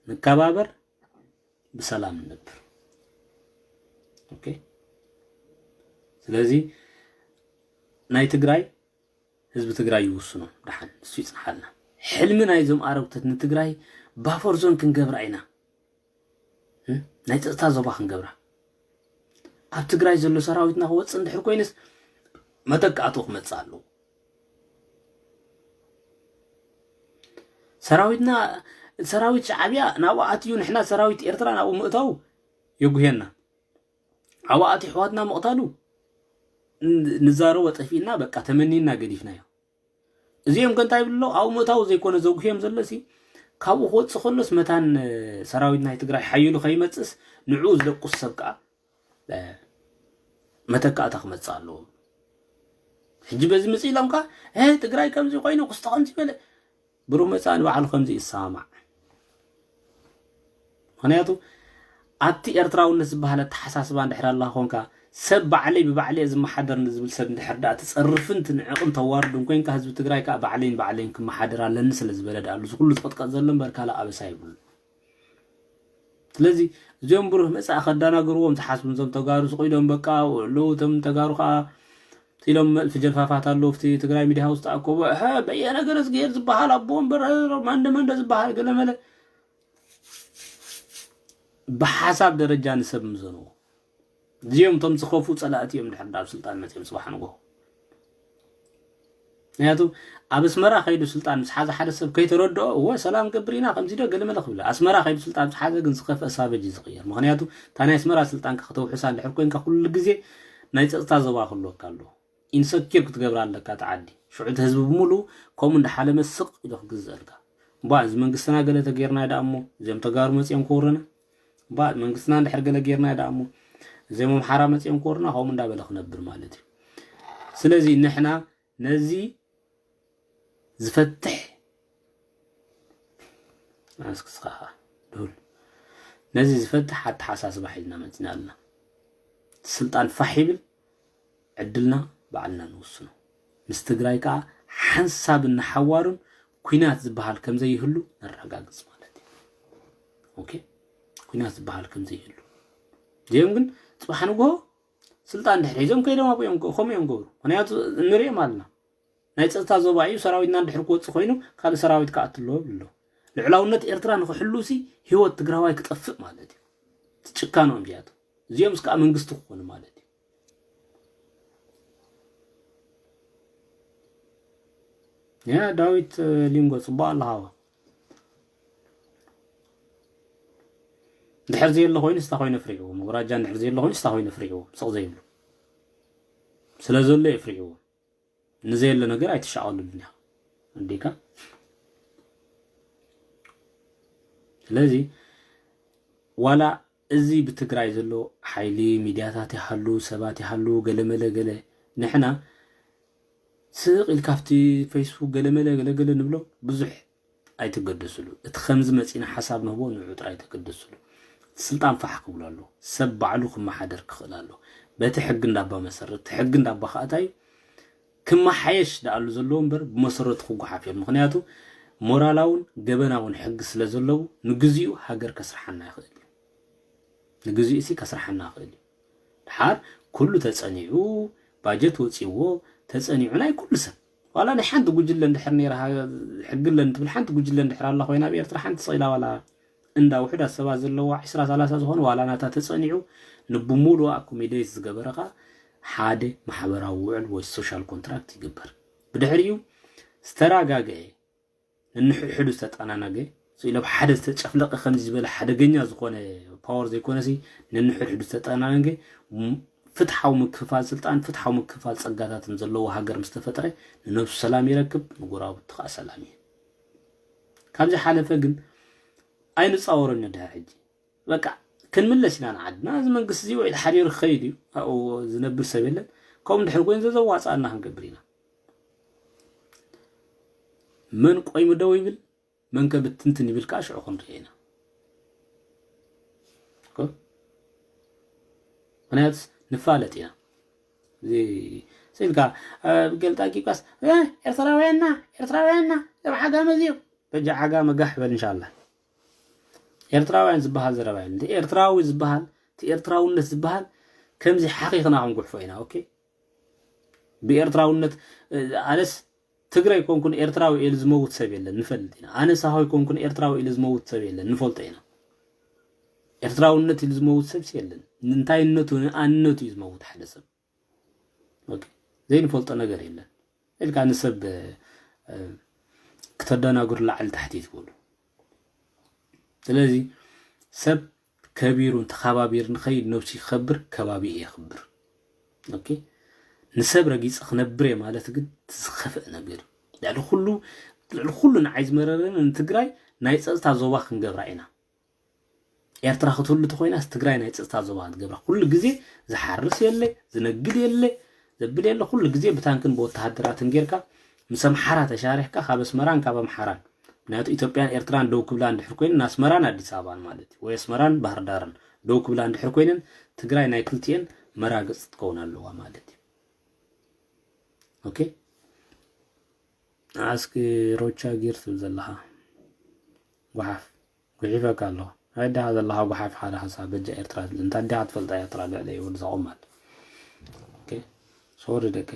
ንከባበር፣ ብሰላም ንነብር። ኦኬ። ስለዚ ናይ ትግራይ ህዝቢ ትግራይ ይውስኖ። ደሓን ንሱ ይፅንሓልና። ሕልሚ ናይዞም ኣረጉተት ንትግራይ ባፈር ዞን ክንገብራ ኢና። ናይ ፀጥታ ዞባ ክንገብራ፣ ኣብ ትግራይ ዘሎ ሰራዊትና ክወፅእ እንድሕር ኮይንስ መተካእትኡ ክመፅእ ኣለዎ። ሰራዊትና፣ ሰራዊት ሻዕብያ ናብኡ ኣትዩ፣ ንሕና ሰራዊት ኤርትራ ናብኡ ምእታው የጉህየና። ኣብኡ ኣትዩ ኣሕዋትና ምቕታሉ ንዛረቦ ጠፊእና፣ በቃ ተመኒና ገዲፍናዮ። እዚኦም ከ እንታይ ይብሉ ኣለዉ? ኣብኡ ምእታው ዘይኮነ ዘጉህዮም ዘሎሲ፣ ካብኡ ክወፅእ ከሎስ መታን ሰራዊት ናይ ትግራይ ሓይሉ ከይመፅእስ ንዕኡ ዝደቁስ ሰብ ከዓ መተካእታ ክመፅእ ኣለዎ። ሕጂ በዚ ምፅእ ኢሎም ከዓ ትግራይ ከምዚ ኮይኑ ክስተ ከምዚ በለ፣ ብሩህ መፃኢ ንባዕሉ ከምዚ ይሰማማዕ። ምክንያቱ ኣብቲ ኤርትራውነት ዝበሃል ኣተሓሳስባ እንድሕር ኣላ ኮንካ፣ ሰብ ባዕለይ ብባዕለይ ዝመሓደር ንዝብል ሰብ እንድሕር ደኣ ትፀርፍን ትንዕቕን ተዋርድን ኮንካ፣ ህዝቢ ትግራይ ከዓ ባዕለይን ባዕለይን ክመሓደር ኣለኒ ስለ ዝበለ ደኣ እዚ ኩሉ ዝቕጥቀጥ ዘሎ እምበር ካልእ ኣበሳ የብሉ። ስለዚ እዚኦም ብሩህ መፃኢ ከዳናግርዎም ዝሓስቡ እዞም ተጋሩ ስቕ ኢሎም በቃ ኣለዉ። እቶም ተጋሩ ከዓ ኢሎም መልፊ ጀልፋፋት ኣለዉ። ኣብቲ ትግራይ ሚድያ ሃውስ ተኣከቡ። እሐ በየነ ገረዝግሄር ዝበሃል ኣቦ ወንበር፣ መንደ መንደ ዝበሃል ገለመለ ብሓሳብ ደረጃ ንሰብ ምዘንዎ። እዚኦም እቶም ዝኸፉ ፀላእቲ እዮም ድሕር ናብ ስልጣን መፅኦም ፅባሕ ንጎ። ምክንያቱ ኣብ ኣስመራ ከይዱ ስልጣን ምስ ሓዘ ሓደ ሰብ ከይተረድኦ፣ እወ ሰላም ገብር ኢና ከምዚ ዶ ገለመለ ክብል። ኣስመራ ከይዱ ስልጣን ምስ ሓዘ ግን ዝኸፍአ ሳበጅ እዩ ዝቕየር። ምክንያቱ እታ ናይ ኣስመራ ስልጣንካ ከተውሕሳ እንድሕር ኮንካ ኩሉ ግዜ ናይ ፀጥታ ዞባ ክህልወካ ኣለዎ። ኢንሰኪር ክትገብራ ኣለካ እቲ ዓዲ። ሽዑ እቲ ህዝቢ ብምሉኡ ከምኡ እንዳሓለመ ስቕ ኢሉ ክግዝአልካ። እምበኣር እዚ መንግስትና ገለ ተጌርና ደኣ እሞ፣ እዚኦም ተጋሩ መፂኦም ክወሩና። እምበኣር መንግስትና እንድሕር ገለ ጌርና ደኣ እሞ፣ እዚኦም ኣምሓራ መፂኦም ክወሩና፣ ከምኡ እንዳበለ ክነብር ማለት እዩ። ስለዚ ንሕና ነዚ ዝፈትሕ፣ ኣስክስኻ ድሁል፣ ነዚ ዝፈትሕ ኣተሓሳስባ ሒዝና መፂና ኣለና። ስልጣን ፋሕ ይብል፣ ዕድልና ባዕልና ንውስኖ። ምስ ትግራይ ከዓ ሓንሳብን ንሓዋሩን ኲናት ዝበሃል ከም ዘይህሉ ነረጋግፅ ማለት እዩ። ኦኬ? ኲናት ዝበሃል ከም ዘይህሉ። እዚኦም ግን ፅባሕ ንግሆ ስልጣን ድሕሪ ሒዞም ከይዶም ኣብኡ እዮም፣ ከምኡ እዮም ገብሩ። ምክንያቱ ንሪኦም ኣለና። ናይ ፀጥታ ዞባ እዩ፣ ሰራዊትና እንድሕር ክወፅእ ኮይኑ ካልእ ሰራዊት ክኣቱ ኣለዎ ይብሉ ኣለዉ። ልዕላውነት ኤርትራ ንክሕልውሲ ህይወት ትግራዋይ ክጠፍእ ማለት እዩ። እቲ ጭካንኦም እዚኣቶም። እዚኦምስ ከዓ መንግስቲ ክኾኑ ማለት እዩ። ያ ዳዊት ሊንጎ፣ ፅቡቅ ኣለኻ። ድሕር ዘየለ ኮይኑ ስታ ኮይኑ ፍሪዕዎም፣ ወራጃ እንድሕር ዘየለ ኮይኑ ስታ ኮይኑ ፍሪዕዎም፣ ስቕ ዘይብሉ ስለ ዘሎ የፍሪዕዎም። ንዘየለ ነገር ኣይትሻቐሉሉን ኢኻ ኣዴካ። ስለዚ ዋላ እዚ ብትግራይ ዘሎ ሓይሊ፣ ሚድያታት ይሃሉ፣ ሰባት ይሃሉ፣ ገለመለ ገለ፣ ንሕና ስቕ ኢልካ ኣብቲ ፌስቡክ ገለመለ ገለገለ ንብሎ ብዙሕ ኣይትገደስሉ። እቲ ከምዚ መጺና ሓሳብ ንህቦ ንዑ ጥራይ ኣይትገደስሉ። እቲ ስልጣን ፋሕ ክብሎ ኣሎ። ሰብ ባዕሉ ክመሓደር ክኽእል ኣሎ። በቲ ሕጊ እንዳባ መሰረት፣ እቲ ሕጊ እንዳባ ከኣታይ ክመሓየሽ ደኣሉ ዘለዎ እምበር ብመሰረቱ ክጓሓፍ እዩ። ምኽንያቱ ሞራላውን ገበናውን ሕጊ ስለ ዘለዎ ንግዚኡ ሃገር ከስርሓና ይኽእል እዩ። ንግዚኡ ሲ ከስርሓና ይኽእል እዩ። ድሓር ኩሉ ተጸኒዑ፣ ባጀት ወጺዎ፣ ተጸኒዑ ናይ ኩሉ ሰብ። ዋላ ናይ ሓንቲ ጉጅለ እንድሕር ነይራ፣ ሕጊ ኣለን ትብል ሓንቲ ጉጅለ እንድሕር ኣላ ኮይና ኣብ ኤርትራ ሓንቲ ስቕ ኢላ ዋላ እንዳ ውሑዳት ሰባት ዘለዋ ዕስራ ሰላሳ ዝኾነ ዋላ ናታ ተጸኒዑ ንብሙሉእ ኣኮሚዴት ዝገበረ ኸኣ ሓደ ማሕበራዊ ውዕል ወይ ሶሻል ኮንትራክት ይግበር። ብድሕሪኡ ዝተራጋገአ፣ ነንሕድሕዱ ዝተጠናነገ፣ ስኢለ ኣብ ሓደ ዝተጨፍለቐ ከምዚ ዝበለ ሓደገኛ ዝኾነ ፓወር ዘይኮነሲ፣ ነንሕድሕዱ ዝተጠናነገ ም-፣ ፍትሓዊ ምክፍፋል ስልጣን፣ ፍትሓዊ ምክፍፋል ጸጋታትን ዘለዎ ሃገር ምስ ተፈጥረ፣ ንነብሱ ሰላም ይረክብ፣ ንጎረባብቱ ኸኣ ሰላም እዩ። ካብዚ ሓለፈ ግን ኣይንጻወሮን ኢና ድሕሪ ሕጂ። በቃ ክንምለስ ኢና ንዓድና። እዚ መንግስቲ እዚ ውዒሉ ሓዲሩ ክኸይድ እዩ። ኣብኡ ዝነብር ሰብ የለን። ከምኡ እንድሕር ኮይኑ ዘዘዋጽኣና ክንገብር ኢና። መን ቆይሙ ደው ይብል፣ መን ከ ብትንትን ይብል ከኣ ሽዑ ክንርኢ ኢና። እኮ ምኽንያቱስ ንፋለጥ ኢና። እዚ ስኢልካ፣ እ፣ ገልጣ ቂቃስ፣ እ፣ ኤርትራውያንና፣ ኤርትራውያንና፣ ከም ዓጋመ እዚኦም። በጃ ዓጋመ ጋሕ በል እንሻላ። ኤርትራውያን ዝበሃል ዘረባ የለን። እቲ ኤርትራዊ ዝበሃል፣ እቲ ኤርትራውነት ዝበሃል ከምዚ ሓኺኽና ክንጉሕፎ ኢና። ኦኬ? ብኤርትራውነት፣ እ፣ ኣነስ ትግረ ኣይኮንኩን ኤርትራዊ ኢሉ ዝመውት ሰብ የለን፣ ንፈልጥ ኢና። ኣነ ሳሆ ኣይኮንኩን ኤርትራዊ ኢሉ ዝመውት ሰብ የለን፣ ንፈልጦ ኢና። ኤርትራውነት ኢሉ ዝመውት ሰብስ የለን። ንእንታይነቱ፣ ንኣንነቱ እዩ ዝመውት ሓደ ሰብ። ኦኬ። ዘይንፈልጦ ነገር የለን። ኢልካ ንሰብ፣ እ፣ ክተደናግሩ ላዕሊ ታሕቲ ትበሉ። ስለዚ ሰብ ከቢሩን ተኸባቢሩ ንኸይድ ነብሱ ይኸብር፣ ከባቢ የኽብር። ኦኬ? ንሰብ ረጊጸ ክነብር እየ ማለት ግን እቲ ዝኸፍእ ነገር እዩ። ልዕሊ ኩሉ፣ ልዕሊ ኩሉ ንዓይ ዝመረረኒ ንትግራይ ናይ ጸጥታ ዞባ ክንገብራ ኢና። ኤርትራ ክትህሉ ተኾይናስ ትግራይ ናይ ጸጥታ ዞባ ክትገብራ። ኩሉ ግዜ ዝሓርስ የለ፣ ዝነግድ የለ፣ ዘብል የለ። ኩሉ ግዜ ብታንክን ብወተሃደራትን ጌርካ ምስ ኣምሓራ ተሻሪሕካ ካብ ኣስመራን ካብ ኣምሓራን። ምክንያቱ ኢትዮጵያን ኤርትራን ደው ክብላ እንድሕር ኮይነን ኣስመራን ኣዲስ ኣበባን ማለት እዩ። ወይ ኣስመራን ባህር ዳርን ደው ክብላ እንድሕር ኮይነን ትግራይ ናይ ክልቲኤን መራገጽ ክትከውን ኣለዋ ማለት እዩ። ኦኬ? ኣስኪ ሮቻ ጊር ትብል ዘለኻ ጓሓፍ። ጉሒፈካ ኣለኹ። ኣይ ዲኻ ዘለኻ ጓሓፍ ሓደ ሓሳብ በጃ ኤርትራ ትብል። እንታ ዲኻ ትፈልጣ ኤርትራ ልዕለይ ወዲ ዘቆማል። ኦኬ። ሶሪ ደቂ።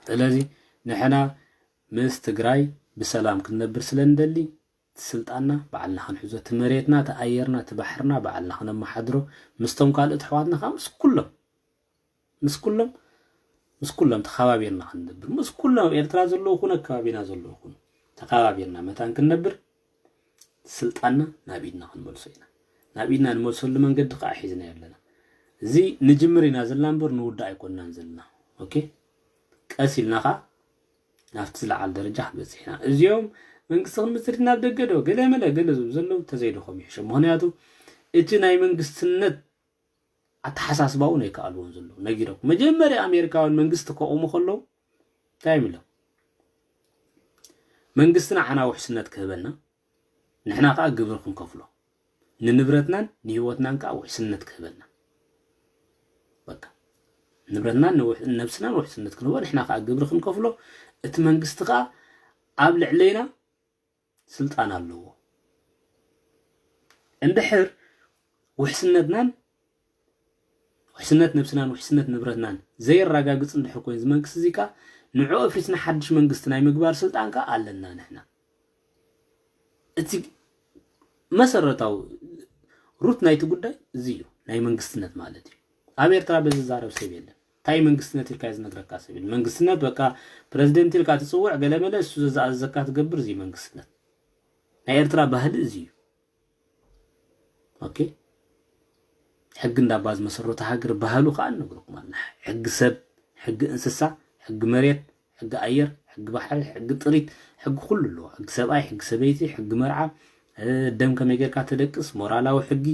ስለዚ ንሕና ምስ ትግራይ ብሰላም ክንነብር ስለ እንደሊ፣ እቲ ስልጣንና ባዕልና ክንሕዞ፣ እቲ መሬትና፣ እቲ ኣየርና፣ እቲ ባሕርና ባዕልና ክነመሓድሮ፣ ምስቶም ካልኦት ኣሕዋትና ከዓ ምስ ኩሎም፣ ምስ ኩሎም፣ ምስ ኩሎም ተኸባቢርና ክንነብር፣ ምስ ኩሎም ኣብ ኤርትራ ዘለዉ ይኹኑ፣ ኣብ ከባቢና ዘለዉ ይኹኑ፣ ተኸባቢርና መታን ክንነብር፣ ስልጣንና ናብ ኢድና ክንመልሶ ኢና። ናብ ኢድና ንመልሰሉ መንገዲ ከዓ ሒዝና ኣለና። እዚ ንጅምር ኢና ዘለና እምበር ንውዳእ ኣይኮንናን ዘለና። ኦኬ? ቀስ ኢልና ከዓ ናብቲ ዝለዓለ ደረጃ ክንበጽሕ ኢና። እዚኦም መንግስቲ ክንምስርት ናብ ደገ ዶ፣ ገለ መለ፣ ገለ ዝብሉ ዘለዉ ተዘይደኸሙ ይሕሸ። ምኽንያቱ እቲ ናይ መንግስትነት ኣተሓሳስባ እውን ኣይከኣልዎን ዘለዉ። ነጊረኩም። መጀመርያ ኣሜሪካውያን መንግስቲ ከቑሙ ከለዉ እንታይ እዮም ኢሎም? መንግስቲ ንዓና ውሕስነት ክህበና፣ ንሕና ከዓ ግብሪ ክንከፍሎ። ንንብረትናን ንህይወትናን ከዓ ውሕስነት ክህበና። በቃ። ንብረትናን ንውሕ-፣ ነብስናን ውሕስነት ክንህቦ፣ ንሕና ከዓ ግብሪ ክንከፍሎ፣ እቲ መንግስቲ ከዓ ኣብ ልዕለይና ስልጣን ኣለዎ። እንድሕር ውሕስነትናን፣ ውሕስነት ነብስናን ውሕስነት ንብረትናን ዘየረጋግጽ እንድሕር ኮይኑ፣ እዚ መንግስቲ እዚ ከዓ ንዕኡ ኣፍሪስና ሓድሽ መንግስቲ ናይ ምግባር ስልጣን ከዓ ኣለና ንሕና። እቲ መሰረታዊ ሩት ናይቲ ጉዳይ እዚ እዩ፣ ናይ መንግስትነት ማለት እዩ። ኣብ ኤርትራ በዚ ዝዛረብ ሰብ የለን። እንታይ መንግስትነት ኢልካ እዩ ዝነግረካ ሰብ የለን። መንግስትነት በቃ ፕረዚደንት ኢልካ ትጽውዕ፣ ገለ መለ፣ እሱ ዘዝኣዘዘካ ትገብር፣ እዚ መንግስትነት። ናይ ኤርትራ ባህሊ እዚ እዩ። ኦኬ? ሕጊ እንዳባ ዝመሰረቱ ሃገር ባህሉ ከዓ ንነግረኩም ኣለና። ሕጊ ሰብ፣ ሕጊ እንስሳ፣ ሕጊ መሬት፣ ሕጊ ኣየር፣ ሕጊ ባሕሪ፣ ሕጊ ጥሪት፣ ሕጊ ኩሉ ኣለዎ። ሕጊ ሰብኣይ፣ ሕጊ ሰበይቲ፣ ሕጊ መርዓ፣ እ፣ ደም ከመይ ጌርካ ተደቅስ፣ ሞራላዊ ሕጊ፣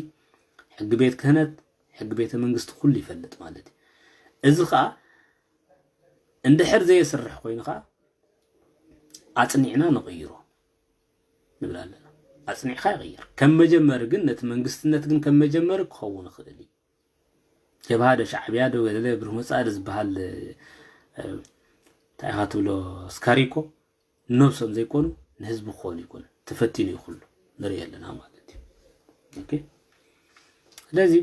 ሕጊ ቤት ክህነት፣ ሕጊ ቤተ መንግስቲ ኩሉ ይፈልጥ ማለት እዩ። እዚ ከዓ እንድሕር ዘየስርሕ ኮይኑ ከዓ ኣጽኒዕና ንቕይሮ ንብል ኣለና። ኣጽኒዕካ ይቕየር። ከም መጀመሪ ግን ነቲ መንግስትነት ግን ከም መጀመሪ ክኸውን ይኽእል እዩ። ጀብሃ ዶ ሻዕብያ ዶ ገለ ብሩህ መጻኢ ዶ ዝበሃል እንታይ ኢኻ ትብሎ ኣስካሪ እኮ ንነብሶም ዘይኮኑ ንህዝቢ ክኾኑ ይኮኑ። ተፈቲኑ እዩ ኩሉ ንርኢ ኣለና ማለት እዩ። ኦኬ ስለዚ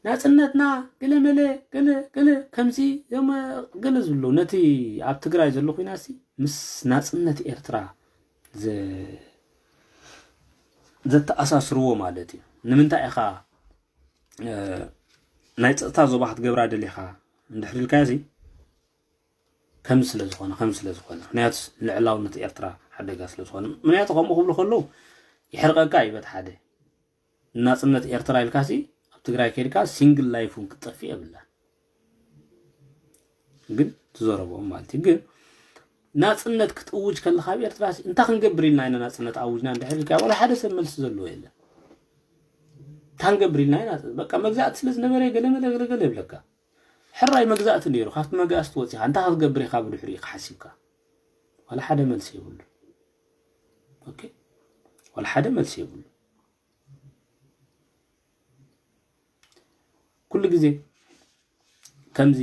ናጽነትና ገለ መለ ገለ ገለ ከምዚ ገለ ዝብሉ ነቲ ኣብ ትግራይ ዘሎ ኩናሲ ምስ ናጽነት ኤርትራ ዘተኣሳስርዎ ማለት እዩ። ንምንታይ ኢኻ ናይ ፀጥታ ዞባ ክትገብራ ደሊኻ እንድሕር ኢልካዮ እዚ ከም ስለ ዝኾነ ከም ስለ ዝኾነ ምክንያቱ ልዕላውነት ኤርትራ ሓደጋ ስለ ዝኾነ ምክንያቱ ከምኡ ክብሉ ከለዉ ይሕርቀካ እዩ በቲ ሓደ ናፅነት ኤርትራ ኢልካ ሲ ኣብ ትግራይ ከይድካ ሲንግል ላይፍ እውን ክትጠፍእ የብላን ግን ትዘረብኦም ማለት እዩ ግን ናፅነት ክትእውጅ ከለካ ኣብ ኤርትራ ሲ እንታይ ክንገብር ኢልና ኢና ናፅነት ኣውጅና እንድሕር ኢልካ ዋላ ሓደ ሰብ መልሲ ዘለዎ የለን እንታይ ክንገብር ኢልና ኢና በቃ መግዛእቲ ስለ ዝነበረ ገለመለ ገለገለ ይብለካ ሕራይ መግዛእቲ ነይሩ ካብቲ መግዛእቲ ወፂኻ እንታይ ክትገብር ኢኻ ብድሕሪኡ ሓሲብካ ዋላ ሓደ መልሲ የብሉ ኦኬ ዋላ ሓደ መልሲ የብሉ ኩሉ ግዜ ከምዚ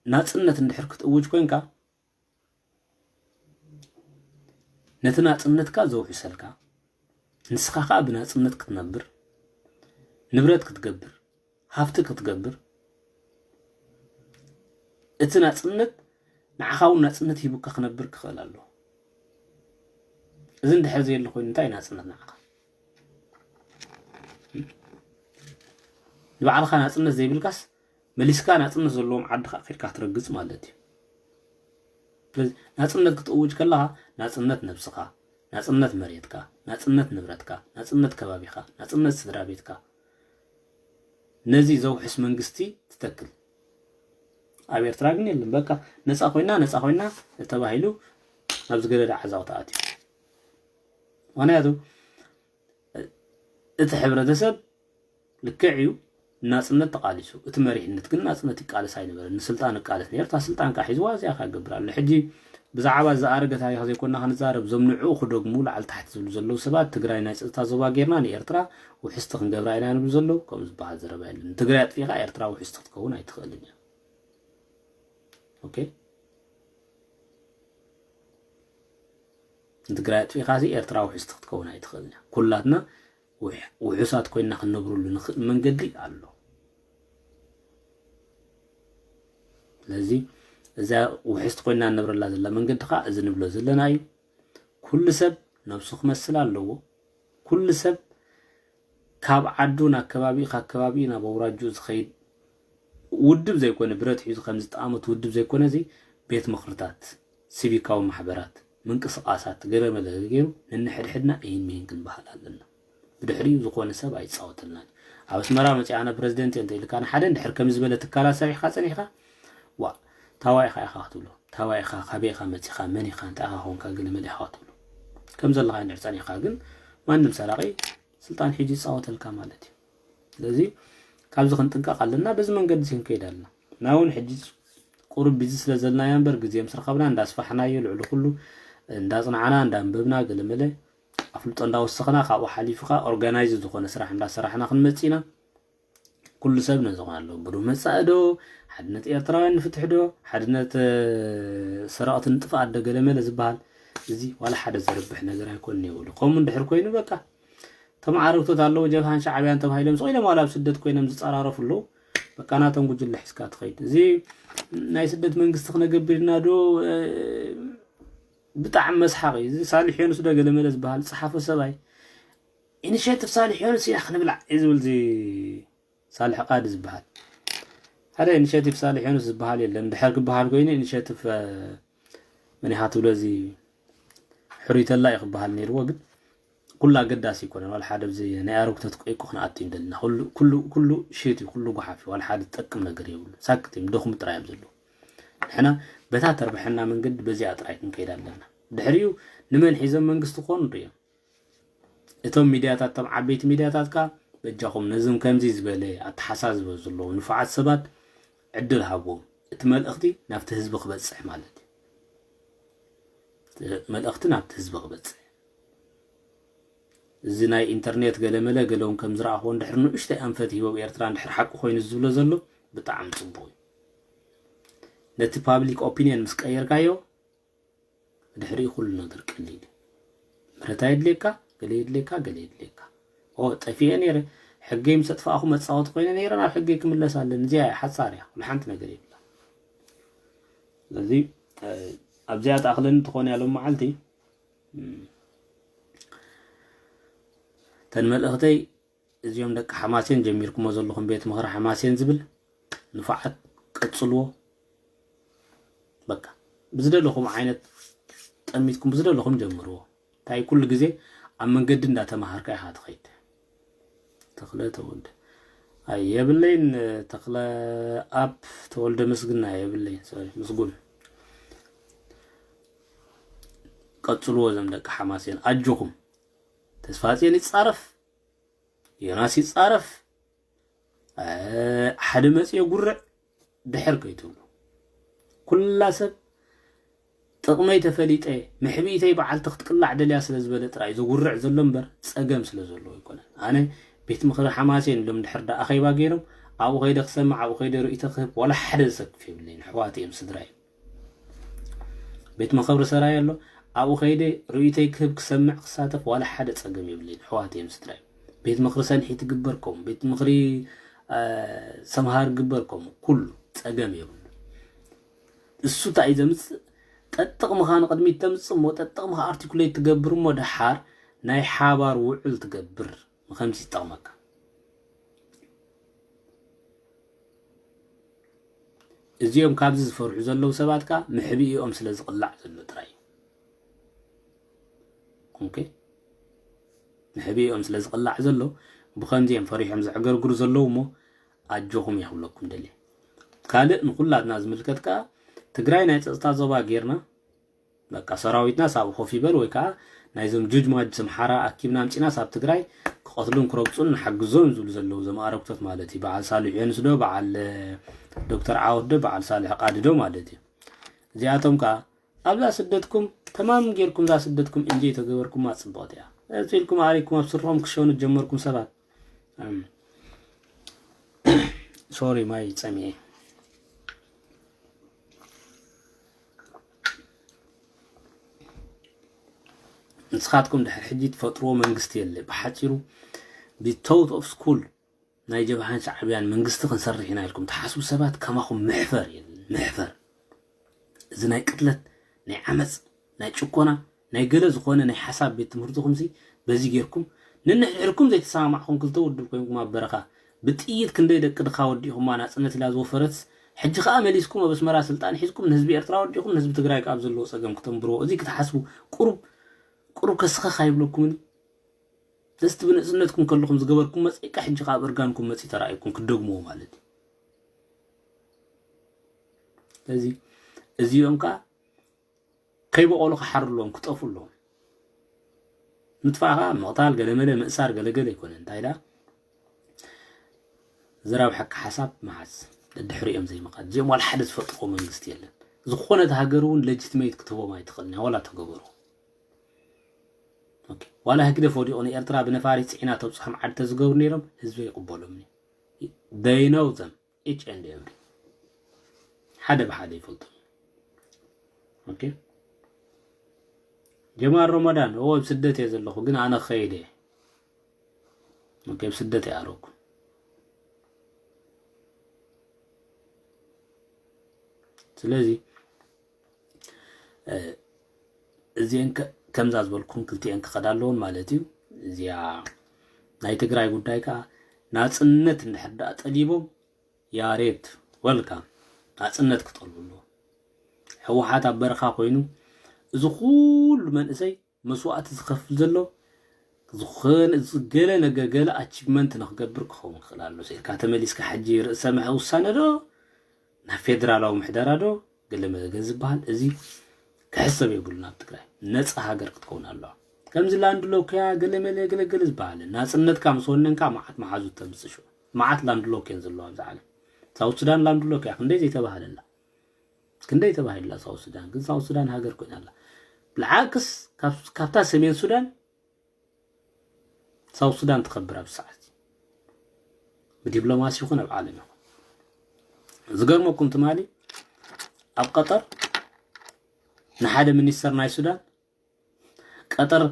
ናፅነት እንድሕር ክትእውጅ ኮንካ ነቲ ናፅነትካ ዘውሕሰልካ ንስኻ ከዓ ብናፅነት ክትነብር ንብረት ክትገብር ሃፍቲ ክትገብር እቲ ናፅነት ንዓኻ እውን ናፅነት ሂቡካ ክነብር ክኽእል ኣለዎ እዚ እንድሕር ዘየለ ኮይኑ እንታይ ናፅነት ንዓኻ ንባዕልኻ ናፅነት ዘይብልካስ መሊስካ ናፅነት ዘለዎም ዓድኻ ኣኺድካ ክትረግፅ ማለት እዩ ስለዚ ናፅነት ክትእውጅ ከለኻ ናፅነት ነብስኻ ናፅነት መሬትካ ናፅነት ንብረትካ ናፅነት ከባቢኻ ናፅነት ስድራ ቤትካ ነዚ ዘውሕስ መንግስቲ ትተክል ኣብ ኤርትራ ግን የለን በቃ ነፃ ኮይና ነፃ ኮይና ተባሂሉ ናብ ዝገደደ ዓዛው ተኣትዩ ምክንያቱ እቲ ሕብረተሰብ ልክዕ እዩ ናፅነት ተቃሊሱ እቲ መሪሕነት ግን ናፅነት ይቃለስ ኣይነበረ ንስልጣን እቃለስ ነርታ ስልጣን ካ ሒዝዋ እዚኣ ካ ገብር ኣሎ ሕጂ ብዛዕባ ዝኣረገ ታሪክ ዘይኮና ክንዛረብ ዞም ንዕኡ ክደግሙ ላዕሊ ታሕቲ ዝብሉ ዘለዉ ሰባት ትግራይ ናይ ፀጥታ ዞባ ጌርና ንኤርትራ ውሕስቲ ክንገብራ ኢና ንብሉ ዘለዉ ከምኡ ዝበሃል ዘረባ የለን ትግራይ ኣጥፊካ ኤርትራ ውሕስቲ ክትከውን ኣይትኽእልን እያ ኦኬ ንትግራይ ኣጥፊእካ ሲ ኤርትራ ውሕስቲ ክትከውን ኣይትኽእልን እያ ኩላትና ውሑሳት ኮይና ክንነብረሉ ንኽእል መንገዲ ኣሎ ስለዚ እዛ ውሕስቲ ኮይና ንነብረላ ዘላ መንገዲ ከዓ እዚ ንብሎ ዘለና እዩ ኩሉ ሰብ ነብሱ ክመስል ኣለዎ ኩሉ ሰብ ካብ ዓዱ ናብ ከባቢኡ ካብ ከባቢኡ ናብ ኣውራጅኡ ዝኸይድ ውድብ ዘይኮነ ብረት ሒዙ ከም ዝጠኣመት ውድብ ዘይኮነ እዚ ቤት ምኽርታት፣ ሲቪካዊ ማሕበራት፣ ምንቅስቓሳት ገለ መለ ገይሩ ነንሕድሕድና እሂን ምሂን ክንበሃል ኣለና። ብድሕሪኡ ዝኾነ ሰብ ኣይፃወተልናን። ኣብ ኣስመራ መፂኣ ኣነ ፕረዚደንት እየ እንተኢልካ ንሓደ እንድሕር ከምዚ ዝበለ ትካላት ሰሪሕካ ፀኒሕካ ዋ ታዋኢኻ ኢኻ ክትብሎ ታዋኢኻ ካበይ ኢኻ መፂኻ መን ኢኻ እንታይ ኢኻ ኾንካ ገለ መለ ኢኻ ክትብሎ ከም ዘለኻ እንድሕር ፀኒሕካ ግን ማንም ሰራቒ ስልጣን ሒዙ ይፃወተልካ ማለት እዩ። ስለዚ ካብዚ ክንጥንቀቕ ኣለና። በዚ መንገዲ እዚ ክንከይድ ኣለና። እና እውን ሕጂ ቁሩብ ቢዚ ስለ ዘልናዮ እምበር ግዜ ምስ ረኸብና እንዳስፋሕናዮ ልዕሊ ኩሉ እንዳፅናዕና እንዳንበብና ገለመለ ኣፍልጦ እንዳወሰኽና ካብኡ ሓሊፉ ከዓ ኦርጋናይዝ ዝኾነ ስራሕ እንዳሰራሕና ክንመፅእ ኢና። ኩሉ ሰብ ነዚ ኣለዎ ብሩህ መፃኢ ዶ ሓድነት ኤርትራውያን ንፍትሒ ዶ ሓድነት ሰረቕቲ ንጥፍኣት ዶ ገለመለ ዝበሃል እዚ ዋላ ሓደ ዘርብሕ ነገር ኣይኮንን ይብሉ። ከምኡ እንድሕር ኮይኑ በቃ እቶም ዓረግቶት ኣለዉ ጀብሃን ሻዕብያን ተባሂሎም ስቕ ኢሎም ዋላ ኣብ ስደት ኮይኖም ዝፀራረፉ ኣለዉ። በቃ ናቶም ጉጅለ ሒዝካ ትኸይድ። እዚ ናይ ስደት መንግስቲ ክነገብር ኢና ዶ ብጣዕሚ መስሓቕ እዩ። እዚ ሳልሕ ዮኑስ ዶ ገለመለ ዝበሃል ፀሓፎ ሰብኣይ ኢኒሼቲቭ ሳልሕ ዮኑስ ኢና ክንብላዕ እዩ ዝብል እዚ ሳልሕ ቃዲ ዝበሃል ሓደ ኢኒሼቲቭ ሳልሕ ዮኑስ ዝበሃል የለን። ድሕር ክበሃል ኮይኑ ኢኒሼቲቭ መን ኢኻ ትብሎ እዚ ሕሩይ ተላ እዩ ክበሃል ነይርዎ። ግን ኩሉ ኣገዳሲ ኣይኮነን። ዋላ ሓደ ኣብዚ ናይ ኣረጉተት ቆይቆ ክንኣቱ እዩ ደልና። ኩሉ ኩሉ ኩሉ ሽት እዩ፣ ኩሉ ጓሓፍ እዩ። ዋላ ሓደ ዝጠቅም ነገር የብሉ። ሳክት እዮም፣ ደኹም ጥራይ እዮም ዘለዉ። ንሕና በታ ተርብሐና መንገዲ በዚኣ ጥራይ ክንከይድ ኣለና። ድሕሪኡ ንመን ሒዞም መንግስቲ ክኾኑ ንሪኦም። እቶም ሚድያታት እቶም ዓበይቲ ሚድያታት ከኣ በጃኹም ነዞም ከምዚ ዝበለ ኣተሓሳስባ ዘለዎም ንፉዓት ሰባት ዕድል ሃብዎም። እቲ መልእኽቲ ናብቲ ህዝቢ ክበጽሕ ማለት እዩ። መልእኽቲ ናብቲ ህዝቢ ክበፅሕ። እዚ ናይ ኢንተርኔት ገለመለ ገለውን ከም ዝረኣኽዎ እንድሕር ንእሽተይ ኣንፈት ሂቦ ኣብ ኤርትራ እንድሕር ሓቂ ኮይኑ ዝብሎ ዘሎ ብጣዕሚ ፅቡቅ እዩ። ነቲ ፓብሊክ ኦፒኒየን ምስ ቀየርካዮ ድሕሪኡ ኩሉ ነገር ቀሊል እዩ። ምህረት የድልየካ፣ ገለ የድልየካ፣ ገለ የድልየካ። ኦ ጠፊኤ ነይረ፣ ሕገይ ምስ ኣጥፋእኹ መፃወቲ ኮይነ ነይረ፣ ናብ ሕገይ ክምለስ ኣለኒ። እዚኣ እያ ሓፃር እያ፣ ኩሉ ሓንቲ ነገር የብላ። ስለዚ ኣብዚኣ ተኣኽለኒ ትኾን ያሎም መዓልቲ ተን መልእኽተይ እዚኦም ደቂ ሓማሴን ጀሚርኩሞ ዘለኹም ቤት ምኽሪ ሓማሴን ዝብል ንፉዓት ቀጽልዎ። በቃ ብዝደለኹም ዓይነት ጠሚትኩም ብዝደለኹም ጀምርዎ። እንታይ ኩሉ ግዜ ኣብ መንገዲ እንዳተማሃርካ ኢኻ ትኸይድ። ተኽለ ተወልደ ኣይ የብለይን። ተኽለ ኣብ ተወልደ ምስግና የብለይን። ሶሪ ምስጉን ቀጽልዎ ዘም ደቂ ሓማሴን ኣጆኹም። ተስፋጽዮን ይጻረፍ፣ ዮናስ ይጻረፍ፣ ሓደ መጽዮ ጉርዕ ድሕር ከይትብሉ። ኩላ ሰብ ጥቕመይ ተፈሊጠ ምሕብኢተይ በዓልቲ ክትቅላዕ ደልያ ስለ ዝበለ ጥራይ ዘጉርዕ ዘሎ እምበር ጸገም ስለ ዘለዎ ኣይኮነን። ኣነ ቤት ምኽሪ ሓማሴን ኢሎም ድሕር ደኣ ኣኼባ ገይሮም ኣብኡ ከይደ ክሰምዕ ኣብኡ ከይደ ርእይቶ ክህብ ዋላ ሓደ ዘሰክፍ የብለይን። ኣሕዋት እዮም ስድራ እዮም። ቤት መኸብሪ ሰራይ ኣሎ ኣብኡ ከይደ ርእይቶይ ክህብ ክሰምዕ ክሳተፍ ዋላ ሓደ ጸገም የብለይን። ኣሕዋት እዮም ስድራ እዮም። ቤት ምኽሪ ሰንሒ ትግበር ከምኡ ቤት ምኽሪ ሰምሃር ግበር ከምኡ ኩሉ ጸገም የብሉ። እሱ እንታይ እዩ ዘምጽእ? ጠጥቕምኻ ንቕድሚት ተምጽእ እሞ ጠጥቕምኻ ኣርቲኩሌት ትገብር እሞ ደሓር ናይ ሓባር ውዕል ትገብር ምኸምዚ ይጠቕመካ። እዚኦም ካብዚ ዝፈርሑ ዘለዉ ሰባት ከኣ ምሕብኢኦም ስለ ዝቕላዕ ዘሎ ጥራይ እዩ። ኦኬ፣ ምሕብኢኦም ስለ ዝቕላዕ ዘሎ ብኸምዚ እዮም ፈሪሖም ዘዕገርግሩ ዘለዉ እሞ ኣጆኹም እየ ክብለኩም ደልየ። ካልእ ንኹላትና ዝምልከት ከኣ ትግራይ ናይ ጸጥታ ዞባ ጌርና በቃ ሰራዊትና ሳብ ኮፍ ይበል ወይ ከዓ ናይዞም ጁጅማጅ ስምሓራ ኣኪብና ኣምፂና ሳብ ትግራይ ክቐትሉን ክረግፁን ንሓግዞም ዝብሉ ዘለዉ ዘማእረግቶት ማለት እዩ። በዓል ሳልሕ ዮንስ ዶ በዓል ዶክተር ዓወት ዶ በዓል ሳልሕ ቃዲ ዶ ማለት እዩ። እዚኣቶም ከዓ ኣብዛ ስደትኩም ተማም ጌርኩም እዛ ስደትኩም እንጆይ ተገበርኩማ ፅብቕቲ እያ። እዚ ኢልኩም ኣሪኩም ኣብ ስርሖም ክሸኑ ጀመርኩም ሰባት። ሶሪ ማይ ፀሚኤ። ንስኻትኩም ድሕር ሕጂ ትፈጥርዎ መንግስቲ የለ። ብሓፂሩ ብተውት ኦፍ ስኩል ናይ ጀብሃን ሻዕብያን መንግስቲ ክንሰርሕ ኢና ኢልኩም ትሓስቡ ሰባት ከማኹም ምሕፈር የለን። ምሕፈር እዚ ናይ ቅትለት ናይ ዓመፅ ናይ ጭኮና ናይ ገለ ዝኾነ ናይ ሓሳብ ቤት ትምህርትኹምሲ በዚ ጌርኩም ንንሕድሕድኩም ዘይተሰማማዕኹም ክልተ ውድብ ኮይንኩም ኣብ በረኻ ብጥይት ክንደይ ደቂ ድኻ ወዲእኹማ ናፅነት ኢላ ዝወፈረትስ ሕጂ ከዓ መሊስኩም ኣብ ኣስመራ ስልጣን ሒዝኩም ንህዝቢ ኤርትራ ወዲእኹም ንህዝቢ ትግራይ ከዓ ኣብ ዘለዎ ፀገም ክተንብርዎ እዚ ክትሓስቡ ቁሩብ ቁሩብ ከስኸኽ ኣይብለኩምን? ደስቲ ብንእስነትኩም ከለኹም ዝገበርኩም መፅእካ ሕጂ ከዓ ኣብ እርጋንኩም መፂ ተረኣይኩም ክትደግምዎ ማለት እዩ። ስለዚ እዚኦም ከዓ ከይበቆሉ ክሓሩ ኣለዎም ክጠፉ ኣለዎም። ምጥፋእ ከዓ ምቕታል ገለመለ ምእሳር ገለገለ ኣይኮነ እንታይ ዳ ዝራብ ሓቂ ሓሳብ መዓዝ ደድሕሪኦም ዘይምኻድ እዚኦም ዋላ ሓደ ዝፈጥርዎ መንግስቲ የለን። ዝኾነት ሃገር እውን ለጅትመይት ክትህቦም ኣይትኽእልን እያ ዋላ ተገበሩ። ዋላ ህግደፍ ወዲቑ ንኤርትራ ብነፋሪት ፅዒና ተብፅሖም ዓዲ ተዝገብሩ ነይሮም ህዝቢ ይቕበሎም እዩ። They know them each and every ሓደ ብሓደ ይፈልጦም። ጀማል ረመዳን እዎ ኣብ ስደት እየ ዘለኹ ግን ኣነ ክኸይድ እየ። ኣብ ስደት እየ ኣረኩ። ስለዚ እዚአን ከምዛ ዝበልኩም ክልቲአን ክኸዳ ኣለውን ማለት እዩ። እዚኣ ናይ ትግራይ ጉዳይ ከዓ ናፅነት እንድሕር ደኣ ጠሊቦም ያሬድ ወልካ ናፅነት ክጠልቡ ኣለዎ። ህወሓት ኣብ በረኻ ኮይኑ እዚ ኩሉ መንእሰይ መስዋእቲ ዝኸፍል ዘሎ ዝኾነ ገለ ነገር ገለ ኣቺቭመንት ንክገብር ክኸውን ክኽእል ኣሎ ኢልካ ተመሊስካ ሕጂ ርእሰ ምሕ ውሳነ ዶ ናብ ፌደራላዊ ምሕደራ ዶ ገለ መገ ዝበሃል እዚ ክሕሰብ የብሉን። ኣብ ትግራይ ነፃ ሃገር ክትከውን ኣለዋ። ከምዚ ላንድ ሎክያ ገለ መለ ገለገለ ዝበሃል ናፅነትካ ምስ ወነንካ መዓት መሓዙት ተምፅእ ሽዑ መዓት ላንድ ሎክየን ዘለዋ ኣብዚ ዓለም። ሳውት ሱዳን ላንድ ሎክያ ክንደይ ዘይተባህለላ ክንደይ ተባሂሉላ ሳውት ሱዳን ግን ሳውት ሱዳን ሃገር ኮይና ኣላ። ብልዓክስ ካብ- ካብታ ሰሜን ሱዳን ሳውት ሱዳን ትኸብር ኣብዚ ሰዓት፣ ብዲፕሎማሲ ይኹን ኣብ ዓለም ይኹን። ዝገርመኩም ትማሊ ኣብ ቀጠር ንሓደ ሚኒስተር ናይ ሱዳን፣ ቀጠር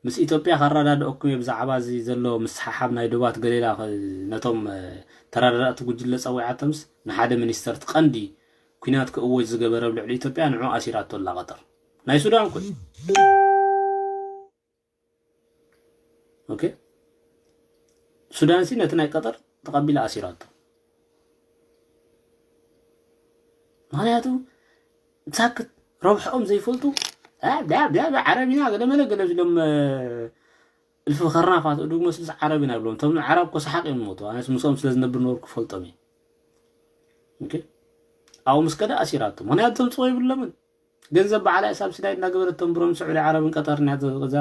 ምስ ኢትዮጵያ ከረዳድኦኩም እየ ብዛዕባ እዚ ዘሎ ምስሓሓብ ናይ ዶባት ገሌላ፣ ነቶም ተረዳዳእቲ ጉጅለ ጸዊዓቶምስ፣ ንሓደ ሚኒስተር እቲ ቀንዲ ኩናት ክእወጅ ዝገበረ ኣብ ልዕሊ ኢትዮጵያ ንዑ ኣሲራቶ ኣላ ቀጠር። ናይ ሱዳን ኮ ኦኬ፣ ሱዳንሲ ነቲ ናይ ቀጠር ተቐቢላ ኣሲራቶ። ምኽንያቱ ሳክት ረብሕኦም ዘይፈልጡ፣ ኣ፣ ብላ፣ ብላ፣ ብላ፣ ዓረብ ኢና ገለ መለ ገለ ኢሎም፣ እ፣ እልፊ ኸርናፋት እዱ መስልስ ዓረብ ኢና ይብሎም። እቶም ዓረብ እኮ ሰሓቕ እዮም ዝሞቱ። ኣነስ ምስኦም ስለ ዝነብር ነበርኩ ክፈልጦም እየ። ኦኬ፣ ኣብኡ ምስ ከደ ኣሲራቶ። ምኽንያቱ ተምጽኦ የብሎምን። ገንዘብ በዓላ ሳብሲዳይድ እናገበረት ተንብሮም ስዑዲ ዓረብን ቀጠርን እያ። እዛ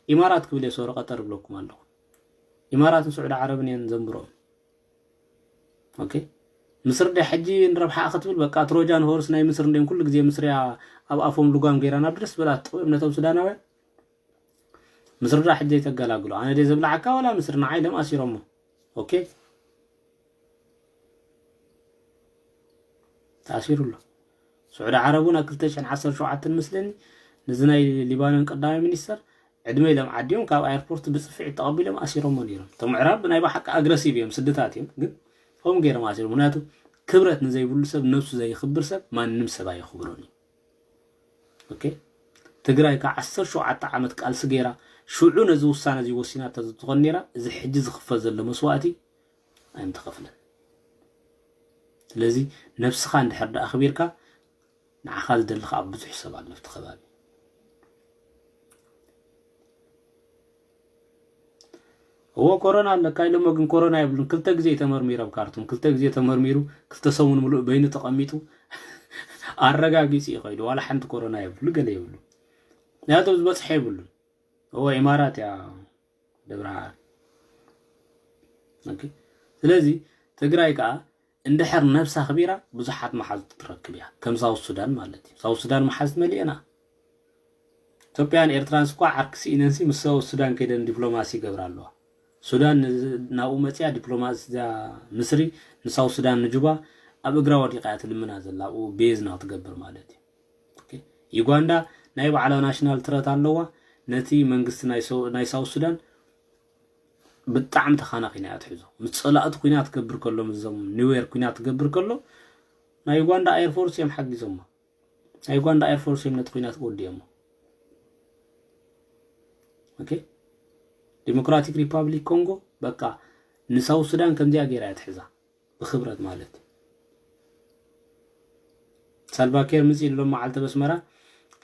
ኢማራት ክብል እየ፣ ሶሪ፣ ቀጠር እብለኩም ኣለኹ። ኢማራትን ስዑዲ ዓረብን እየን ዘንብሮም። ኦኬ፣ ምስሪ ደ ሕጂ ንረብሓ ክትብል፣ በቃ፣ ትሮጃን ሆርስ ናይ ምስሪ እንዲኦም ኩሉ ግዜ ምስሪ እያ ኣብ ኣፎም ልጓም ገይራ ናብ ደስ በላት ጥቕኦም ነቶም ሱዳናውያን። ምስሪ ዳ ሕጂ ኣይተገላግሎ። ኣነ ደ ዘብላዓካ ዋላ ምስሪ ንዓይ ለም ኣሲሮሞ። ኦኬ፣ ተኣሲሩ ኣሎ። ስዑዲ ዓረብ እውን ኣብ ክልተ ሽሕን ዓሰርተ ሸውዓተን መስለኒ ነዚ ናይ ሊባኖን ቀዳማይ ሚኒስተር ዕድመ ኢሎም ዓዲዮም ካብ ኣየርፖርት ብጽፍዒት ተቐቢሎም ኣሲሮሞ ነይሮም። እቶም ምዕራብ ናይ ብሓቂ ኣግረሲቭ እዮም፣ ስድታት እዮም፣ ግን ከምኡ ገይሮም ኣሲሮም። ምክንያቱ ክብረት ንዘይብሉ ሰብ፣ ነብሱ ዘይኽብር ሰብ ማንም ሰብ ኣየኽብሮን እዩ። ኦኬ፣ ትግራይ ካብ ዓሰርተ ሸውዓተ ዓመት ቃልሲ ገይራ ሽዑ ነዚ ውሳነ እዚ ወሲና ተዝትኾን ነይራ፣ እዚ ሕጂ ዝኽፈል ዘሎ መስዋእቲ ኣይምተኸፍለን። ስለዚ ነብስኻ እንድሕር ደኣ ኣኽቢርካ፣ ንዓኻ ዝደሊ ከዓ ብዙሕ ሰብ ኣሎ ኣብቲ ከባቢ። እዎ፣ ኮሮና ኣለካ ኢሎሞ፣ ግን ኮሮና የብሉን። ክልተ ግዜ ተመርሚሩ ኣብ ካርቱም፣ ክልተ ግዜ ተመርሚሩ፣ ክልተ ሰሙን ሙሉእ በይኑ ተቐሚጡ ኣረጋጊጹ እዩ ከይዱ። ዋላ ሓንቲ ኮሮና የብሉ፣ ገለ የብሉ። ምክንያቱ ዝበጽሐ የብሉን። እዎ፣ ኢማራት እያ ደብረ ሃ-፣ ኦኬ። ስለዚ ትግራይ ከዓ እንድሕር ነብሳ ኣኽቢራ ብዙሓት መሓዙት ትረክብ እያ፣ ከም ሳውት ሱዳን ማለት እዩ። ሳውት ሱዳን መሓዙት መሊአና። ኢትዮጵያን ኤርትራንስ እኳ ዓርኪ ስኢነንሲ ምስ ሳውት ሱዳን ከይደን ዲፕሎማሲ ይገብራ ኣለዋ። ሱዳን ን-፣ ናብኡ መፅያ ዲፕሎማሲ እዛ ምስሪ ንሳውት ሱዳን ንጁባ ኣብ እግራ ወዲቓ እያ ትልምና ዘላ፣ ኣብኡ ቤዝ ናትገብር ማለት እዩ። ኦኬ። ዩጋንዳ ናይ ባዕላ ናሽናል ትረት ኣለዋ። ነቲ መንግስቲ ናይ ሰው-፣ ናይ ሳውት ሱዳን ብጣዕሚ ተኻናኺና እያ ትሕዞ። ምስ ጸላእቲ ኩናት ትገብር ከሎ፣ ምስዞም ኒውዮር ኩናት ትገብር ከሎ፣ ናይ ዩጋንዳ ኤርፎርስ እዮም ሓጊዞሞ። ናይ ዩጋንዳ ኤርፎርስ እዮም ነቲ ኩናት ወዲኦሞ። ኦኬ። ዲሞክራቲክ ሪፓብሊክ ኮንጎ በቃ ንሳውት ሱዳን ከምዚኣ ገይራ እያ ትሕዛ። ብክብረት ማለት እዩ። ሳልቫኬር ምጽእ ኢሉ ሎም መዓልቲ በስመራ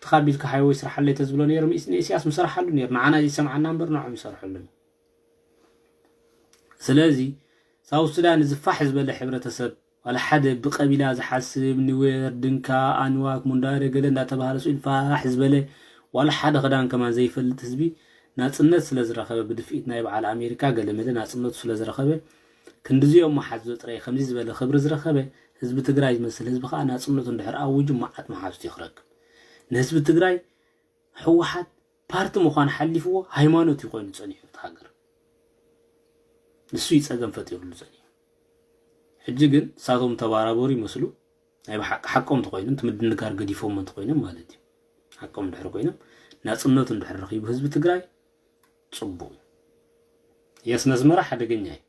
ተኻቢልካ ሃይወይ ስራሓለይ ተዝብሎ ነይሩ፣ ምስ ንኢስያስ ምሰራሓሉ ነይሩ። ንዓና ዘይሰምዓና እምበር ንዖም ይሰርሐሎም። ስለዚ ሳውት ሱዳን እዚ ፋሕ ዝበለ ሕብረተሰብ፣ ዋላ ሓደ ብቀቢላ ዝሓስብ፣ ኒዌር፣ ድንካ፣ ኣንዋክ፣ ሙንዳሪ ገለ እንዳተባሃለ ስኢሉ ፋሕ ዝበለ፣ ዋላ ሓደ ክዳን ከማን ዘይፈልጥ ህዝቢ ናጽነት ስለ ዝረኸበ፣ ብድፍኢት ናይ በዓል ኣሜሪካ ገለ መለ ናጽነቱ ስለ ዝረኸበ፣ ክንድዚኦም መሓዙ ጥራይ ከምዚ ዝበለ ክብሪ ዝረኸበ ህዝቢ ትግራይ ዝመስል ህዝቢ ከዓ ናጽነቱ እንድሕር ኣዊጁ መዓት መሓዙት እዩ ክረክብ። ንህዝቢ ትግራይ ህወሓት ፓርቲ ምዃን ሓሊፍዎ ሃይማኖት እዩ ኮይኑ ጸኒሑ እቲ ሃገር። ንሱ እዩ ጸገም ፈጢሩሉ ጸኒሑ። ሕጂ ግን ንሳቶም ተባራበሩ ይመስሉ። ናይ ብሓቂ ሓቆም እንተኾይኖም፣ እቲ ምድንጋር ገዲፎሞ እንተኾይኖም ማለት እዩ። ሓቆም እንድሕር ኮይኖም፣ ናጽነቱ እንድሕር ረኺቡ ህዝቢ ትግራይ፣ ጽቡቕ እዩ። የስ፣ ነስመራ ሓደገኛ እዩ።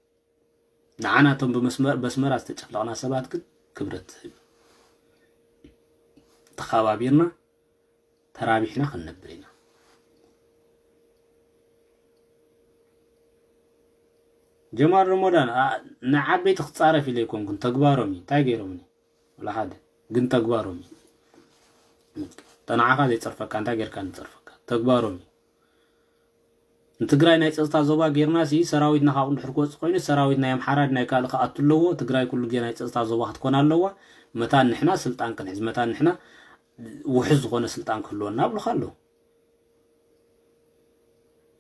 ንዓና እቶም ብመስመር፣ በስመራ ዝተጨፍለቕና ሰባት ግን ክብረት ትህብ። ተኸባቢርና፣ ተራቢሕና ክንነብር ኢና። ጀማል ረመዳን፣ ኣ-፣ ንዓበይቲ ክጻረፍ ኢለ ኣይኮንኩን፣ ተግባሮም እዩ። እንታይ ገይሮምኒ? ወላ ሓደ። ግን ተግባሮም እዩ። እታ ንዓኻ ዘይጸርፈካ፣ እንታይ ጌርካ ንጸርፈካ? ተግባሮም እዩ። ንትግራይ ናይ ጸጥታ ዞባ ጌርና ሲ፣ ሰራዊትና ካብኡ እንድሕር ክወጽእ ኮይኑ፣ ሰራዊት ናይ ኣምሓራ ናይ ካልእ ክኣቱ ኣለዎ። ትግራይ ኩሉ ግዜ ናይ ጸጥታ ዞባ ክትኮን ኣለዋ። መታን ንሕና ስልጣን ክንሕዝ፣ መታን ንሕና ውሑስ ዝኾነ ስልጣን ክህልወና ኣብሉኻ ኣለዉ።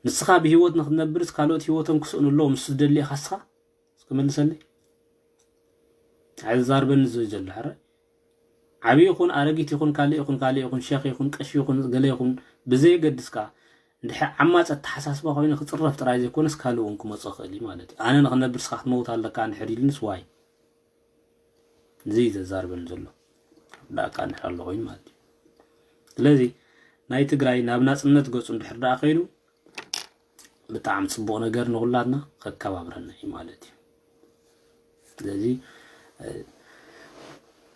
ንስኻ ብህይወት ንክትነብርስ ካልኦት ህይወቶም ክስእኑ ኣለዎም፣ ንሱ ዝደሊ ኢኻ ንስኻ? እስኪ መልሰለይ። ኣዛርበኒ ዝብል ዘሎ፣ ሕረ። ዓብዪ ይኹን ኣረጊት ይኹን ካልእ ይኹን ካልእ ይኹን ሸኽ ይኹን ቀሺ ይኹን ገለ ይኹን ብዘየገድስ ከኣ እንድሕር ዓማጺ ኣተሓሳስባ ኮይኑ ክጽረፍ ጥራይ ዘይኮነስ ካልእ እውን ክመጾ ይኽእል እዩ ማለት እዩ። ኣነ ንኽነብር ንስኻ ክትመውት ኣለካ እንድሕር ኢሉንስ ዋይ እዚ እዩ ዘዛርበኒ ዘሎ ዳካ እንድሕር ኣሎ ኮይኑ ማለት እዩ። ስለዚ ናይ ትግራይ ናብ ናጽነት ገጹ እንድሕር ደኣ ከይዱ ብጣዕሚ ጽቡቕ ነገር ንኹላትና ከከባብረና እዩ ማለት እዩ። ስለዚ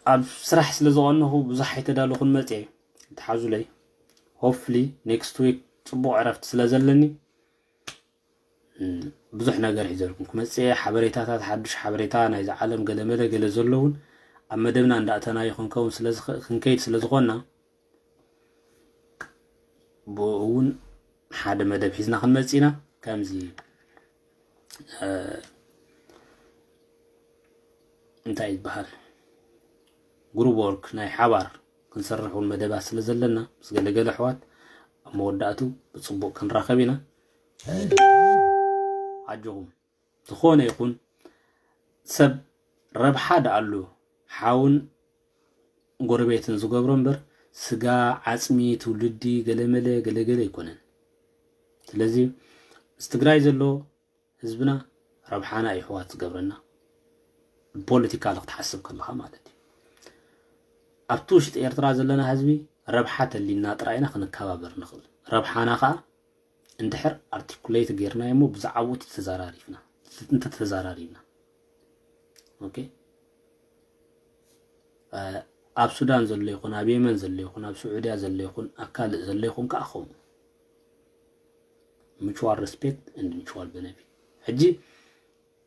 ኣብ ስራሕ ስለ ዝቐነኹ ብዙሕ ኣይተዳለኹን መጽየ። ተሓዙለይ። Hopefully next week ጽቡቕ ዕረፍቲ ስለ ዘለኒ ብዙሕ ነገር ሒዘልኩም ክመጽእ ሓበሬታታት ሓዱሽ ሓበሬታ ናይዚ ዓለም ገለመለ ገለ ዘለውን ኣብ መደብና እንዳእተናዮ ክንከውን ስለ ክንከይድ ስለ ዝኾንና ብኡ እውን ሓደ መደብ ሒዝና ክንመጽእ ኢና። ከምዚ እንታይ ይበሃል group work ናይ ሓባር ክንሰርሕ እውን መደባት ስለ ዘለና ምስ ገለገለ ኣሕዋት ኣብ መወዳእቱ ብፅቡቅ ክንራኸብ ኢና። ኣጆኹም ዝኾነ ይኹን ሰብ ረብሓ ደኣሉ ሓውን ጎረቤትን ዝገብሮ እምበር ስጋ ዓፅሚ ትውልዲ ገለመለ ገለገለ ኣይኮነን። ስለዚ ምስ ትግራይ ዘሎ ህዝብና ረብሓና እዩ ኣሕዋት ዝገብረና ብፖለቲካ ክትሓስብ ከለኻ ማለት እዩ። ኣብቲ ውሽጢ ኤርትራ ዘለና ህዝቢ ረብሓ ተሊና ጥራይ ኢና ክንከባበር ንኽእል። ረብሓና ከዓ እንድሕር ኣርቲኩሌት ጌርናዮ እሞ ብዛዕባኡ እንተተዘራሪፍና እንተተዘራሪብና ኦኬ ኣብ ሱዳን ዘሎ ይኹን ኣብ የመን ዘሎ ይኹን ኣብ ስዑድያ ዘሎ ይኹን ኣብ ካልእ ዘሎ ይኹን ከዓ ከምኡ mutual respect and mutual benefit። ሕጂ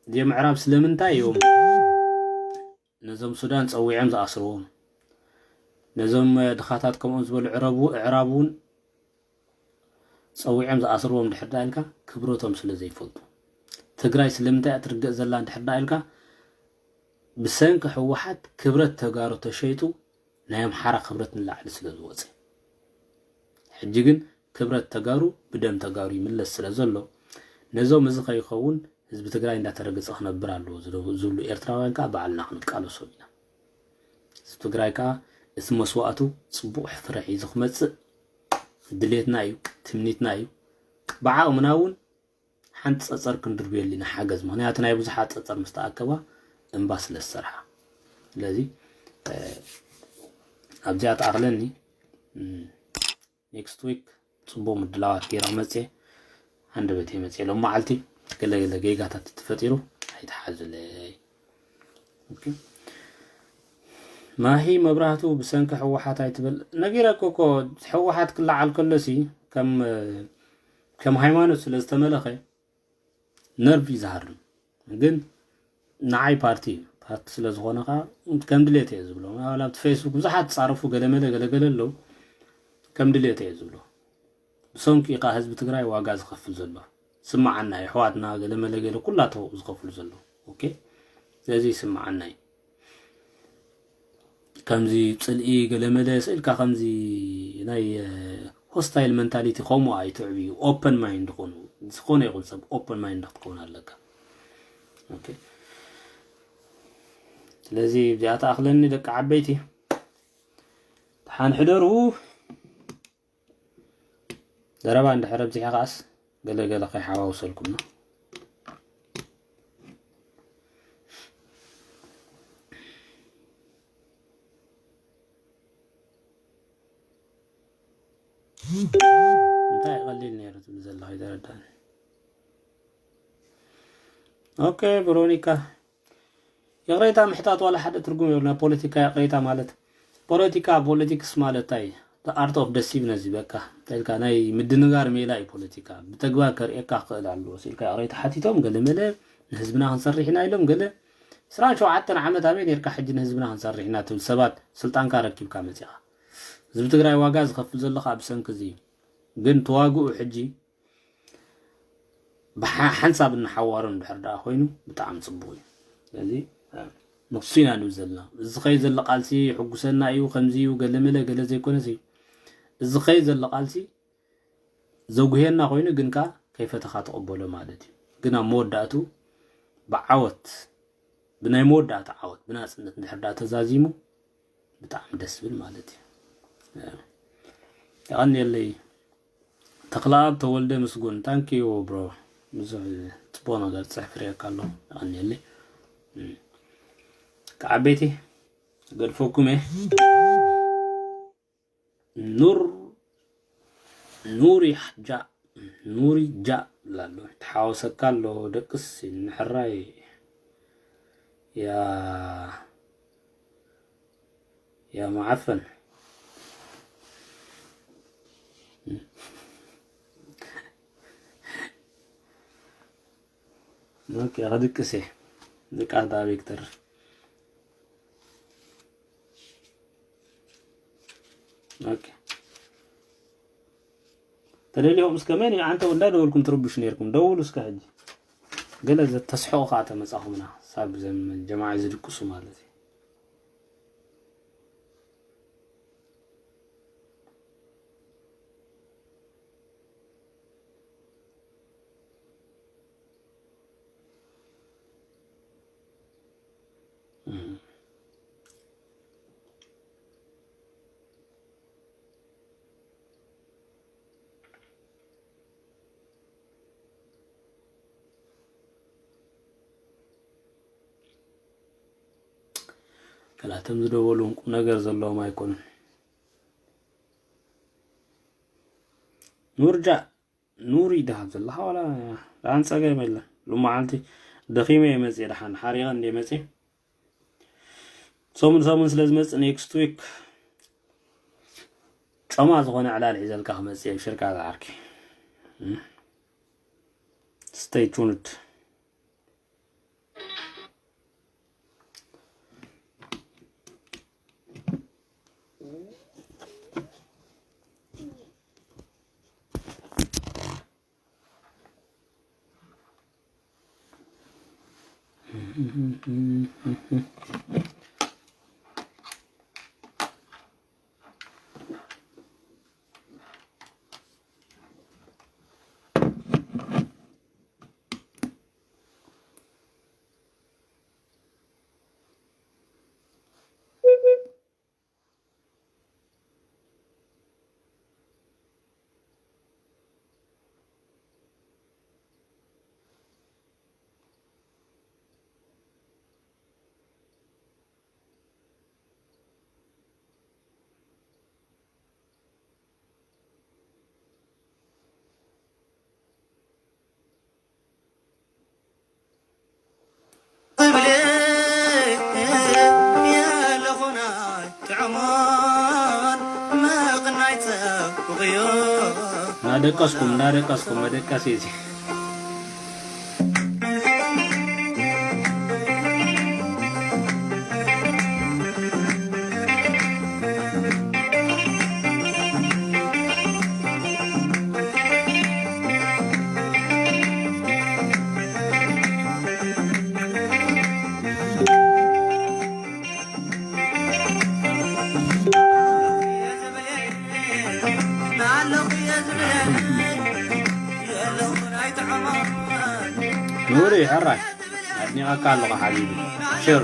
እዚኦም ምዕራብ ስለምንታይ እዮም ነዞም ሱዳን ፀዊዖም ዝኣስርዎም ነዞም ድኻታት ከምኦም ዝበሉ ዕረቡ ዕራብ እውን ፀዊዖም ዝኣስርዎም ድሕር ዳ ኢልካ ክብረቶም ስለ ዘይፈልጡ ትግራይ ስለምንታይ እያ ትርገእ ዘላ ድሕር ዳ ኢልካ ብሰንኪ ህወሓት ክብረት ተጋሩ ተሸይጡ ናይ ኣምሓራ ክብረት ንላዕሊ ስለ ዝወፀ ሕጂ ግን ክብረት ተጋሩ ብደም ተጋሩ ይምለስ ስለ ዘሎ ነዞም እዚ ከይኸውን ህዝቢ ትግራይ እንዳተረገፀ ክነብር ኣለዎ ዝብሉ ኤርትራውያን ከዓ ባዕልና ክንቃለሶም ኢና። ህዝቢ ትግራይ ከዓ እቲ መስዋእቱ ፅቡቅ ፍረ ሒዙ ክመፅእ ድሌትና እዩ፣ ትምኒትና እዩ። ብዓቕምና እውን ሓንቲ ፀፀር ክንድርብየሉ ኢና ሓገዝ። ምክንያቱ ናይ ብዙሓት ፀፀር ምስ ተኣከባ እምባ ስለ ዝሰርሓ። ስለዚ ኣብዚኣ ተኣኽለኒ። ኔክስት ዊክ ፅቡቅ ምድላዋት ገይረ ክመፅእ እየ። ሃንደበት እየ መፅእ ሎም መዓልቲ ገለ ገለ ጌጋታት ተፈጢሩ ኣይትሓዙለይ። ማሂ መብራህቱ ብሰንኪ ህወሓት ኣይትበል ነጊረኪ እኮ። ህወሓት ክለዓል ከሎሲ ከም ከም ሃይማኖት ስለ ዝተመለኸ ነርቭ እዩ ዝሃርም። ግን ንዓይ ፓርቲ እዩ። ፓርቲ ስለ ዝኾነ ከዓ ከም ድሌት እየ ዝብሎ። ኣብቲ ፌስቡክ ብዙሓት ዝፃረፉ ገለመለ ገለገለ ኣለዉ። ከም ድሌት እየ ዝብሎ። ብሰንኪ ከዓ ህዝቢ ትግራይ ዋጋ ዝኸፍል ዘሎ ስምዓና እዩ። ኣሕዋትና ገለመለ ገለ ኩላቶ ዝኸፍሉ ዘለዉ ኦኬ። ስለዚ ይስምዓና እዩ። ከምዚ ፅልኢ ገለመለ ስእልካ ከምዚ ናይ ሆስታይል መንታሊቲ ከምኡ ኣይትዕብዩ። ኦፐን ማይንድ ኾኑ። ዝኾነ ይኹን ሰብ ኦፐን ማይንድ ክትከውን ኣለካ። ኦኬ። ስለዚ እዚኣ ተኣኽለኒ ደቂ ዓበይቲ ተሓንሕደሩ። ዘረባ እንድሕር ኣብዚሐ ከኣስ ገለ ገለ ከይሓዋውሰልኩም ነው። እንታይ ቀሊል ነይሩ ትብል ዘለኻ ይተረዳኒ። ኦኬ ቬሮኒካ ይቕሬታ ምሕታት ዋላ ሓደ ትርጉም የብሉን። ኣብ ፖለቲካ ይቕሬታ ማለት ፖለቲካ ፖለቲክስ ማለት እንታይ? The art of deceiveness እዩ በቃ። እንታይ ኢልካ ናይ ምድንጋር ሜላ እዩ ፖለቲካ። ብተግባር ከርእየካ ክኽእል ኣለዎ። ስኢልካ ይቕሬታ ሓቲቶም ገለ መለ ንህዝብና ክንሰርሕ ኢና ኢሎም ገለ ዕስራን ሸውዓተን ዓመት ኣበይ ነርካ ሕጂ ንህዝብና ክንሰርሕ ኢና ትብል ሰባት ስልጣንካ ረኪብካ መጺኻ። ህዝቢ ትግራይ ዋጋ ዝኸፍል ዘሎ ከዓ ብሰንኪ እዚ እዩ። ግን ተዋግኡ ሕጂ ብሓ- ሓንሳብ እናሓዋሩ እንድሕር ደኣ ኮይኑ ብጣዕሚ ፅቡቅ እዩ። ስለዚ ንሱ ኢና ንብል ዘለና። እዚ ኸይ ዘሎ ቃልሲ ይሕጉሰና እዩ፣ ከምዚ እዩ፣ ገለ መለ ገለ ዘይኮነስ እዩ። እዚ ኸይ ዘሎ ቃልሲ ዘጉህየና ኮይኑ ግን ከዓ ከይፈተኻ ተቐበሎ ማለት እዩ። ግን ኣብ መወዳእቱ ብዓወት ብናይ መወዳእታ ዓወት ብናፅነት እንድሕር ደኣ ተዛዚሙ ብጣዕሚ ደስ ዝብል ማለት እዩ። የቐንየለይ። ተኽለኣብ ተወልደ ምስጉን፣ thank you bro። ብዙሕ ጽቡቕ ነገር ጽሕፍ ርእየካ ኣለኹ። የቐንየለይ። ከዓበይቲ ገድፈኩም እየ። ኑር፣ ኑሪ ጃ፣ ኑሪ ጃ ላሎ ተሓወሰካ ኣሎ። ደቅስ ንሕራይ ያ፣ ያ መዓፈን። ኦኬ፣ ክድቅስ እየ። ድቃስ ዳ ቪክተር። ኦኬ። ተደሊኹም እስከ መን እዩ? ኣንተ እንዳደወልኩም ትርብሹ ነይርኩም። ደውሉ እስከ ሕጂ። ገለ ዘተስሕቑ ከዓ ተመጻኹምና። ሳብ ዘም ጀማዓ ዝድቅሱ ማለት እዩ። ከላቶም ዝደወሉ ቁም ነገር ዘለዎም ኣይኮኑን። ኑርጃ ኑሪ ይድሃብ ዘለኻ ዋላ ኣን ጸገም የለን። ሎመዓልቲ ደኺመ እየ መጽየ፣ ደሓን ሓሪቐ እንደ መጽየ። ሰሙን ሰሙን ስለ ዝመጽእ ኔክስት ዊክ ጨማ ዝኾነ ዕላል ሒዘልካ ክመጽእ እየ፣ ብሽርካ ዝዓርኪ። Stay tuned። እናደቀስኩም እናደቀስኩም መደቀሲ እዚ። ኑሪ ሕራይ ኣድኒቐካ ኣለኹ ሓቢቢ። ሽር።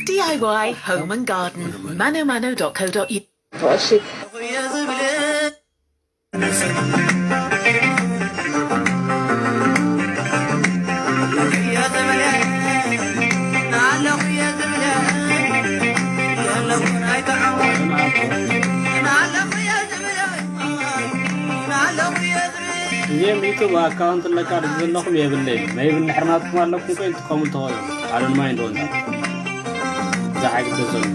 D I Y Home and Garden. Mano mano dot co dot U K. እዚኦም ዩቱብ ኣካውንት ኣለካ ዶ ዘለኹም? የብለይ። መይብ እንድሕር ናትኩም ኣለኩም ኮይን ትጥቀሙ ትኸሉ። ኣለን ማይ እንደወንዳ። ዛሓይ ግደሰሉ።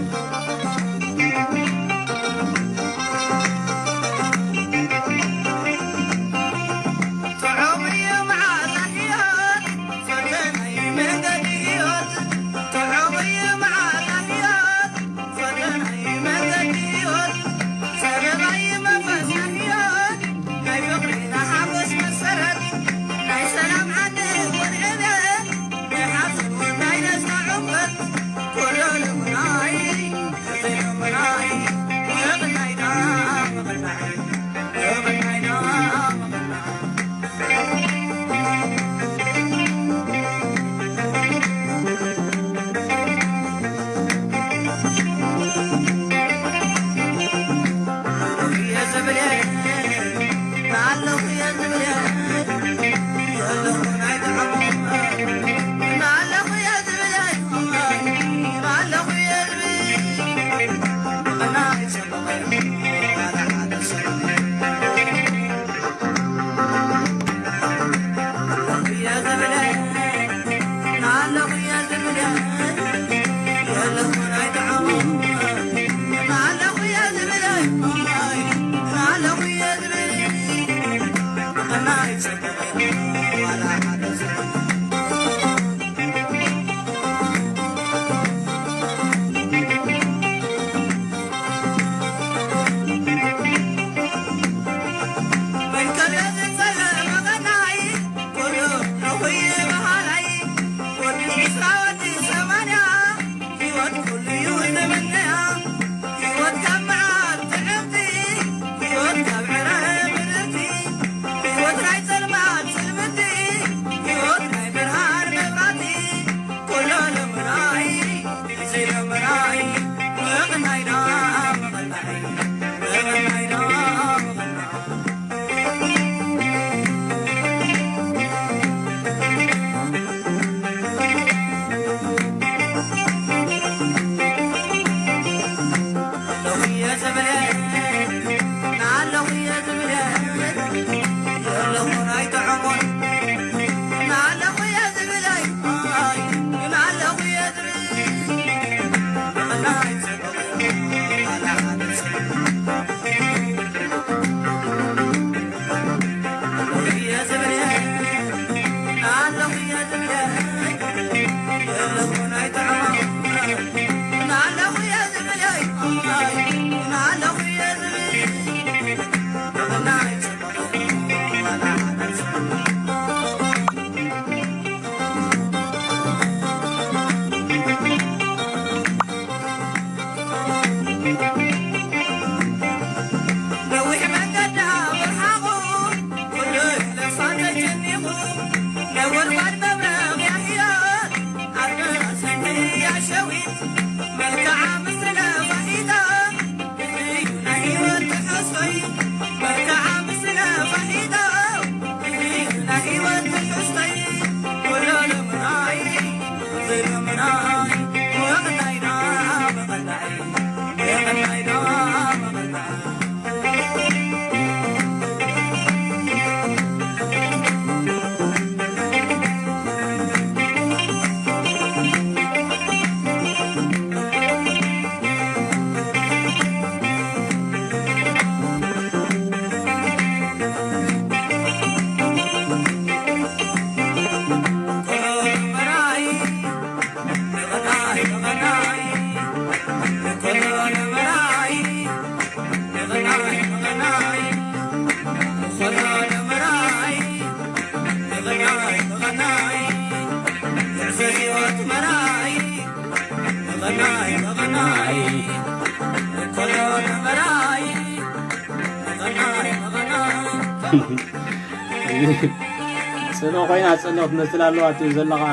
ጽልኦ ኮይና ጽልኦ ትመስል ኣለዋ። እቲ ዘለኻ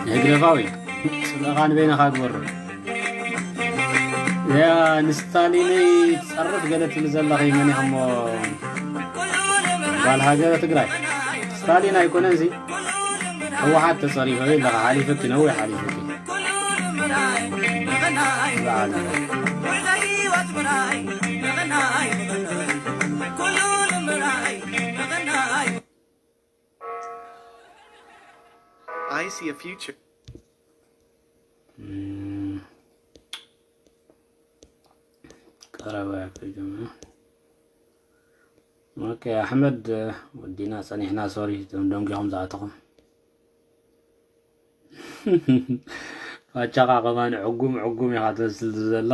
ህግደፋዊ ጽልእኻ ንበይንኻ ግበሮ። ያ ንስታሊነይ ትጸርፍ ገለ ትብል ዘለኺ መን ኢኻ እሞ? ጓል ሃገረ ትግራይ። ስታሊን ኣይኮነን ዚ ህወሓት ተጸሪፈ ኣለኻ። ሓሊፈኪ ነዊሕ ሓሊፈኪ። I see a future. ቀረበ ያክል ጀምሮ። ኦኬ ኣሕመድ ወዲና ጸኒሕና። ሶሪ እቶም ደንጊኹም ዝኣተኹም ፋቻኻ ከማን ዕጉም ዕጉም ኢኻ ትመስል ዘሎ።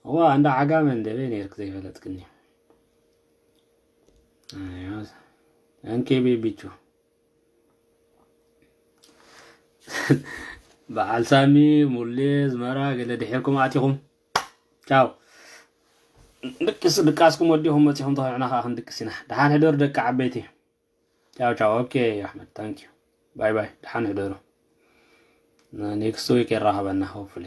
እዋ እንዳ ዓጋመ እንደበይ ነርክ ዘይፈለጥክኒ። እንኬ ቤቢቹ በዓል ሳሚ ሙሌ ዝመራ ገለ ድሒርኩም ኣቲኹም። ቻው። ድቅስ ድቃስኩም ወዲኹም መጺኹም ተኸዕና ከዓ ክንድቅስ ኢና። ደሓን ሕደሩ ደቂ ዓበይቲ። ቻው ቻው። ኦኬ ኣሕመድ ታንክ ዩ። ባይ ባይ። ደሓን ሕደሩ። ኔክስት ዊክ የራኸበና ሆፕፉሊ።